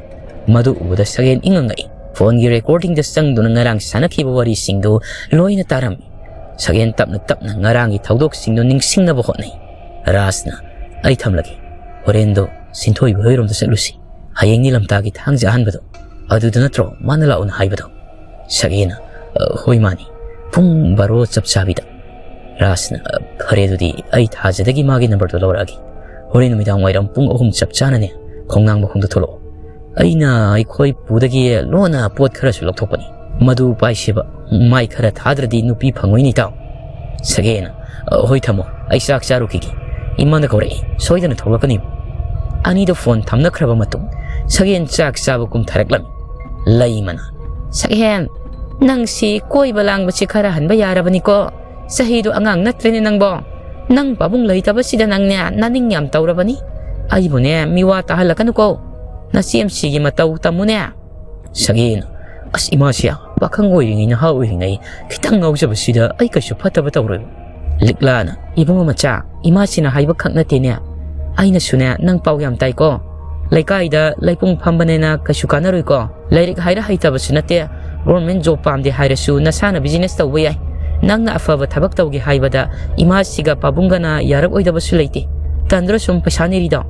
ꯃꯗꯨ ꯎꯕꯗ ꯁꯛꯍꯦꯟ ꯏꯉꯛ ꯉꯛꯏ꯫ ꯐꯣꯟꯒꯤ ꯔꯦꯀꯣꯔꯗꯤꯡꯗ ꯆꯪꯗꯨꯅ ꯉꯔꯥꯡ ꯁꯥꯟꯅꯈꯤꯕ ꯋꯥꯔꯤꯁꯤꯡꯗꯨ ꯂꯣꯏꯅ ꯇꯥꯔꯝꯃꯤ꯫ ꯁꯛꯍꯦꯟ ꯇꯞꯅ ꯇꯞꯅ ꯉꯔꯥꯡꯒꯤ ꯊꯧꯗꯣꯛꯁꯤꯡꯗꯨ ꯅꯤꯡꯁꯤꯡꯅꯕ ꯍꯣꯠꯅꯩ꯫ ꯔꯥꯖꯅ, "ꯑꯩ ꯊꯝꯂꯒꯦ꯫ ꯍꯣꯔꯦꯟꯗꯣ ꯁꯤꯟꯊꯣꯏꯕ ꯍꯣꯏꯔꯣꯝꯗ ꯆꯠꯂꯨꯁꯤ꯫ ꯍꯌꯦꯡꯅꯤ ꯂꯝꯇꯥꯒꯤ ꯊꯥꯡꯖ ꯑꯍꯥꯟꯕꯗꯣ꯫ ꯑꯗꯨꯗ ꯅꯠꯇ꯭ꯔꯣ ꯃꯥꯅ ꯂꯥꯛꯎꯅ ꯍꯥꯏꯕꯗꯣ?" ꯁꯛꯍꯦꯟꯅ, "ꯑ, ꯍꯣꯏ ꯃꯥꯅꯤ꯫ ꯄꯨꯡ ꯕꯥꯔꯣ ꯆꯞ ꯆꯥꯕꯤꯗ꯫" ꯔꯥꯖꯅ, "ꯑ, ꯐꯔꯦ ꯑꯗꯨꯗꯤ ꯑꯩ ꯊꯥꯖꯗꯒꯤ ꯃꯥꯒꯤ ꯅꯝꯕꯔꯗꯣ ꯂꯧꯔꯛꯑꯒꯦ꯫ ꯍꯣꯔꯦꯟ ꯅꯨꯃꯤꯗꯥꯡ ꯋꯥꯏꯔꯝ ꯄꯨꯡ ꯑꯍꯨꯝ ꯆꯞ ꯆꯥꯅꯅꯦ ꯈꯣꯡꯅꯥꯡ ꯃꯈꯣꯡꯗ ꯊꯣꯛꯂꯛꯑꯣ꯫ ꯑꯩꯅ ꯑꯩꯈꯣꯏ ꯄꯨꯗꯒꯤ ꯂꯣꯟꯅ ꯄꯣꯠ ꯈꯔꯁꯨ ꯂꯧꯊꯣꯛꯄꯅꯤ꯫ ꯃꯗꯨ ꯄꯥꯏꯁꯦꯕ꯫ ꯃꯥꯏ ꯈꯔ ꯊꯥꯗ꯭ꯔꯗꯤ ꯅꯨꯄꯤ ꯐꯪꯉꯣꯏꯅꯦ ꯏꯇꯥꯎ꯫" ꯁꯛꯍꯦꯟꯅ, "ꯑ, ꯍꯣꯏ ꯊꯝꯃꯣ꯫ ꯑꯩ ꯆꯥꯛ ꯆꯥꯔꯨꯈꯤꯒꯦ꯫ ꯏꯃꯥꯅ ꯀꯧꯔꯛꯏ꯫ ꯁꯣꯏꯗꯅ ꯊꯣꯛꯂꯛꯀꯅꯤ꯫" ꯑꯅꯤꯗꯣ ꯐꯣꯟ ꯊꯝꯅꯈ꯭ꯔꯕ ꯃꯇꯨꯡ ꯁꯛꯍꯦꯟ ꯆꯥꯛ ꯆꯥꯕ ꯀꯨꯝꯊꯔꯛꯂꯝꯃꯤ꯫ ꯂꯩꯃꯅ, "ꯁꯛꯍꯦꯟ, ꯅꯪꯁꯤ ꯀꯣꯏꯕ ꯂꯥꯡꯕꯁꯤ ꯈꯔ ꯍꯟꯕ ꯌꯥꯔꯕꯅꯤꯀꯣ꯫ ꯆꯍꯤꯗꯣ ꯑꯉꯥꯡ ꯅꯠꯇ꯭ꯔꯦꯅꯦ ꯅꯪꯕꯣ꯫ ꯅꯪ ꯄꯥꯕꯨꯡ ꯂꯩꯇꯕꯁꯤꯗ ꯅꯪꯅꯦ ꯅꯅꯤꯡ ꯌꯥꯝ ꯇꯧꯔꯕꯅꯤ꯫ ꯑꯩꯕꯨꯅꯦ ꯃꯤꯋꯥ ꯇꯥꯍꯜꯂꯛꯀꯅꯨꯀꯣ꯫ ꯅꯆꯦꯝꯁꯤꯒꯤ ꯃꯇꯧ ꯇꯝꯃꯨꯅꯦ꯫" ꯁꯛꯍꯦꯟ, "ꯑꯁ ꯏꯃꯥꯁꯤ ꯄꯥꯈꯪ ꯑꯣꯏꯔꯤꯉꯩ, ꯅꯍꯥ ꯑꯣꯏꯔꯤꯉꯩ ꯈꯤꯇꯪ ꯉꯥꯎꯖꯕꯁꯤꯗ ꯑꯩ ꯀꯩꯁꯨ ꯐꯠꯇꯕ ꯇꯧꯔꯣꯏ꯫" ꯂꯤꯛꯂꯥꯅ, "ꯏꯕꯨꯡꯉꯣ ꯃꯆꯥ, ꯏꯃꯥꯁꯤꯅ ꯍꯥꯏꯕ ꯈꯛ ꯅꯠꯇꯦꯅꯦ꯫ ꯑꯩꯅꯁꯨꯅꯦ ꯅꯪ ꯄꯥꯎ ꯌꯥꯝ ꯇꯥꯏꯀꯣ꯫ ꯂꯩꯀꯥꯏꯗ ꯂꯩꯄꯨꯡ ꯐꯝꯕꯅꯦꯅ ꯀꯩꯁꯨ ꯀꯥꯟꯅꯔꯣꯏꯀꯣ꯫ ꯂꯥꯏꯔꯤꯛ ꯍꯥꯏꯔ ꯍꯩꯇꯕꯁꯨ ꯅꯠꯇꯦ꯫ ꯒꯣꯔꯃꯦꯟ ꯖꯣꯕ ꯄꯥꯝꯗꯦ ꯍꯥꯏꯔꯁꯨ ꯅꯁꯥꯅ ꯕꯤꯖꯤꯅꯦꯁ ꯇꯧꯕ ꯌꯥꯏ꯫ ꯅꯪꯅ ꯑꯐꯕ ꯊꯕꯛ ꯇꯧꯒꯦ ꯍꯥꯏꯕꯗ ꯏꯃꯥꯁꯤꯒ ꯄꯥꯕꯨꯡꯒꯅ ꯌꯥꯔꯛꯑꯣꯏꯗꯕꯁꯨ ꯂꯩꯇꯦ꯫ ꯇꯟꯗ꯭ꯔꯣ ꯁꯨꯝ ꯄꯩꯁꯥ ꯅꯤꯔꯤꯗꯣ?"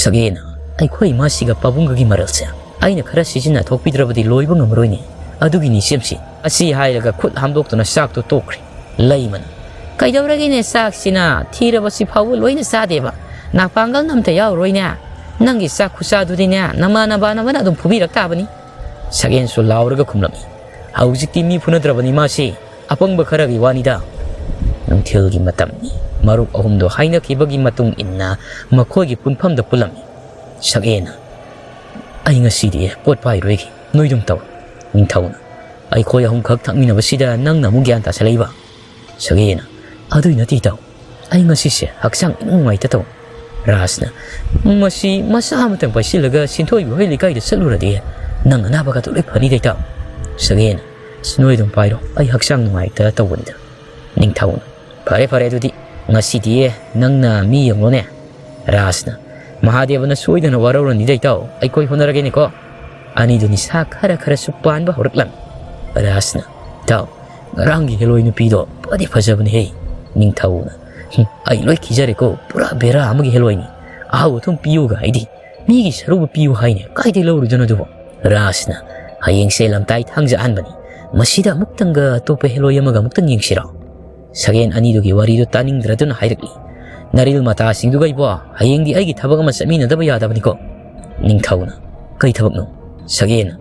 ꯁꯛꯍꯦꯟꯅ, "ꯑꯩꯈꯣꯏ ꯏꯃꯥꯁꯤꯒ ꯄꯥꯕꯨꯡꯒꯒꯤ ꯃꯔꯜꯁꯦ ꯑꯩꯅ ꯈꯔ ꯁꯤꯖꯤꯟꯅꯊꯣꯛꯄꯤꯗ꯭ꯔꯕꯗꯤ ꯂꯣꯏꯕ ꯉꯝꯃꯔꯣꯏꯅꯦ꯫ ꯑꯗꯨꯒꯤꯅꯤ ꯏꯆꯦꯝꯁꯤ꯫" ꯑꯁꯤ ꯍꯥꯏꯔꯒ ꯈꯨꯠ ꯍꯥꯝꯗꯣꯛꯇꯨꯅ ꯆꯥꯛꯇꯣ ꯇꯣꯛꯈ꯭ꯔꯦ꯫ ꯂꯩꯃꯅ, "ꯀꯩꯗꯧꯔꯒꯦꯅꯦ, ꯆꯥꯛꯁꯤꯅ ꯊꯤꯔꯕꯁꯤ ꯐꯥꯎꯕ ꯂꯣꯏꯅ ꯆꯥꯗꯦꯕ꯫ ꯅꯥꯄꯥꯡꯒꯜ ꯑꯝꯇ ꯌꯥꯎꯔꯣꯏꯅꯦ꯫ ꯅꯪꯒꯤ ꯆꯥꯛ ꯈꯨꯆꯥꯗꯨꯗꯤꯅꯦ ꯅꯃꯥꯟꯅꯕꯅ ꯑꯗꯨꯝ ꯐꯨꯕꯤꯔꯛ ꯇꯥꯕꯅꯤ꯫" ꯁꯛꯍꯦꯟꯁꯨ ꯂꯥꯎꯔꯒ ꯈꯨꯝꯂꯝꯃꯤ꯫ "ꯍꯧꯖꯤꯛꯇꯤ ꯃꯤ ꯐꯨꯅꯗ꯭ꯔꯕꯅꯤ ꯃꯥꯁꯤ꯫ ꯑꯄꯪꯕ ꯈꯔꯒꯤ ꯋꯥꯅꯤꯗ꯫" ꯅꯨꯡꯊꯤꯜꯒꯤ ꯃꯇꯝꯅꯤ꯫ ꯃꯔꯨꯞ ꯑꯍꯨꯝꯗꯣ ꯍꯥꯏꯅꯈꯤꯕꯒꯤ ꯃꯇꯨꯡ ꯏꯟꯅ ꯃꯈꯣꯏꯒꯤ ꯄꯨꯟꯐꯝꯗ ꯄꯨꯜꯂꯝꯃꯤ꯫ ꯁꯛꯍꯦꯟꯅ, "ꯑꯩ ꯉꯁꯤꯗꯤ ꯄꯣꯠ ꯄꯥꯏꯔꯣꯏꯒꯦ, ꯅꯣꯏꯗꯨꯝ ꯇꯧ꯫" ꯅꯤꯡꯊꯧꯅ, "ꯑꯩꯈꯣꯏ ꯑꯍꯨꯝꯈꯛ ꯊꯛꯃꯤꯟꯅꯕꯁꯤꯗ ꯅꯪꯅ ꯑꯃꯨꯛ ꯒ꯭ꯌꯥꯟ ꯇꯥꯁꯜꯂꯛꯏꯕ?" ꯁꯛꯍꯦꯟꯅ, "ꯑꯗꯨꯏ ꯅꯠꯇꯦ ꯏꯇꯥꯎ, ꯑꯩ ꯉꯁꯤꯁꯦ ꯍꯛꯆꯥꯡ ꯏꯅꯨꯡ ꯅꯨꯡꯉꯥꯏꯇ ꯇꯧ꯫ ꯔꯥꯖꯅ, "ꯃꯁꯤ ꯃꯆꯥ ꯑꯃꯇꯪ ꯄꯥꯏꯁꯤꯜꯂꯒ ꯁꯤꯟꯊꯣꯏꯕꯤ ꯍꯣꯏ ꯂꯩꯀꯥꯏꯗ ꯆꯠꯂꯨꯔꯗꯤ ꯅꯪ ꯑꯅꯥꯕꯒꯗꯣ ꯂꯣꯏ ꯐꯅꯤꯗ ꯏꯇꯥꯎ꯫" ꯁꯒꯦꯟ, "ꯑꯁ, ꯅꯣꯏ ꯑꯗꯨꯝ ꯄꯥꯏꯔꯣ, ꯑꯩ ꯍꯛꯆꯥꯡ ꯅꯨꯡꯉꯥꯏꯇ ꯇꯧꯕꯅꯤꯗ꯫" ꯅꯤꯡꯊꯧꯅ, "ꯐꯔꯦ ꯐꯔꯦ, ꯑꯗꯨꯗꯤ ꯉꯁꯤꯗꯤ ꯅꯪꯅ ꯃꯤ ꯌꯦꯡꯂꯣꯅꯦ꯫" ꯔꯥꯖꯅ, "ꯃꯍꯥꯗꯦꯕꯅ ꯁꯣꯏꯗꯅ ꯋꯥꯔꯧꯔꯅꯤꯗ ꯏꯇꯥꯎ, ꯑꯩꯈꯣꯏ ꯍꯣꯠꯅꯔꯒꯦꯅꯦꯀꯣ꯫" ꯑꯅꯤꯗꯨ ꯅꯤꯁꯥ ꯈꯔ ꯈꯔꯁꯨ ꯄꯥꯟꯕ ꯍꯧꯔꯛꯂꯝꯃꯤ꯫ ꯔꯥꯖꯅ, "ꯏꯇꯥꯎ, ꯉꯔꯥꯡꯒꯤ ꯍꯦꯂꯣꯏ ꯅꯨꯄꯤꯗꯣ ꯐꯗꯤ ꯐꯖꯕꯅꯤꯍꯦ꯫" ꯅꯤꯡꯊꯧꯅ, "ꯍꯨꯝ, ꯑꯩ ꯂꯣꯏ ꯈꯤꯖꯔꯦꯀꯣ, ꯄꯨꯔꯥ ꯕꯦꯔꯥ ꯑꯃꯒꯤ ꯍꯦꯂꯣꯏꯅꯤ꯫ ꯑꯍꯥꯎ ꯑꯊꯨꯝ ꯄꯤꯌꯨꯒ ꯍꯥꯏꯗꯤ ꯃꯤꯒꯤ ꯁꯔꯨꯕꯨ ꯄꯤꯌꯨ ꯍꯥꯏꯅꯦ, ꯀꯥꯏꯗꯩ ꯂꯧꯔꯨꯗꯣꯏꯅꯣ ꯑꯗꯨꯕꯣ?" ꯔꯥꯖꯅ, "ꯍꯌꯦꯡꯁꯦ ꯂꯝꯇꯥꯏ ꯊꯥꯡꯖ ꯑꯍꯥꯟꯕꯅꯤ, ꯃꯁꯤꯗ ꯑꯃꯨꯛꯇꯪꯒ ꯑꯇꯣꯞꯄ ꯍꯦꯂꯣꯏ ꯑꯃꯒ ꯑꯃꯨꯛꯇꯪ ꯌꯦꯡꯁꯤꯔꯣ?" ꯁꯒꯦꯟ ꯑꯅꯤꯗꯨꯒꯤ ꯋꯥꯔꯤꯗꯨ ꯇꯥꯅꯤꯡꯗ꯭ꯔꯗꯨꯅ ꯍꯥꯏꯔꯛꯂꯤ꯫ "ꯅꯔꯤꯜ ꯃꯇꯥꯁꯤꯡꯗꯨꯒ ꯏꯕꯣ, ꯍꯌꯦꯡꯗꯤ ꯑꯩꯒꯤ ꯊꯕꯛ ꯑꯃ ꯆꯠꯃꯤꯟꯅꯗꯕ ꯌꯥꯗꯕꯅꯤꯀꯣ꯫" ꯅꯤꯡꯊꯧꯅ, "ꯀꯩ ꯊꯕꯛꯅꯣ?" ꯁꯒꯦꯟꯅ,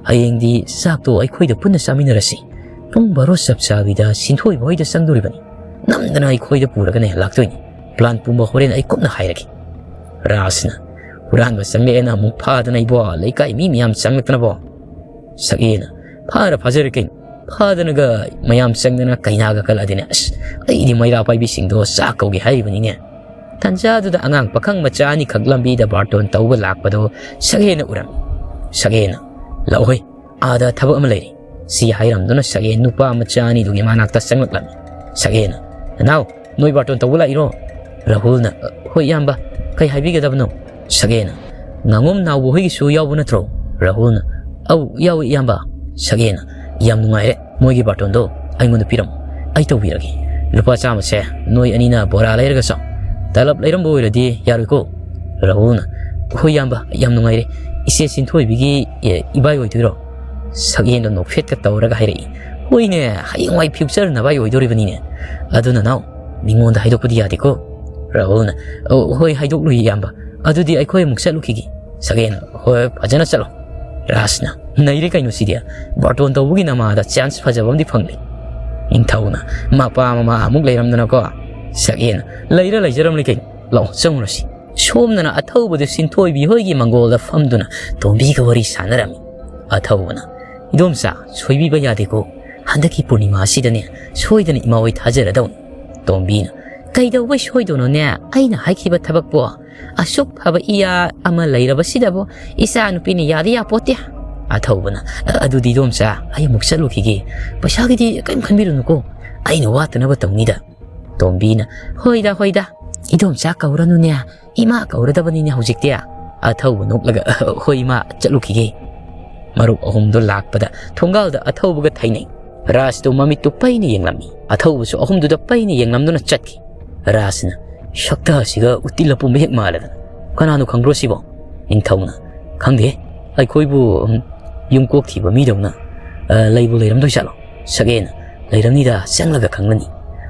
"ꯍꯌꯦꯡꯗꯤ ꯆꯥꯛꯇꯣ ꯑꯩꯈꯣꯏꯗ ꯄꯨꯟꯅ ꯆꯥꯃꯤꯟꯅꯔꯁꯤ꯫ ꯄꯨꯡ ꯕꯥꯔꯣ ꯆꯞ ꯆꯥꯕꯤꯗ ꯁꯤꯟꯊꯣꯏꯕ ꯍꯣꯏꯗ ꯆꯪꯗꯣꯔꯤꯕꯅꯤ꯫ ꯅꯝꯗꯅ ꯑꯩꯈꯣꯏꯗ ꯄꯨꯔꯒꯅꯦ ꯂꯥꯛꯇꯣꯏꯅꯤ꯫ ꯄ꯭ꯂꯥꯟ ꯄꯨꯝꯕ ꯍꯣꯔꯦꯟ ꯑꯩ ꯀꯨꯞꯅ ꯍꯥꯏꯔꯒꯦ꯫" ꯔꯥꯖꯅ, "ꯍꯨꯔꯥꯟꯕ ꯆꯪꯂꯛꯑꯦꯅ ꯑꯃꯨꯛ ꯐꯥꯗꯅ ꯏꯕꯣ, ꯂꯩꯀꯥꯏ ꯃꯤ ꯃꯌꯥꯝ ꯆꯪꯂꯛꯇꯅꯕꯣ?" ꯁꯒꯦꯟꯅ, "ꯐꯥꯔ ꯐꯥꯖꯔꯦ ꯀꯩꯅꯣ꯫ ꯐꯥꯗꯅꯒ ꯃꯌꯥꯝ ꯆꯪꯗꯅ ꯀꯩꯅꯥꯒ ꯀꯜꯂꯛꯑꯗꯤꯅꯦ, ꯑꯁ, ꯑꯩꯗꯤ ꯃꯩꯔꯥ ꯄꯥꯏꯕꯤꯁꯤꯡꯗꯣ ꯆꯥꯛ ꯀꯧꯒꯦ ꯍꯥꯏꯔꯤꯕꯅꯤꯅꯦ꯫" ꯇꯟꯖꯥꯗꯨꯗ ꯑꯉꯥꯡ ꯄꯥꯈꯪ ꯃꯆꯥ ꯑꯅꯤꯈꯛ ꯂꯝꯕꯤꯗ ꯕꯥꯔꯇꯣꯟ ꯇꯧꯕ ꯂꯥꯛꯄꯗꯣ ꯁꯒꯦꯟꯅ ꯎꯔꯝꯃꯤ꯫ ꯁꯒꯦꯟꯅ, "ꯂꯥꯛꯑꯣꯍꯦ, ꯑꯥꯗ ꯊꯕꯛ ꯑꯃ ꯂꯩꯔꯦ꯫" ꯁꯤ ꯍꯥꯏꯔꯝꯗꯨꯅ ꯁꯒꯦꯟ ꯅꯨꯄꯥ ꯃꯆꯥ ꯑꯅꯤꯗꯨꯒꯤ ꯃꯅꯥꯛꯇ ꯆꯪꯂꯛꯂꯝꯃꯤ꯫ ꯁꯒꯦꯟꯅ, "ꯅꯅꯥꯎ, ꯅꯣꯏ ꯕꯥꯔꯇꯣꯟ ꯇꯧꯕ ꯂꯥꯛꯏꯔꯣ?" ꯔꯥꯍꯨꯜꯅ, "ꯍꯣꯏ ꯏꯌꯥꯝꯕ, ꯀꯩ ꯍꯥꯏꯕꯤꯒꯗꯕꯅꯣ?" ꯁꯒꯦꯟꯅ, "ꯉꯥꯉꯣꯝ ꯅꯥꯎꯕ ꯍꯣꯏꯒꯤꯁꯨ ꯌꯥꯎꯕ ꯅꯠꯇ꯭ꯔꯣ?" ꯔꯥꯍꯨꯜꯅ, "ꯑꯧ, ꯌꯥꯎꯏ ꯏꯌꯥꯝꯕ꯫" ꯁꯒꯦꯟꯅ, "ꯌꯥꯝ ꯅꯨꯡꯉꯥꯏꯔꯦ, ꯃꯣꯏꯒꯤ ꯕꯥꯔꯇꯣꯟꯗꯣ ꯑꯩꯉꯣꯟꯗ ꯄꯤꯔꯝꯃꯨ, ꯑꯩ ꯇꯧꯕꯤꯔꯒꯦ꯫ ꯂꯨꯄꯥ ꯆꯥꯝꯃꯁꯦ ꯅꯣꯏ ꯑꯅꯤꯅ ꯕꯣꯔꯥ ꯂꯩꯔꯒ ꯆꯥꯎ꯫ ꯇꯂꯞ ꯂꯩꯔꯝꯕ ꯑꯣꯏꯔꯗꯤ ꯌꯥꯔꯣꯏꯀꯣ?" ꯔꯥꯍꯨꯜꯅ, "ꯍꯣꯏ ꯏꯌꯥꯝꯕ, ꯌꯥꯝ ꯅꯨꯡꯉꯥꯏꯔꯦ꯫ ꯏꯆꯦ ꯁꯤꯟꯊꯣꯏꯕꯤꯒꯤ, ꯑꯦ, ꯏꯕꯥꯏ ꯑꯣꯏꯗꯣꯏꯔꯣ?" ꯁꯛꯌꯦꯟꯗꯣ ꯅꯣꯛꯐꯦꯠꯀ ꯇꯧꯔꯒ ꯍꯥꯏꯔꯛꯏ, "ꯍꯣꯏꯅꯦ, ꯍꯌꯦꯡꯋꯥꯏ ꯐ꯭ꯌꯨꯆꯔ ꯅꯕꯥꯏ ꯑꯣꯏꯗꯣꯔꯤꯕꯅꯤꯅꯦ꯫ ꯑꯗꯨ ꯅꯅꯥꯎ, ꯃꯤꯉꯣꯟꯗ ꯍꯥꯏꯗꯣꯛꯄꯗꯤ ꯌꯥꯗꯦꯀꯣ?" ꯔꯥꯍꯨꯜꯅ, "ꯑꯧ, ꯍꯣꯏ, ꯍꯥꯏꯗꯣꯛꯂꯨꯏ ꯏꯌꯥꯝꯕ꯫ ꯑꯗꯨꯗꯤ ꯑꯩꯈꯣꯏ ꯑꯃꯨꯛ ꯆꯠꯂꯨꯈꯤꯒꯦ꯫" ꯁꯛꯌꯦꯟꯅ, "ꯍꯣꯏ, ꯐꯖꯅ ꯆꯠꯂꯣ꯫" ꯔꯥꯖꯅ, "ꯅꯩꯔꯦ ꯀꯩꯅꯣ ꯁꯤꯗꯤ꯫ ꯕꯥꯔꯇꯣꯟ ꯇꯧꯕꯒꯤ ꯅꯃꯥꯗ ꯆꯥꯟꯁ ꯐꯖꯕ ꯑꯃꯗꯤ ꯐꯪꯂꯦ꯫" ꯅꯤꯡꯊꯧꯅ, "ꯃꯄꯥ ꯃꯃꯥ ꯑꯃꯨꯛ ꯂꯩꯔꯝꯗꯅꯀꯣ꯫" ꯁꯛꯌꯦꯟꯅ, "ꯂꯩꯔ ꯂꯩꯖꯔꯝꯂꯦ ꯀꯩꯅꯣ꯫ ꯂꯥꯛꯑꯣ, ꯆꯪꯉꯨꯔꯁꯤ꯫" ꯁꯣꯝꯗꯅ ꯑꯊꯧꯕꯗꯨ ꯁꯤꯟꯊꯣꯏꯕꯤ ꯍꯣꯏꯒꯤ ꯃꯪꯒꯣꯜꯗ ꯐꯝꯗꯨꯅ ꯇꯣꯝꯕꯤꯒ ꯋꯥꯔꯤ ꯁꯥꯟꯅꯔꯝꯃꯤ꯫ ꯑꯊꯧꯕꯅ, "ꯏꯗꯣꯝꯆꯥ, ꯁꯣꯏꯕꯤꯕ ꯌꯥꯗꯦꯀꯣ꯫ ꯍꯟꯗꯛꯀꯤ ꯄꯨꯔꯅꯤꯃꯥ ꯑꯁꯤꯗꯅꯦ ꯁꯣꯏꯗꯅ ꯏꯃꯥ ꯍꯣꯏ ꯊꯥꯖꯔꯗꯧꯅꯤ꯫" ꯇꯣꯝꯕꯤꯅ, "ꯀꯩꯗꯧꯕꯩ ꯁꯣꯏꯗꯣꯏꯅꯣꯅꯦ? ꯑꯩꯅ ꯍꯥꯏꯈꯤꯕ ꯊꯕꯛꯄꯣ? ꯑꯁꯨꯛ ꯐꯕ ꯏꯌꯥ ꯑꯃ ꯂꯩꯔꯕꯁꯤꯗꯕꯨ ꯏꯆꯥ ꯅꯨꯄꯤꯅ ꯌꯥꯗ ꯌꯥꯄꯣꯠꯇꯦ꯫" ꯑꯊꯧꯕꯅ, "ꯑꯗꯨꯗꯤ ꯏꯗꯣꯝꯆꯥ, ꯑꯩ ꯑꯃꯨꯛ ꯆꯠꯂꯨꯈꯤꯒꯦ꯫ ꯄꯩꯁꯥꯒꯤꯗꯤ ꯀꯔꯤꯝ ꯈꯟꯕꯤꯔꯨꯅꯨꯀꯣ, ꯑꯩꯅ ꯋꯥꯠꯇꯅꯕ ꯇꯧꯅꯤꯗ꯫" ꯇꯣꯝꯕꯤꯅ, "ꯍꯣꯏꯗ, ꯍꯣꯏꯗ, ꯏꯗꯣꯝꯆꯥ ꯀꯧꯔꯅꯨꯅꯦ, ꯏꯃꯥ ꯀꯧꯔꯗꯕꯅꯤꯅꯦ ꯍꯧꯖꯤꯛꯇꯤ꯫" ꯑꯊꯧꯕ ꯅꯣꯛꯂꯒ, "ꯍꯣꯏ ꯏꯃꯥ, ꯆꯠꯂꯨꯈꯤꯒꯦ꯫" ꯃꯔꯨꯞ ꯑꯍꯨꯝꯗꯣ ꯂꯥꯛꯄꯗ ꯊꯣꯡꯒꯥꯜꯗ ꯑꯊꯧꯕꯒ ꯊꯩꯅꯩ꯫ ꯔꯥꯖꯇꯨ ꯃꯃꯤꯠꯇꯨ ꯄꯩꯅ ꯌꯦꯡꯂꯝꯃꯤ꯫ ꯑꯊꯧꯕꯁꯨ ꯑꯍꯨꯝꯗꯨꯗ ꯄꯩꯅ ꯌꯦꯡꯂꯝꯗꯨꯅ ꯆꯠꯈꯤ꯫ ꯔꯥꯖꯅ, "ꯁꯛꯇꯥꯁꯤꯒ ꯎꯇꯤ ꯂꯄꯨꯝꯕ ꯍꯦꯛ ꯃꯥꯜꯂꯗꯅ꯫ ꯀꯅꯥꯅꯣ ꯈꯪꯕ꯭ꯔꯣ ꯁꯤꯕꯣ?" ꯅꯤꯡꯊꯧꯅ, "ꯈꯪꯗꯦ, ꯑꯩꯈꯣꯏꯕꯨ, ꯎꯝ, ꯌꯨꯝꯀꯣꯛ ꯊꯤꯕ ꯃꯤꯗꯧꯅ, ꯑ, ꯂꯩꯕꯨ ꯂꯩꯔꯝꯗꯣꯏ ꯖꯥꯠꯂꯣ?" ꯁꯛꯍꯦꯟꯅ, "ꯂꯩꯔꯝꯅꯤꯗ, ꯆꯪꯂꯒ ꯈꯪꯂꯅꯤ꯫"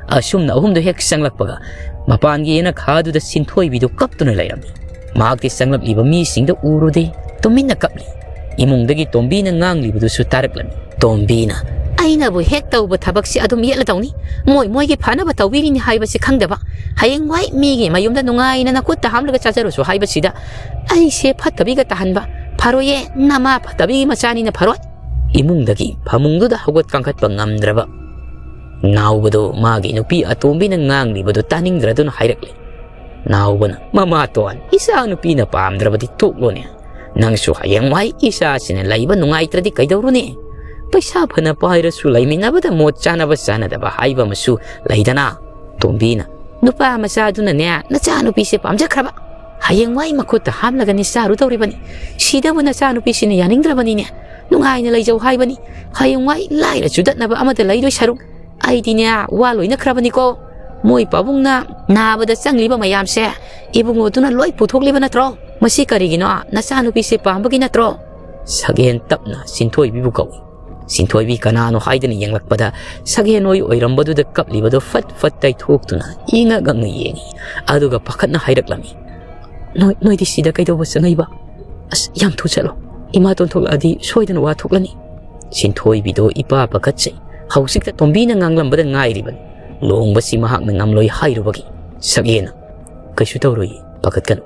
ꯑꯁꯨꯝꯅ ꯑꯍꯨꯝꯗꯨ ꯍꯦꯛ ꯆꯪꯂꯛꯄꯒ ꯃꯄꯥꯟꯒꯤ ꯌꯦꯅꯈꯥꯗꯨꯗ ꯁꯤꯟꯊꯣꯏꯕꯤꯗꯨ ꯀꯞꯇꯨꯅ ꯂꯩꯔꯝꯃꯤ꯫ ꯃꯍꯥꯛꯇꯤ ꯆꯪꯂꯛꯂꯤꯕ ꯃꯤꯁꯤꯡꯗꯨ ꯎꯔꯨꯗꯦ, ꯇꯨꯃꯤꯟꯅ ꯀꯞꯂꯤ꯫ ꯏꯃꯨꯡꯗꯒꯤ ꯇꯣꯝꯕꯤꯅ ꯉꯥꯡꯂꯤꯕꯗꯨꯁꯨ ꯇꯥꯔꯛꯂꯝꯃꯤ꯫ ꯇꯣꯝꯕꯤꯅ, "ꯑꯩꯅꯕꯨ ꯍꯦꯛ ꯇꯧꯕ ꯊꯕꯛꯁꯤ ꯑꯗꯨꯝ ꯌꯦꯠꯂꯗꯧꯅꯤ꯫ ꯃꯣꯏ ꯃꯣꯏꯒꯤ ꯐꯅꯕ ꯇꯧꯕꯤꯔꯤꯅꯤ ꯍꯥꯏꯕꯁꯤ ꯈꯪꯗꯕ꯫ ꯍꯌꯦꯡꯋꯥꯏ ꯃꯤꯒꯤ ꯃꯌꯨꯝꯗ ꯅꯨꯡꯉꯥꯏꯅ ꯅꯈꯨꯠꯇ ꯍꯥꯝꯂꯒ ꯆꯥꯖꯔꯨꯁꯨ ꯍꯥꯏꯕꯁꯤꯗ ꯑꯩꯁꯦ ꯐꯠꯇꯕꯤꯒ ꯇꯥꯍꯟꯕ ꯐꯔꯣꯏꯌꯦ, ꯅꯃꯥ ꯐꯠꯇꯕꯤꯒꯤ ꯃꯆꯥꯅꯤꯅ ꯐꯔꯣꯏ꯫" ꯏꯃꯨꯡꯗꯒꯤ ꯐꯃꯨꯡꯗꯨꯗ ꯍꯧꯒꯠ ꯀꯥꯡꯈꯠꯄ ꯉꯝꯗ꯭ꯔꯕ ꯅꯥꯎꯕꯗꯨ ꯃꯥꯒꯤ ꯅꯨꯄꯤ ꯑꯇꯣꯝꯕꯤꯅ ꯉꯥꯡꯂꯤꯕꯗꯨ ꯇꯥꯅꯤꯡꯗ꯭ꯔꯗꯨꯅ ꯍꯥꯏꯔꯛꯂꯦ꯫ ꯅꯥꯎꯕꯅ, "ꯃꯃꯥꯇꯣꯟ, ꯏꯆꯥ ꯅꯨꯄꯤꯅ ꯄꯥꯝꯗ꯭ꯔꯕꯗꯤ ꯇꯣꯛꯂꯣꯅꯦ꯫ ꯅꯪꯁꯨ ꯍꯌꯦꯡꯋꯥꯏ ꯏꯆꯥꯁꯤꯅ ꯂꯩꯕ ꯅꯨꯡꯉꯥꯏꯇ꯭ꯔꯗꯤ ꯀꯩꯗꯧꯔꯨꯅꯤ? ꯄꯩꯁꯥ ꯐꯅ ꯄꯥꯏꯔꯁꯨ ꯂꯩꯃꯤꯟꯅꯕꯗ ꯃꯣꯠ ꯆꯥꯅꯕ ꯆꯥꯅꯗꯕ ꯍꯥꯏꯕ ꯑꯃꯁꯨ ꯂꯩꯗꯅ꯫" ꯇꯣꯝꯕꯤꯅ, "ꯅꯨꯄꯥ ꯃꯆꯥꯗꯨꯅꯅꯦ ꯅꯆꯥꯅꯨꯄꯤꯁꯦ ꯄꯥꯝꯖꯈ꯭ꯔꯕ꯫ ꯍꯌꯦꯡꯋꯥꯏ ꯃꯈꯨꯠꯇ ꯍꯥꯝꯂꯒꯅꯤ ꯆꯥꯔꯨꯗꯧꯔꯤꯕꯅꯤ꯫ ꯁꯤꯗꯕꯨ ꯅꯆꯥꯅꯨꯄꯤꯁꯤꯅ ꯌꯥꯅꯤꯡꯗ꯭ꯔꯕꯅꯤꯅꯦ꯫ ꯅꯨꯡꯉꯥꯏꯅ ꯂꯩꯖꯧ ꯍꯥꯏꯕꯅꯤ꯫ ꯍꯌꯦꯡꯋꯥꯏ ꯂꯥꯏꯔ ꯆꯨꯗꯠꯅꯕ ꯑꯃꯗ ꯂꯩꯗꯣꯏ ꯁꯔꯨꯛ ꯑꯩꯗꯤꯅꯦ ꯋꯥ ꯂꯣꯏꯅꯈ꯭ꯔꯕꯅꯤꯀꯣ꯫ ꯃꯣꯏ ꯄꯥꯕꯨꯡꯅ ꯅꯥꯕꯗ ꯆꯪꯂꯤꯕ ꯃꯌꯥꯝꯁꯦ ꯏꯕꯨꯡꯉꯣꯗꯨꯅ ꯂꯣꯏ ꯄꯨꯊꯣꯛꯂꯤꯕ ꯅꯠꯇ꯭ꯔꯣ? ꯃꯁꯤ ꯀꯔꯤꯒꯤꯅꯣ? ꯅꯆꯥꯅꯨꯄꯤꯁꯦ ꯄꯥꯝꯕꯒꯤ ꯅꯠꯇ꯭ꯔꯣ?" ꯁꯛꯍꯦꯟ ꯇꯞꯅ ꯁꯤꯟꯊꯣꯏꯕꯤꯕꯨ ꯀꯧꯏ꯫ ꯁꯤꯟꯊꯣꯏꯕꯤ ꯀꯅꯥꯅꯣ ꯍꯥꯏꯗꯅ ꯌꯦꯡꯂꯛꯄꯗ ꯁꯛꯍꯦꯟ ꯍꯣꯏ ꯑꯣꯏꯔꯝꯕꯗꯨꯗ ꯀꯞꯂꯤꯕꯗꯨ ꯐꯠ ꯐꯠ ꯇꯩꯊꯣꯛꯇꯨꯅ ꯏꯉꯛ ꯉꯛꯅ ꯌꯦꯡꯏ꯫ ꯑꯗꯨꯒ ꯄꯥꯈꯠꯅ ꯍꯥꯏꯔꯛꯂꯝꯃꯤ, "ꯅꯣꯏ, ꯅꯣꯏꯗꯤ ꯁꯤꯗ ꯀꯩꯗꯧꯕ ꯆꯪꯉꯛꯏꯕ? ꯑꯁ, ꯌꯥꯝ ꯊꯨ ꯆꯠꯂꯣ꯫ ꯏꯃꯥꯇꯣꯟ ꯊꯣꯛꯂꯛꯑꯗꯤ ꯁꯣꯏꯗꯅ ꯋꯥ ꯊꯣꯛꯂꯅꯤ꯫" ꯁꯤꯟꯊꯣꯏꯕꯤꯗꯣ ꯏꯄꯥ ꯄꯥꯈꯠꯆꯩ꯫ ꯍꯧꯖꯤꯛꯇ ꯇꯣꯝꯕꯤꯅ ꯉꯥꯡꯂꯝꯕꯗ ꯉꯥꯏꯔꯤꯕꯅꯤ꯫ ꯂꯨꯍꯣꯡꯕꯁꯤ ꯃꯍꯥꯛꯅ ꯉꯝꯂꯣꯏ ꯍꯥꯏꯔꯨꯕꯒꯤ꯫ ꯁꯛꯍꯦꯟꯅ, "ꯀꯩꯁꯨ ꯇꯧꯔꯣꯏꯌꯦ, ꯄꯥꯈꯠꯀꯅꯨ꯫"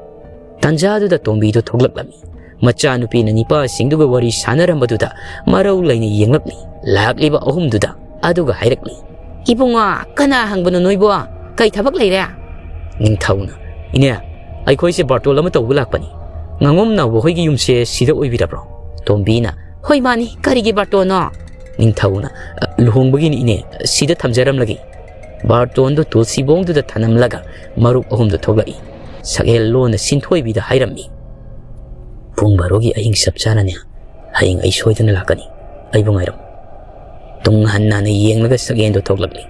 ꯇꯥꯟꯖꯥꯗꯨꯗ ꯇꯣꯝꯕꯤꯗꯣ ꯊꯣꯛꯂꯛꯂꯝꯃꯤ꯫ ꯃꯆꯥꯅꯨꯄꯤꯅ ꯅꯤꯄꯥꯁꯤꯡꯗꯨꯒ ꯋꯥꯔꯤ ꯁꯥꯟꯅꯔꯝꯕꯗꯨꯗ ꯃꯔꯧ ꯂꯩꯅ ꯌꯦꯡꯂꯛꯂꯤ꯫ ꯂꯥꯛꯂꯤꯕ ꯑꯍꯨꯝꯗꯨꯗ꯫ ꯑꯗꯨꯒ ꯍꯥꯏꯔꯛꯂꯤ, "ꯏꯕꯨꯡꯉꯣ, ꯀꯅꯥ ꯍꯪꯕꯅꯣ ꯅꯣꯏꯕꯣ? "ꯀꯩ ꯊꯕꯛ ꯂꯩꯔꯦ?" ꯅꯤꯡꯊꯧꯅ, "ꯏꯅꯦ, ꯑꯩꯈꯣꯏꯁꯦ ꯕꯥꯔꯇꯣꯟ ꯑꯃ ꯇꯧꯕ ꯂꯥꯛꯄꯅꯤ꯫ ꯉꯥꯉꯣꯝ ꯅꯥꯎꯕ ꯍꯣꯏꯒꯤ ꯌꯨꯝꯁꯦ ꯁꯤꯗ ꯑꯣꯏꯕꯤꯔꯕ꯭ꯔꯣ?" ꯇꯣꯝꯕꯤꯅ, "ꯍꯣꯏ, ꯃꯥꯅꯤ꯫ ꯀꯔꯤꯒꯤ ꯕꯥꯔꯇꯣꯟꯅꯣ?" ꯅꯤꯡꯊꯧꯅ, "ꯑ, ꯂꯨꯍꯣꯡꯕꯒꯤꯅꯤ, ꯏꯅꯦ꯫ ꯁꯤꯗ ꯊꯝꯖꯔꯝꯂꯒꯦ꯫" ꯕꯥꯔꯇꯣꯟꯗꯨ ꯇꯨꯜꯁꯤꯕꯣꯡꯗꯨꯗ ꯊꯅꯝꯂꯒ ꯃꯔꯨꯞ ꯑꯍꯨꯝꯗꯨ ꯊꯣꯛꯂꯛꯏ꯫ ꯁꯛꯍꯦꯜ ꯂꯣꯟꯅ ꯁꯤꯟꯊꯣꯏꯕꯤꯗ ꯍꯥꯏꯔꯝꯃꯤ, "ꯄꯨꯡ ꯕꯥꯔꯣꯒꯤ ꯑꯍꯤꯡ ꯆꯞ ꯆꯥꯅꯅꯦ꯫ ꯍꯌꯦꯡ ꯑꯩ ꯁꯣꯏꯗꯅ ꯂꯥꯛꯀꯅꯤ꯫ ꯑꯩꯕꯨ ꯉꯥꯏꯔꯝꯃꯨ꯫" ꯇꯨꯡ ꯍꯟꯅ ꯌꯦꯡꯂꯒ ꯁꯛꯍꯦꯟꯗꯨ ꯊꯣꯛꯂꯛꯂꯤ꯫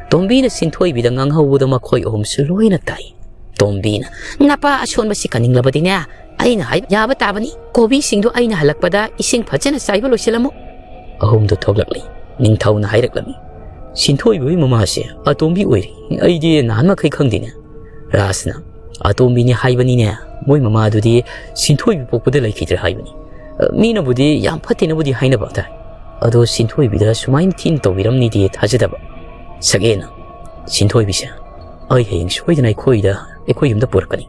ꯇꯣꯝꯕꯤꯅ ꯁꯤꯟꯊꯣꯏꯕꯤꯗ ꯉꯥꯡꯍꯧꯕꯗꯨ ꯃꯈꯣꯏ ꯑꯍꯨꯝꯁꯨ ꯂꯣꯏꯅ ꯇꯥꯏ꯫ ꯇꯣꯝꯕꯤꯅ, "ꯅꯄꯥ ꯑꯁꯣꯟꯕꯁꯤ ꯀꯟꯅꯤꯡꯂꯕꯗꯤꯅꯦ, ꯑꯩꯅ ꯍꯥꯏꯕ ꯌꯥꯕ ꯇꯥꯕꯅꯤ꯫ ꯀꯣꯕꯤꯁꯤꯡꯗꯨ ꯑꯩꯅ ꯍꯜꯂꯛꯄꯗ ꯏꯁꯤꯡ ꯐꯖꯅ ꯆꯥꯏꯕ ꯂꯣꯏꯁꯤꯜꯂꯝꯃꯨ꯫" ꯑꯍꯨꯝꯗꯨ ꯊꯣꯛꯂꯛꯂꯤ꯫ ꯅꯤꯡꯊꯧꯅ ꯍꯥꯏꯔꯛꯂꯝꯃꯤ, "ꯁꯤꯟꯊꯣꯏꯕꯤꯒꯤ ꯃꯃꯥꯁꯦ ꯑꯇꯣꯝꯕꯤ ꯑꯣꯏꯔꯤ꯫ ꯑꯩꯗꯤ ꯅꯍꯥꯟ ꯃꯈꯩ ꯈꯪꯗꯦꯅꯦ꯫" ꯔꯥꯖꯅ, "ꯑꯇꯣꯝꯕꯤꯅꯤ ꯍꯥꯏꯕꯅꯤꯅꯦ꯫ ꯃꯣꯏ ꯃꯃꯥꯗꯨꯗꯤ ꯁꯤꯟꯊꯣꯏꯕꯤ ꯄꯣꯛꯄꯗ ꯂꯩꯈꯤꯗ꯭ꯔꯦ ꯍꯥꯏꯕꯅꯤ꯫ ꯃꯤꯅꯕꯨꯗꯤ ꯌꯥꯝ ꯐꯠꯇꯦꯅꯕꯨꯗꯤ ꯍꯥꯏꯅꯕ ꯇꯥꯏ꯫ ꯑꯗꯣ ꯁꯤꯟꯊꯣꯏꯕꯤꯗ ꯁꯨꯃꯥꯏꯅ ꯊꯤꯅ ꯇꯧꯕꯤꯔꯝꯅꯤꯗꯤ ꯊꯥꯖꯗꯕ꯫" ꯁꯛꯍꯦꯟꯅ, "ꯁꯤꯟꯊꯣꯏꯕꯤꯁꯦ ꯑꯩ ꯍꯌꯦꯡ ꯁꯣꯏꯗꯅ ꯑꯩꯈꯣꯏꯗ, ꯑꯩꯈꯣꯏ ꯌꯨꯝꯗ ꯄꯨꯔꯛꯀꯅꯤ꯫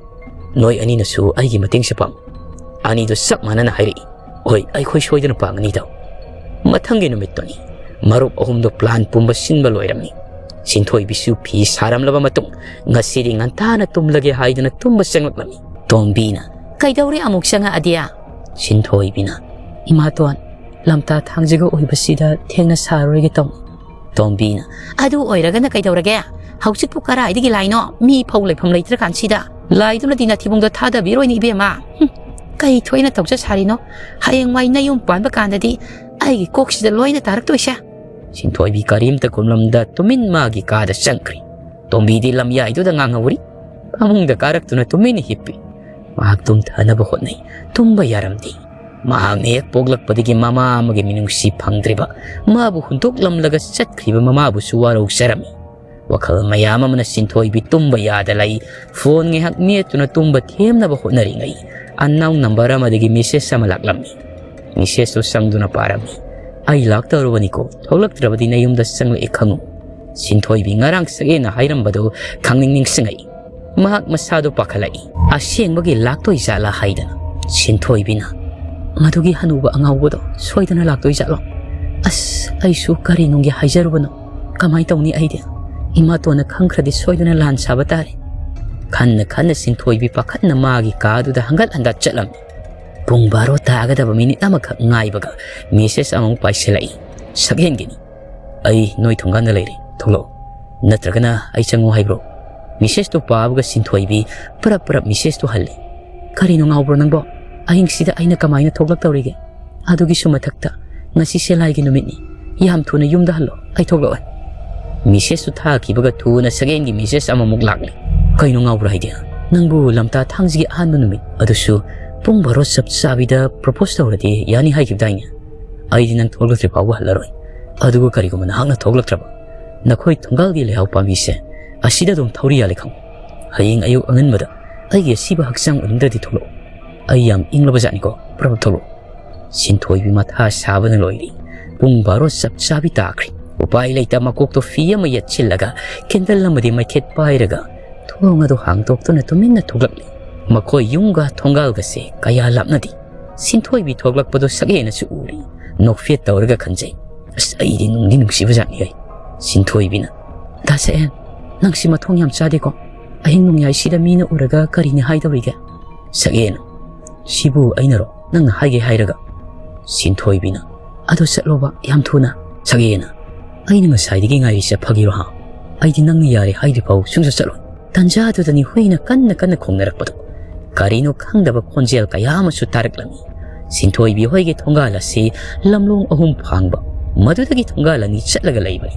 ꯅꯣꯏ ꯑꯅꯤꯅꯁꯨ ꯑꯩꯒꯤ ꯃꯇꯦꯡꯁꯦ ꯄꯥꯡꯉꯨ꯫" ꯑꯅꯤꯗꯨ ꯆꯞ ꯃꯥꯟꯅꯅ ꯍꯥꯏꯔꯛꯏ, "ꯍꯣꯏ, ꯑꯩꯈꯣꯏ ꯁꯣꯏꯗꯅ ꯄꯥꯡꯒꯅꯤꯗꯣ꯫" ꯃꯊꯪꯒꯤ ꯅꯨꯃꯤꯠꯇꯨꯅꯤ꯫ ꯃꯔꯨꯞ ꯑꯍꯨꯝꯗꯨ ꯄ꯭ꯂꯥꯟ ꯄꯨꯝꯕ ꯁꯤꯟꯕ ꯂꯣꯏꯔꯝꯃꯤ꯫ ꯁꯤꯟꯊꯣꯏꯕꯤꯁꯨ ꯐꯤ ꯁꯥꯔꯝꯂꯕ ꯃꯇꯨꯡ ꯉꯁꯤꯗꯤ ꯉꯟꯇꯥꯅ ꯇꯨꯝꯂꯒꯦ ꯍꯥꯏꯗꯨꯅ ꯇꯨꯝꯕ ꯆꯪꯂꯛꯂꯝꯃꯤ꯫ ꯇꯣꯝꯕꯤꯅ, "ꯀꯩꯗꯧꯔꯦ ꯑꯃꯨꯛ ꯆꯪꯉꯛꯑꯗꯤ?" ꯁꯤꯟꯊꯣꯏꯕꯤꯅ, "ꯏꯃꯥꯇꯣꯟ, ꯂꯝꯇꯥ ꯊꯥꯡꯖꯒ ꯑꯣꯏꯕꯁꯤꯗ ꯊꯦꯡꯅ ꯁꯥꯔꯔꯣꯏꯒꯦ ꯇꯧꯅꯤ꯫" ꯇꯣꯝꯕꯤꯅ, "ꯑꯗꯨ ꯑꯣꯏꯔꯒꯅ ꯀꯩꯗꯧꯔꯒꯦ? ꯍꯧꯖꯤꯛꯄꯨ ꯀꯔꯥꯏꯗꯒꯤ ꯂꯥꯏꯅꯣ? ꯃꯤ ꯐꯧ ꯂꯩꯐꯝ ꯂꯩꯇ꯭ꯔꯀꯥꯟꯁꯤꯗ꯫ ꯂꯥꯏꯗꯨꯅꯗꯤ ꯅꯊꯤꯕꯣꯡꯗ ꯊꯥꯗꯕꯤꯔꯣꯏꯅꯦ ꯏꯕꯦꯝꯃ꯫ ꯍꯨꯝ, ꯀꯩ ꯊꯣꯛꯏꯅ ꯇꯧꯖ ꯁꯥꯔꯤꯅꯣ? ꯍꯌꯦꯡꯋꯥꯏ ꯅꯌꯨꯝ ꯄꯥꯟꯕ ꯀꯥꯟꯗꯗꯤ ꯑꯩꯒꯤ ꯀꯣꯛꯁꯤꯗ ꯂꯣꯏꯅ ꯇꯥꯔꯛꯇꯣꯏꯁꯦ꯫" ꯁꯤꯟꯊꯣꯏꯕꯤ ꯀꯔꯤꯝꯇ ꯈꯨꯝꯂꯝꯗ ꯇꯨꯃꯤꯟ ꯃꯥꯒꯤ ꯀꯥꯗ ꯆꯪꯈ꯭ꯔꯤ꯫ ꯇꯣꯝꯕꯤꯗꯤ ꯂꯝꯌꯥꯏꯗꯨꯗ ꯉꯥꯡꯍꯧꯔꯤ꯫ ꯐꯃꯨꯡꯗ ꯀꯥꯔꯛꯇꯨꯅ ꯇꯨꯃꯤꯟꯅ ꯍꯤꯞꯄꯤ꯫ ꯃꯍꯥꯛ ꯇꯨꯝꯊꯅꯕ ꯍꯣꯠꯅꯩ꯫ ꯇꯨꯝꯕ ꯌꯥꯔꯝꯗꯦ꯫ ꯃꯍꯥꯛꯅ ꯍꯦꯛ ꯄꯣꯛꯂꯛꯄꯗꯒꯤ ꯃꯃꯥ ꯑꯃꯒꯤ ꯃꯤꯅꯨꯡꯁꯤ ꯐꯪꯗ꯭ꯔꯤꯕ, ꯃꯥꯕꯨ ꯍꯨꯟꯗꯣꯛꯂꯝꯂꯒ ꯆꯠꯈ꯭ꯔꯤꯕ ꯃꯃꯥꯕꯨꯁꯨ ꯋꯥꯔꯧꯖꯔꯝꯃꯤ꯫ ꯋꯥꯈꯜ ꯃꯌꯥꯝ ꯑꯃꯅ ꯁꯤꯟꯊꯣꯏꯕꯤ ꯇꯨꯝꯕ ꯌꯥꯗ ꯂꯩ꯫ ꯐꯣꯟ ꯉꯥꯏꯍꯥꯛ ꯃꯦꯠꯇꯨꯅ ꯇꯨꯝꯕ ꯊꯦꯝꯅꯕ ꯍꯣꯠꯅꯔꯤꯉꯩ, unknown number ꯑꯃꯗꯒꯤ ꯃꯦꯁꯦꯖ ꯑꯃ ꯂꯥꯛꯂꯝꯃꯤ꯫ ꯃꯦꯁꯦꯖꯇꯨ ꯆꯪꯗꯨꯅ ꯄꯥꯔꯝꯃꯤ, "ꯑꯩ ꯂꯥꯛꯇꯧꯔꯕꯅꯤꯀꯣ, ꯊꯣꯛꯂꯛꯇ꯭ꯔꯕꯗꯤ ꯅꯌꯨꯝꯗ ꯆꯪꯂꯛꯑꯦ ꯈꯪꯉꯨ꯫" ꯁꯤꯟꯊꯣꯏꯕꯤ ꯉꯔꯥꯡ ꯁꯛꯍꯦꯟꯅ ꯍꯥꯏꯔꯝꯕꯗꯨ ꯈꯪꯅꯤꯡ ꯅꯤꯡꯁꯤꯡꯉꯛꯏ꯫ ꯃꯍꯥꯛ ꯃꯁꯥꯗꯨ ꯄꯥꯈꯠꯂꯛꯏ꯫ ꯑꯁꯦꯡꯕꯒꯤ ꯂꯥꯛꯇꯣꯏ ꯖꯥꯠꯂꯥ ꯍꯥꯏꯗꯅ꯫ ꯁꯤꯟꯊꯣꯏꯕꯤꯅ, "ꯃꯗꯨꯒꯤ ꯍꯅꯨꯕ ꯑꯉꯥꯎꯕꯗꯣ ꯁꯣꯏꯗꯅ ꯂꯥꯛꯇꯣꯏ ꯖꯥꯠꯂꯣ? ꯑꯁ, ꯑꯩꯁꯨ ꯀꯔꯤ ꯅꯨꯡꯒꯤ ꯍꯥꯏꯖꯔꯨꯕꯅꯣ? ꯀꯃꯥꯏ ꯇꯧꯅꯤ ꯑꯩꯗꯤ? ꯏꯃꯥꯇꯣꯟꯅ ꯈꯪꯈ꯭ꯔꯗꯤ ꯁꯣꯏꯗꯅ ꯂꯥꯟ ꯁꯥꯕ ꯇꯥꯔꯦ꯫ ꯈꯟꯅ ꯈꯟꯅ ꯁꯤꯟꯊꯣꯏꯕꯤ ꯄꯥꯈꯠꯅ ꯃꯥꯒꯤ ꯀꯥꯗꯨꯗ ꯍꯪꯒꯠ ꯍꯟꯗꯥ ꯆꯠꯂꯝꯃꯤ꯫ ꯄꯨꯡ ꯕꯥꯔꯣ ꯇꯥꯒꯗꯕ ꯃꯤꯅꯤꯠ ꯑꯃꯈꯛ ꯉꯥꯏꯕꯒ ꯃꯦꯁꯦꯖ ꯑꯃꯃꯨꯛ ꯄꯥꯏꯁꯤꯜꯂꯛꯏ꯫ ꯁꯛꯍꯦꯟꯒꯤꯅꯤ꯫ "ꯑꯩ ꯅꯣꯏ ꯊꯣꯡꯒꯥꯟꯗ ꯂꯩꯔꯦ, ꯊꯣꯛꯂꯛꯑꯣ꯫ ꯅꯠꯇ꯭ꯔꯒꯅ ꯑꯩ ꯆꯪꯉꯣ ꯍꯥꯏꯕ꯭ꯔꯣ?" ꯃꯦꯁꯦꯖꯇꯨ ꯄꯥꯕꯒ ꯁꯤꯟꯊꯣꯏꯕꯤ ꯄꯔꯞ ꯄꯔꯞ ꯃꯦꯁꯦꯖꯇꯨ ꯍꯜꯂꯤ꯫ "ꯀꯔꯤꯅꯣ ꯉꯥꯎꯕ꯭ꯔꯣ ꯅꯪꯕꯣ? ꯑꯍꯤꯡꯁꯤꯗ ꯑꯩꯅ ꯀꯃꯥꯏꯅ ꯊꯣꯛꯂꯛꯇꯧꯔꯤꯒꯦ? ꯑꯗꯨꯒꯤꯁꯨ ꯃꯊꯛꯇ ꯉꯁꯤꯁꯦ ꯂꯥꯏꯒꯤ ꯅꯨꯃꯤꯠꯅꯤ꯫ ꯌꯥꯝ ꯊꯨꯅ ꯌꯨꯝꯗ ꯍꯜꯂꯣ, ꯑꯩ ꯊꯣꯛꯂꯛꯑꯣꯏ꯫" ꯃꯦꯁꯦꯖꯇꯨ ꯊꯥꯈꯤꯕꯒ ꯊꯨꯅ ꯁꯛꯍꯦꯟꯒꯤ ꯃꯦꯁꯦꯖ ꯑꯃꯃꯨꯛ ꯂꯥꯛꯂꯦ꯫ "ꯀꯩꯅꯣ ꯉꯥꯎꯕ꯭ꯔꯥ ꯍꯥꯏꯗꯤ? ꯅꯪꯕꯨ ꯂꯝꯇꯥ ꯊꯥꯡꯖꯒꯤ ꯑꯍꯥꯟꯕ ꯅꯨꯃꯤꯠ, ꯑꯗꯨꯁꯨ ꯄꯨꯡ ꯕꯥꯔꯣ ꯆꯞ ꯆꯥꯕꯤꯗ ꯄ꯭ꯔꯣꯄꯣꯁ ꯇꯧꯔꯗꯤ ꯌꯥꯅꯤ ꯍꯥꯏꯈꯤꯕꯗꯥꯏꯅꯦ? ꯑꯩꯗꯤ ꯅꯪ ꯊꯣꯛꯂꯛꯇ꯭ꯔꯤ ꯐꯥꯎꯕ ꯍꯜꯂꯔꯣꯏ꯫ ꯑꯗꯨꯒ ꯀꯔꯤꯒꯨꯝꯕ ꯅꯍꯥꯛꯅ ꯊꯣꯛꯂꯛꯇ꯭ꯔꯕ, ꯅꯈꯣꯏ ꯊꯣꯡꯒꯥꯜꯒꯤ ꯂꯩꯍꯥꯎ ꯄꯥꯝꯕꯤꯁꯦ ꯑꯁꯤꯗ ꯑꯗꯨꯝ ꯊꯧꯔꯤ ꯌꯥꯜꯂꯦ ꯈꯪꯉꯨ꯫ ꯍꯌꯦꯡ ꯑꯌꯨꯛ ꯑꯉꯟꯕꯗ ꯑꯩꯒꯤ ꯑꯁꯤꯕ ꯍꯛꯆꯥꯡ ꯎꯅꯤꯡꯗ꯭ꯔꯗꯤ ꯊꯣꯛꯂꯛꯑꯣ꯫ ꯑꯩ ꯌꯥꯝ ꯏꯪꯂꯕ ꯖꯥꯠꯅꯤꯀꯣ, ꯄ꯭ꯔꯞ ꯊꯣꯛꯂꯛꯑꯣ꯫" ꯁꯤꯟꯊꯣꯏꯕꯤ ꯃꯊꯥ ꯁꯥꯕꯅ ꯂꯣꯏꯔꯤ꯫ ꯄꯨꯡ ꯕꯥꯔꯣ ꯆꯞ ꯆꯥꯕꯤ ꯇꯥꯈ꯭ꯔꯦ꯫ ꯎꯄꯥꯏ ꯂꯩꯇ ꯃꯀꯣꯛꯇꯣ ꯐꯤ ꯑꯃ ꯌꯦꯠꯁꯤꯜꯂꯒ ꯀꯦꯟꯗꯜ ꯑꯃꯗꯤ ꯃꯩꯈꯦꯠ ꯄꯥꯏꯔꯒ ꯊꯣꯡ ꯑꯗꯨ ꯍꯥꯡꯗꯣꯛꯇꯨꯅ ꯇꯨꯃꯤꯟꯅ ꯊꯣꯛꯂꯛꯂꯤ꯫ ꯃꯈꯣꯏ ꯌꯨꯝꯒ ꯊꯣꯡꯒꯥꯜꯒꯁꯦ ꯀꯌꯥ ꯂꯥꯞꯅꯗꯦ꯫ ꯁꯤꯟꯊꯣꯏꯕꯤ ꯊꯣꯛꯂꯛꯄꯗꯨ ꯁꯛꯍꯦꯟꯅꯁꯨ ꯎꯔꯤ꯫ ꯅꯣꯛꯐꯦꯠ ꯇꯧꯔꯒ ꯈꯟꯖꯩ, "ꯑꯁ, ꯑꯩꯗꯤ ꯅꯨꯡꯗꯤ ꯅꯨꯡꯁꯤꯕ ꯖꯥꯠꯅꯤ ꯍꯩ꯫" ꯁꯤꯟꯊꯣꯏꯕꯤꯅ, "ꯗꯥ ꯁꯛꯍꯦꯟ, ꯅꯪꯁꯤ ꯃꯊꯣꯡ ꯌꯥꯝ ꯆꯥꯗꯦꯀꯣ꯫ ꯑꯍꯤꯡ ꯅꯣꯡꯌꯥꯏꯁꯤꯗ ꯃꯤꯅ ꯎꯔꯒ ꯀꯔꯤꯅꯤ ꯍꯥꯏꯗꯧꯔꯤꯒꯦ?" ꯁꯛꯍꯦꯟ, "ꯁꯤꯕꯨ ꯑꯩꯅꯔꯣ ꯅꯪꯅ ꯍꯥꯏꯒꯦ ꯍꯥꯏꯔꯒ?" ꯁꯤꯟꯊꯣꯏꯕꯤꯅ, "ꯑꯗꯣ ꯆꯠꯂꯣꯕ ꯌꯥꯝ ꯊꯨꯅ꯫" ꯁꯛꯍꯦꯟꯅ, "ꯑꯩꯅ ꯉꯁꯥꯏꯗꯒꯤ ꯉꯥꯏꯔꯤꯁꯦ ꯐꯥꯒꯤꯔꯣ ꯍꯥ? ꯑꯩꯗꯤ ꯅꯪꯅ ꯌꯥꯔꯦ ꯍꯥꯏꯗ꯭ꯔꯤꯐꯥꯎ ꯁꯨꯡꯆꯠ ꯆꯠꯂꯣꯏ꯫" ꯇꯟꯖꯥꯗꯨꯗꯅꯤ ꯍꯨꯏꯅ ꯀꯟꯅ ꯀꯟꯅ ꯈꯣꯡꯅꯔꯛꯄꯗꯣ꯫ ꯀꯔꯤꯅꯣ ꯈꯪꯗꯕ ꯈꯣꯟꯖꯦꯜ ꯀꯌꯥ ꯑꯃꯁꯨ ꯇꯥꯔꯛꯂꯝꯃꯤ꯫ ꯁꯤꯟꯊꯣꯏꯕꯤ ꯍꯣꯏꯒꯤ ꯊꯣꯡꯒꯥꯜ ꯑꯁꯤ ꯂꯝꯂꯣꯡ ꯑꯍꯨꯝ ꯐꯥꯡꯕ, ꯃꯗꯨꯗꯒꯤ ꯊꯣꯡꯒꯥꯜ ꯑꯅꯤ ꯆꯠꯂꯒ ꯂꯩꯕꯅꯤ꯫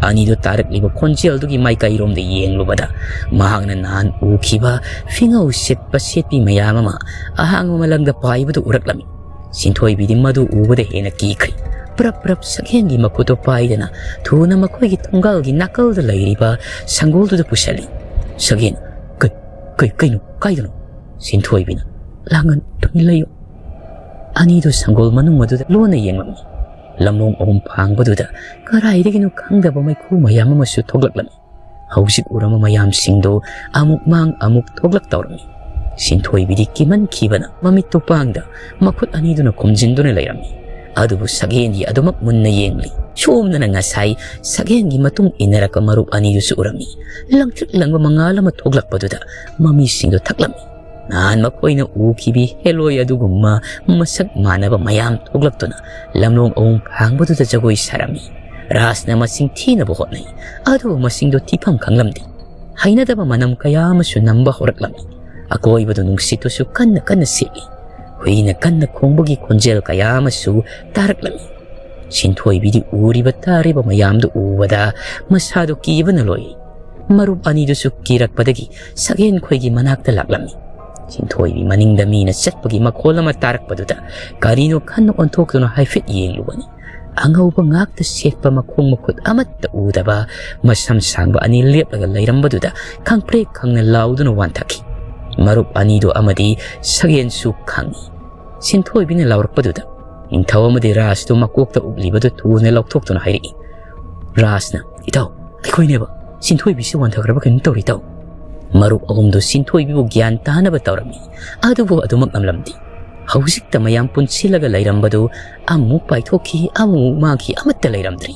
ꯑꯅꯤꯗꯨ ꯇꯥꯔꯛꯂꯤꯕ ꯈꯣꯟꯖꯦꯜꯗꯨꯒꯤ ꯃꯥꯏꯀꯩꯔꯣꯝꯗ ꯌꯦꯡꯂꯨꯕꯗ, ꯃꯍꯥꯛꯅ ꯅꯍꯥꯟ ꯎꯈꯤꯕ ꯐꯤꯉꯧ ꯁꯦꯠꯄ ꯁꯦꯠꯄꯤ ꯃꯌꯥꯝ ꯑꯃ ꯑꯍꯥꯡꯕ ꯃꯂꯪꯗ ꯄꯥꯏꯕꯗꯨ ꯎꯔꯛꯂꯝꯃꯤ꯫ ꯁꯤꯟꯊꯣꯏꯕꯤꯗꯤ ꯃꯗꯨ ꯎꯕꯗ ꯍꯦꯟꯅ ꯀꯤꯈ꯭ꯔꯦ꯫ ꯄ꯭ꯔꯞ ꯄ꯭ꯔꯞ ꯁꯛꯍꯦꯟꯒꯤ ꯃꯈꯨꯠꯇꯨ ꯄꯥꯏꯗꯅ ꯊꯨꯅ ꯃꯈꯣꯏꯒꯤ ꯊꯣꯡꯒꯥꯜꯒꯤ ꯅꯥꯀꯜꯗ ꯂꯩꯔꯤꯕ ꯁꯪꯒꯣꯜꯗꯨꯗ ꯄꯨꯁꯜꯂꯤ꯫ ꯁꯛꯍꯦꯟ, "ꯀꯩ, ꯀꯩ, ꯀꯩꯅꯣ? ꯀꯥꯏꯗꯅꯣ?" ꯁꯤꯟꯊꯣꯏꯕꯤꯅ, "ꯂꯥꯡꯒꯟ, ꯇꯨꯃꯤꯟ ꯂꯩꯌꯨ꯫" ꯑꯅꯤꯗꯨ ꯁꯪꯒꯣꯜ ꯃꯅꯨꯡ ꯑꯗꯨꯗ ꯂꯣꯟꯅ ꯌꯦꯡꯂꯝꯃꯤ꯫ ꯂꯝꯂꯣꯡ ꯑꯍꯨꯝ ꯐꯥꯡꯕꯗꯨꯗ ꯀꯗꯥꯏꯗꯒꯤꯅꯣ ꯈꯪꯗꯕ ꯃꯩꯈꯨ ꯃꯌꯥꯝ ꯑꯃꯁꯨ ꯊꯣꯛꯂꯛꯂꯝꯃꯤ꯫ ꯍꯧꯖꯤꯛ ꯎꯔꯝꯕ ꯃꯌꯥꯝꯁꯤꯡꯗꯨ ꯑꯃꯨꯛ ꯃꯥꯡ ꯑꯃꯨꯛ ꯊꯣꯛꯂꯛ ꯇꯧꯔꯝꯃꯤ꯫ ꯁꯤꯟꯊꯣꯏꯕꯤꯗꯤ ꯀꯤꯃꯟꯈꯤꯕꯅ ꯃꯃꯤꯠꯇꯨ ꯄꯥꯡꯗ ꯃꯈꯨꯠ ꯑꯅꯤꯗꯨꯅ ꯈꯨꯝꯖꯤꯟꯗꯨꯅ ꯂꯩꯔꯝꯃꯤ꯫ ꯑꯗꯨꯕꯨ ꯁꯛꯍꯦꯟꯗꯤ ꯑꯗꯨꯃꯛ ꯃꯨꯟꯅ ꯌꯦꯡꯂꯤ꯫ ꯁꯣꯝꯗꯅ ꯉꯁꯥꯏ ꯁꯛꯍꯦꯟꯒꯤ ꯃꯇꯨꯡ ꯏꯟꯅꯔꯛꯄ ꯃꯔꯨꯞ ꯑꯅꯤꯗꯨꯁꯨ ꯎꯔꯝꯃꯤ꯫ ꯂꯪꯇ꯭ꯔꯤꯛ ꯂꯪꯕ ꯃꯉꯥꯜ ꯑꯃ ꯊꯣꯛꯂꯛꯄꯗꯨꯗ ꯃꯃꯤꯁꯤꯡꯗꯨ ꯊꯛꯂꯝꯃꯤ꯫ ꯅꯍꯥꯟ ꯃꯈꯣꯏꯅ ꯎꯈꯤꯕꯤ ꯍꯦꯂꯣꯏ ꯑꯗꯨꯒꯨꯝꯕ ꯃꯁꯛ ꯃꯥꯟꯅꯕ ꯃꯌꯥꯝ ꯊꯣꯛꯂꯛꯇꯨꯅ ꯂꯝꯂꯣꯡ ꯑꯍꯨꯝ ꯐꯥꯡꯕꯗꯨꯗ ꯖꯒꯣꯏ ꯁꯥꯔꯝꯃꯤ꯫ ꯔꯥꯖꯅ ꯃꯁꯤꯡ ꯊꯤꯅꯕ ꯍꯣꯠꯅꯩ, ꯑꯗꯨꯕꯨ ꯃꯁꯤꯡꯗꯨ ꯊꯤꯐꯝ ꯈꯪꯂꯝꯗꯦ꯫ ꯍꯩꯅꯗꯕ ꯃꯅꯝ ꯀꯌꯥ ꯑꯃꯁꯨ ꯅꯝꯕ ꯍꯧꯔꯛꯂꯝꯃꯤ꯫ ꯑꯀꯣꯏꯕꯗꯨ ꯅꯨꯡꯁꯤꯠꯇꯨꯁꯨ ꯀꯟꯅ ꯀꯟꯅ ꯁꯤꯠꯂꯤ꯫ ꯍꯨꯏꯅ ꯀꯟꯅ ꯈꯣꯡꯕꯒꯤ ꯈꯣꯟꯖꯦꯜ ꯀꯌꯥ ꯑꯃꯁꯨ ꯇꯥꯔꯛꯂꯝꯃꯤ꯫ ꯁꯤꯟꯊꯣꯏꯕꯤꯗꯤ ꯎꯔꯤꯕ ꯇꯥꯔꯤꯕ ꯃꯌꯥꯝꯗꯨ ꯎꯕꯗ ꯃꯁꯥꯗꯨ ꯀꯤꯕꯅ ꯂꯣꯏꯔꯤ꯫ ꯃꯔꯨꯞ ꯑꯅꯤꯗꯨꯁꯨ ꯀꯤꯔꯛꯄꯗꯒꯤ ꯁꯛꯍꯦꯟ ꯈꯣꯏꯒꯤ ꯃꯅꯥꯛꯇ ꯂꯥꯛꯂꯝꯃꯤ꯫ ꯁꯤꯟꯊꯣꯏꯕꯤ ꯃꯅꯤꯡꯗ ꯃꯤꯅ ꯆꯠꯄꯒꯤ ꯃꯈꯣꯜ ꯑꯃ ꯇꯥꯔꯛꯄꯗꯨꯗ ꯀꯔꯤꯅꯣ ꯈꯟꯅ ꯑꯣꯟꯊꯣꯛꯇꯨꯅ ꯍꯥꯏꯐꯦꯠ ꯌꯦꯡꯂꯨꯕꯅꯤ꯫ ꯑꯉꯧꯕ ꯉꯥꯛꯇ ꯁꯦꯠꯄ ꯃꯈꯣꯡ ꯃꯈꯨꯠ ꯑꯃꯠꯇ ꯎꯗꯕ ꯃꯁꯝ ꯁꯥꯡꯕ ꯑꯅꯤ ꯂꯦꯞꯂꯒ ꯂꯩꯔꯝꯕꯗꯨꯗ ꯈꯪꯄ꯭ꯔꯦꯛ ꯈꯪꯅ ꯂꯥꯎꯗꯨꯅ ꯋꯥꯟꯊꯈꯤ꯫ ꯃꯔꯨꯞ ꯑꯅꯤꯗꯨ ꯑꯃꯗꯤ ꯁꯛꯍꯦꯟꯁꯨ ꯈꯪꯏ꯫ ꯁꯤꯟꯊꯣꯏꯕꯤꯅ ꯂꯥꯎꯔꯛꯄꯗꯨꯗ ꯅꯤꯡꯊꯧ ꯑꯃꯗꯤ ꯔꯥꯖꯇꯨ ꯃꯀꯣꯛꯇ ꯎꯞꯂꯤꯕꯗꯨ ꯊꯨꯅ ꯂꯧꯊꯣꯛꯇꯨꯅ ꯍꯥꯏꯔꯛꯏ꯫ ꯔꯥꯖꯅ, "ꯏꯇꯥꯎ, ꯑꯩꯈꯣꯏꯅꯦꯕ꯫ ꯁꯤꯟꯊꯣꯏꯕꯤꯁꯦ ꯋꯥꯟꯊꯈ꯭ꯔꯕ ꯀꯩꯅꯣꯝ ꯇꯧꯔꯤ, ꯏꯇꯥꯎ꯫" ꯃꯔꯨꯞ ꯑꯍꯨꯝꯗꯨ ꯁꯤꯟꯊꯣꯏꯕꯤꯕꯨ ꯒ꯭ꯌꯥꯟ ꯇꯥꯅꯕ ꯇꯧꯔꯝꯃꯤ, ꯑꯗꯨꯕꯨ ꯑꯗꯨꯃꯛ ꯉꯝꯂꯝꯗꯦ꯫ ꯍꯧꯖꯤꯛꯇ ꯃꯌꯥꯝ ꯄꯨꯟꯁꯤꯜꯂꯒ ꯂꯩꯔꯝꯕꯗꯨ ꯑꯃꯨꯛ ꯄꯥꯏꯊꯣꯛꯈꯤ, ꯑꯃꯨꯛ ꯃꯥꯡꯈꯤ, ꯑꯃꯠꯇ ꯂꯩꯔꯝꯗ꯭ꯔꯤ꯫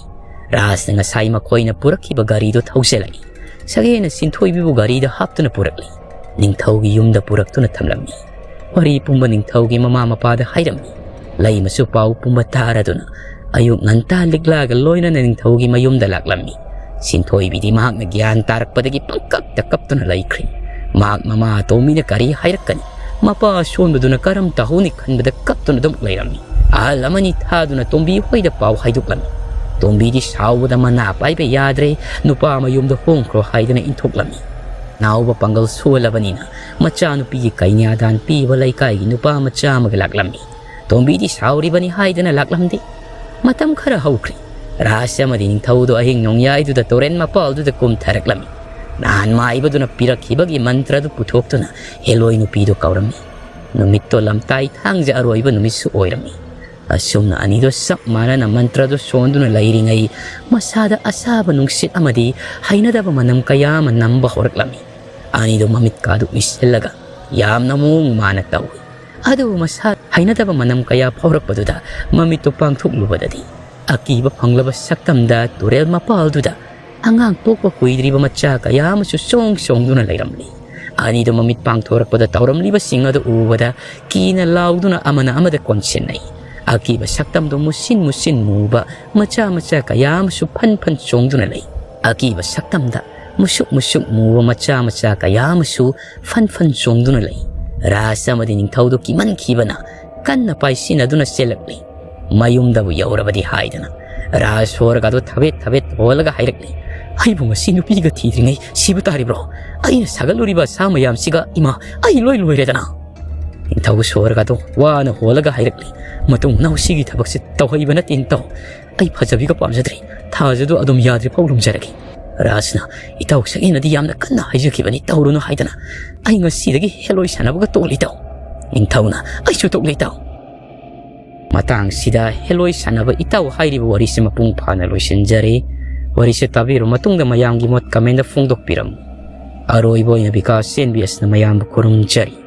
ꯔꯥꯖꯅ ꯉꯁꯥꯏ ꯃꯈꯣꯏꯅ ꯄꯨꯔꯛꯈꯤꯕ ꯒꯥꯔꯤꯗꯨ ꯊꯧꯖꯤꯜꯂꯛꯏ꯫ ꯁꯛꯍꯦꯟꯅ ꯁꯤꯟꯊꯣꯏꯕꯤꯕꯨ ꯒꯥꯔꯤꯗ ꯍꯥꯞꯇꯨꯅ ꯄꯨꯔꯛꯂꯤ꯫ ꯅꯤꯡꯊꯧꯒꯤ ꯌꯨꯝꯗ ꯄꯨꯔꯛꯇꯨꯅ ꯊꯝꯂꯝꯃꯤ꯫ ꯋꯥꯔꯤ ꯄꯨꯝꯕ ꯅꯤꯡꯊꯧꯒꯤ ꯃꯃꯥ ꯃꯄꯥꯗ ꯍꯥꯏꯔꯝꯃꯤ꯫ ꯂꯩꯃꯁꯨ ꯄꯥꯎ ꯄꯨꯝꯕ ꯇꯥꯔꯗꯨꯅ ꯑꯌꯨꯛ ꯉꯟꯇꯥ ꯂꯤꯛꯂꯥꯒ ꯂꯣꯏꯅꯅ ꯅꯤꯡꯊꯧꯒꯤ ꯃꯌꯨꯝꯗ ꯂꯥꯛꯂꯝꯃꯤ꯫ ꯁꯤꯟꯊꯣꯏꯕꯤꯗꯤ ꯃꯍꯥꯛꯅ ꯒ꯭ꯌꯥꯟ ꯇꯥꯔꯛꯄꯗꯒꯤ ꯄꯪꯀꯞꯇ ꯀꯞꯇꯨꯅ ꯂꯩꯈ꯭ꯔꯤ꯫ ꯃꯍꯥꯛ ꯃꯃꯥ ꯑꯇꯣꯝꯕꯤꯅ ꯀꯔꯤ ꯍꯥꯏꯔꯛꯀꯅꯤ? ꯃꯄꯥ ꯑꯁꯣꯟꯕꯗꯨꯅ ꯀꯔꯝ ꯇꯧꯍꯧꯅꯤ ꯈꯟꯕꯗ ꯀꯞꯇꯨꯅ ꯑꯗꯨꯝ ꯂꯩꯔꯝꯃꯤ꯫ ꯑꯍꯜ ꯑꯃꯅꯤ ꯊꯥꯗꯨꯅ ꯇꯣꯝꯕꯤ ꯍꯣꯏꯗ ꯄꯥꯎ ꯍꯥꯏꯗꯣꯛꯂꯝꯃꯤ꯫ ꯇꯣꯝꯕꯤꯗꯤ ꯁꯥꯎꯕꯗ ꯃꯅꯥ ꯄꯥꯏꯕ ꯌꯥꯗ꯭ꯔꯦ, ꯅꯨꯄꯥ ꯃꯌꯨꯝꯗ ꯍꯣꯡꯈ꯭ꯔꯣ ꯍꯥꯏꯗꯅ ꯏꯟꯊꯣꯛꯂꯝꯃꯤ꯫ ꯅꯥꯎꯕ ꯄꯥꯡꯒꯜ ꯁꯣꯜꯂꯕꯅꯤꯅ ꯃꯆꯥꯅꯨꯄꯤꯒꯤ ꯀꯩꯅ꯭ꯌꯥꯗꯥꯟ ꯄꯤꯕ ꯂꯩꯀꯥꯏꯒꯤ ꯅꯨꯄꯥ ꯃꯆꯥ ꯑꯃꯒ ꯂꯥꯛꯂꯝꯃꯤ꯫ ꯇꯣꯝꯕꯤꯗꯤ ꯁꯥꯎꯔꯤꯕꯅꯤ ꯍꯥꯏꯗꯅ ꯂꯥꯛꯂꯝꯗꯦ꯫ ꯃꯇꯝ ꯈꯔ ꯍꯧꯈ꯭ꯔꯦ꯫ ꯔꯥꯖ ꯑꯃꯗꯤ ꯅꯤꯡꯊꯧꯗꯨ ꯑꯍꯤꯡ ꯅꯣꯡꯌꯥꯏꯗꯨꯗ ꯇꯨꯔꯦꯟ ꯃꯄꯥꯜꯗꯨꯗ ꯀꯨꯝꯊꯔꯛꯂꯝꯃꯤ꯫ ꯅꯍꯥꯟ ꯃꯥꯏꯕꯗꯨꯅ ꯄꯤꯔꯛꯈꯤꯕꯒꯤ ꯃꯟꯇ꯭ꯔꯗꯨ ꯄꯨꯊꯣꯛꯇꯨꯅ ꯍꯦꯂꯣꯏ ꯅꯨꯄꯤꯗꯨ ꯀꯧꯔꯝꯃꯤ꯫ ꯅꯨꯃꯤꯠꯇꯣ ꯂꯝꯇꯥꯏ ꯊꯥꯡꯖ ꯑꯔꯣꯏꯕ ꯅꯨꯃꯤꯠꯁꯨ ꯑꯣꯏꯔꯝꯃꯤ꯫ ꯑꯁꯨꯝꯅ ꯑꯅꯤꯗꯣ ꯆꯞ ꯃꯥꯟꯅꯅ ꯃꯟꯇ꯭ꯔꯗꯨ ꯁꯣꯟꯗꯨꯅ ꯂꯩꯔꯤꯉꯩ ꯃꯁꯥꯗ ꯑꯁꯥꯕ ꯅꯨꯡꯁꯤꯠ ꯑꯃꯗꯤ ꯍꯩꯅꯗꯕ ꯃꯅꯝ ꯀꯌꯥ ꯑꯃ ꯅꯝꯕ ꯍꯧꯔꯛꯂꯝꯃꯤ꯫ ꯑꯅꯤꯗꯣ ꯃꯃꯤꯠ ꯀꯥꯗꯨ ꯎꯏꯁꯤꯜꯂꯒ ꯌꯥꯝꯅ ꯃꯑꯣꯡ ꯃꯥꯅ ꯇꯧꯏ꯫ ꯑꯗꯨꯕꯨ ꯃꯁꯥ ꯍꯩꯅꯗꯕ ꯃꯅꯝ ꯀꯌꯥ ꯐꯥꯎꯔꯛꯄꯗꯨꯗ ꯃꯃꯤꯠꯇꯨ ꯄꯥꯡꯊꯣꯛꯂꯨꯕꯗꯗꯤ ꯑꯀꯤꯕ ꯐꯪꯂꯕ ꯁꯛꯇꯝꯗ ꯇꯨꯔꯦꯜ ꯃꯄꯥꯜꯗꯨꯗ ꯑꯉꯥꯡ ꯄꯣꯛꯄ ꯀꯨꯏꯗ꯭ꯔꯤꯕ ꯃꯆꯥ ꯀꯌꯥ ꯑꯃꯁꯨ ꯆꯣꯡ ꯆꯣꯡꯗꯨꯅ ꯂꯩꯔꯝꯂꯤ꯫ ꯑꯅꯤꯗꯨ ꯃꯃꯤꯠ ꯄꯥꯡꯊꯣꯔꯛꯄꯗ ꯇꯧꯔꯝꯂꯤꯕꯁꯤꯡ ꯑꯗꯨ ꯎꯕꯗ ꯀꯤꯅ ꯂꯥꯎꯗꯨꯅ ꯑꯃꯅ ꯑꯃꯗ ꯀꯣꯟꯁꯤꯟꯅꯩ꯫ ꯑꯀꯤꯕ ꯁꯛꯇꯝꯗꯨ ꯃꯨꯁꯤꯟ ꯃꯨꯁꯤꯟ ꯃꯨꯕ ꯃꯆꯥ ꯃꯆꯥ ꯀꯌꯥ ꯑꯃꯁꯨ ꯐꯟ ꯐꯟ ꯆꯣꯡꯗꯨꯅ ꯂꯩ꯫ ꯑꯀꯤꯕ ꯁꯛꯇꯝꯗ ꯃꯨꯁꯨꯛ ꯃꯨꯁꯨꯛ ꯃꯨꯕ ꯃꯆꯥ ꯃꯆꯥ ꯀꯌꯥ ꯑꯃꯁꯨ ꯐꯟ ꯐꯟ ꯆꯣꯡꯗꯨꯅ ꯂꯩ꯫ ꯔꯥꯖ ꯑꯃꯗꯤ ꯅꯤꯡꯊꯧꯗꯨ ꯀꯤꯃꯟꯈꯤꯕꯅ ꯀꯟꯅ ꯄꯥꯏꯁꯤꯟꯅꯗꯨꯅ ꯆꯦꯜꯂꯛꯂꯤ꯫ ꯃꯌꯨꯝꯗꯕꯨ ꯌꯧꯔꯕꯗꯤ ꯍꯥꯏꯗꯅ ꯔꯥꯖ ꯁꯣꯔꯒꯗꯨ ꯊꯕꯦꯠ ꯊꯕꯦꯠ ꯍꯣꯜꯂꯒ ꯍꯥꯏꯔꯛꯂꯤ, "ꯑꯩꯕꯨ ꯉꯁꯤ ꯅꯨꯄꯤꯒ ꯊꯤꯗ꯭ꯔꯤꯉꯩ ꯁꯤꯕ ꯇꯥꯔꯤꯕ꯭ꯔꯣ? ꯑꯩꯅ ꯁꯥꯒꯠꯂꯨꯔꯤꯕ ꯑꯁꯥ ꯃꯌꯥꯝꯁꯤꯒ ꯏꯃꯥ, ꯑꯩ ꯂꯣꯏ ꯂꯣꯏꯔꯦꯗꯅ!" ꯅꯤꯡꯊꯧ ꯁꯣꯔꯒꯗꯨ ꯋꯥꯅ ꯍꯣꯜꯂꯒ ꯍꯥꯏꯔꯛꯂꯤ, "ꯃꯇꯨꯡ ꯃꯅꯥꯎ ꯁꯤꯒꯤ ꯊꯕꯛꯁꯦ ꯇꯧꯍꯩꯕ ꯅꯠꯇꯦ ꯅꯤꯡꯊꯧ꯫ ꯑꯩ ꯐꯖꯕꯤꯒ ꯄꯥꯝꯖꯗ꯭ꯔꯦ꯫ ꯊꯥꯖꯗꯨ ꯑꯗꯨꯝ ꯌꯥꯗ꯭ꯔꯤꯐꯥꯎ ꯂꯨꯝꯖꯔꯒꯦ꯫ ꯔꯥꯖꯅ ꯏꯇꯥꯎ ꯁꯛꯍꯦꯟꯅꯗꯤ ꯌꯥꯝꯅ ꯀꯟꯅ ꯍꯥꯏꯖꯈꯤꯕꯅꯤ, ꯇꯧꯔꯨꯅꯨ ꯍꯥꯏꯗꯅ꯫ ꯑꯩ ꯉꯁꯤꯗꯒꯤ ꯍꯦꯂꯣꯏ ꯁꯥꯟꯅꯕꯒ ꯇꯣꯛꯂꯦ ꯏꯇꯥꯎ꯫" ꯅꯤꯡꯊꯧꯅ, "ꯑꯩꯁꯨ ꯇꯣꯛꯂꯦ ꯏꯇꯥꯎ꯫" ꯃꯇꯥꯡꯁꯤꯗ ꯍꯦꯂꯣꯏ ꯁꯥꯟꯅꯕ ꯏꯇꯥꯎ ꯍꯥꯏꯔꯤꯕ ꯋꯥꯔꯤꯁꯦ ꯃꯄꯨꯡ ꯐꯥꯅ ꯂꯣꯏꯁꯤꯟꯖꯔꯦ꯫ ꯋꯥꯔꯤꯁꯦ ꯇꯥꯕꯤꯔꯕ ꯃꯇꯨꯡꯗ ꯃꯌꯥꯝꯒꯤ ꯃꯣꯠ comment ꯐꯣꯡꯗꯣꯛꯄꯤꯔꯝꯃꯨ꯫ ꯑꯔꯣꯏꯕ ꯑꯣꯏꯅ ꯕꯤꯀꯥꯁ ꯑꯦꯟ ꯕꯤ ꯑꯦꯁꯅ ꯃꯌꯥꯝꯕꯨ ꯈꯨꯔꯨꯝꯖꯔꯤ꯫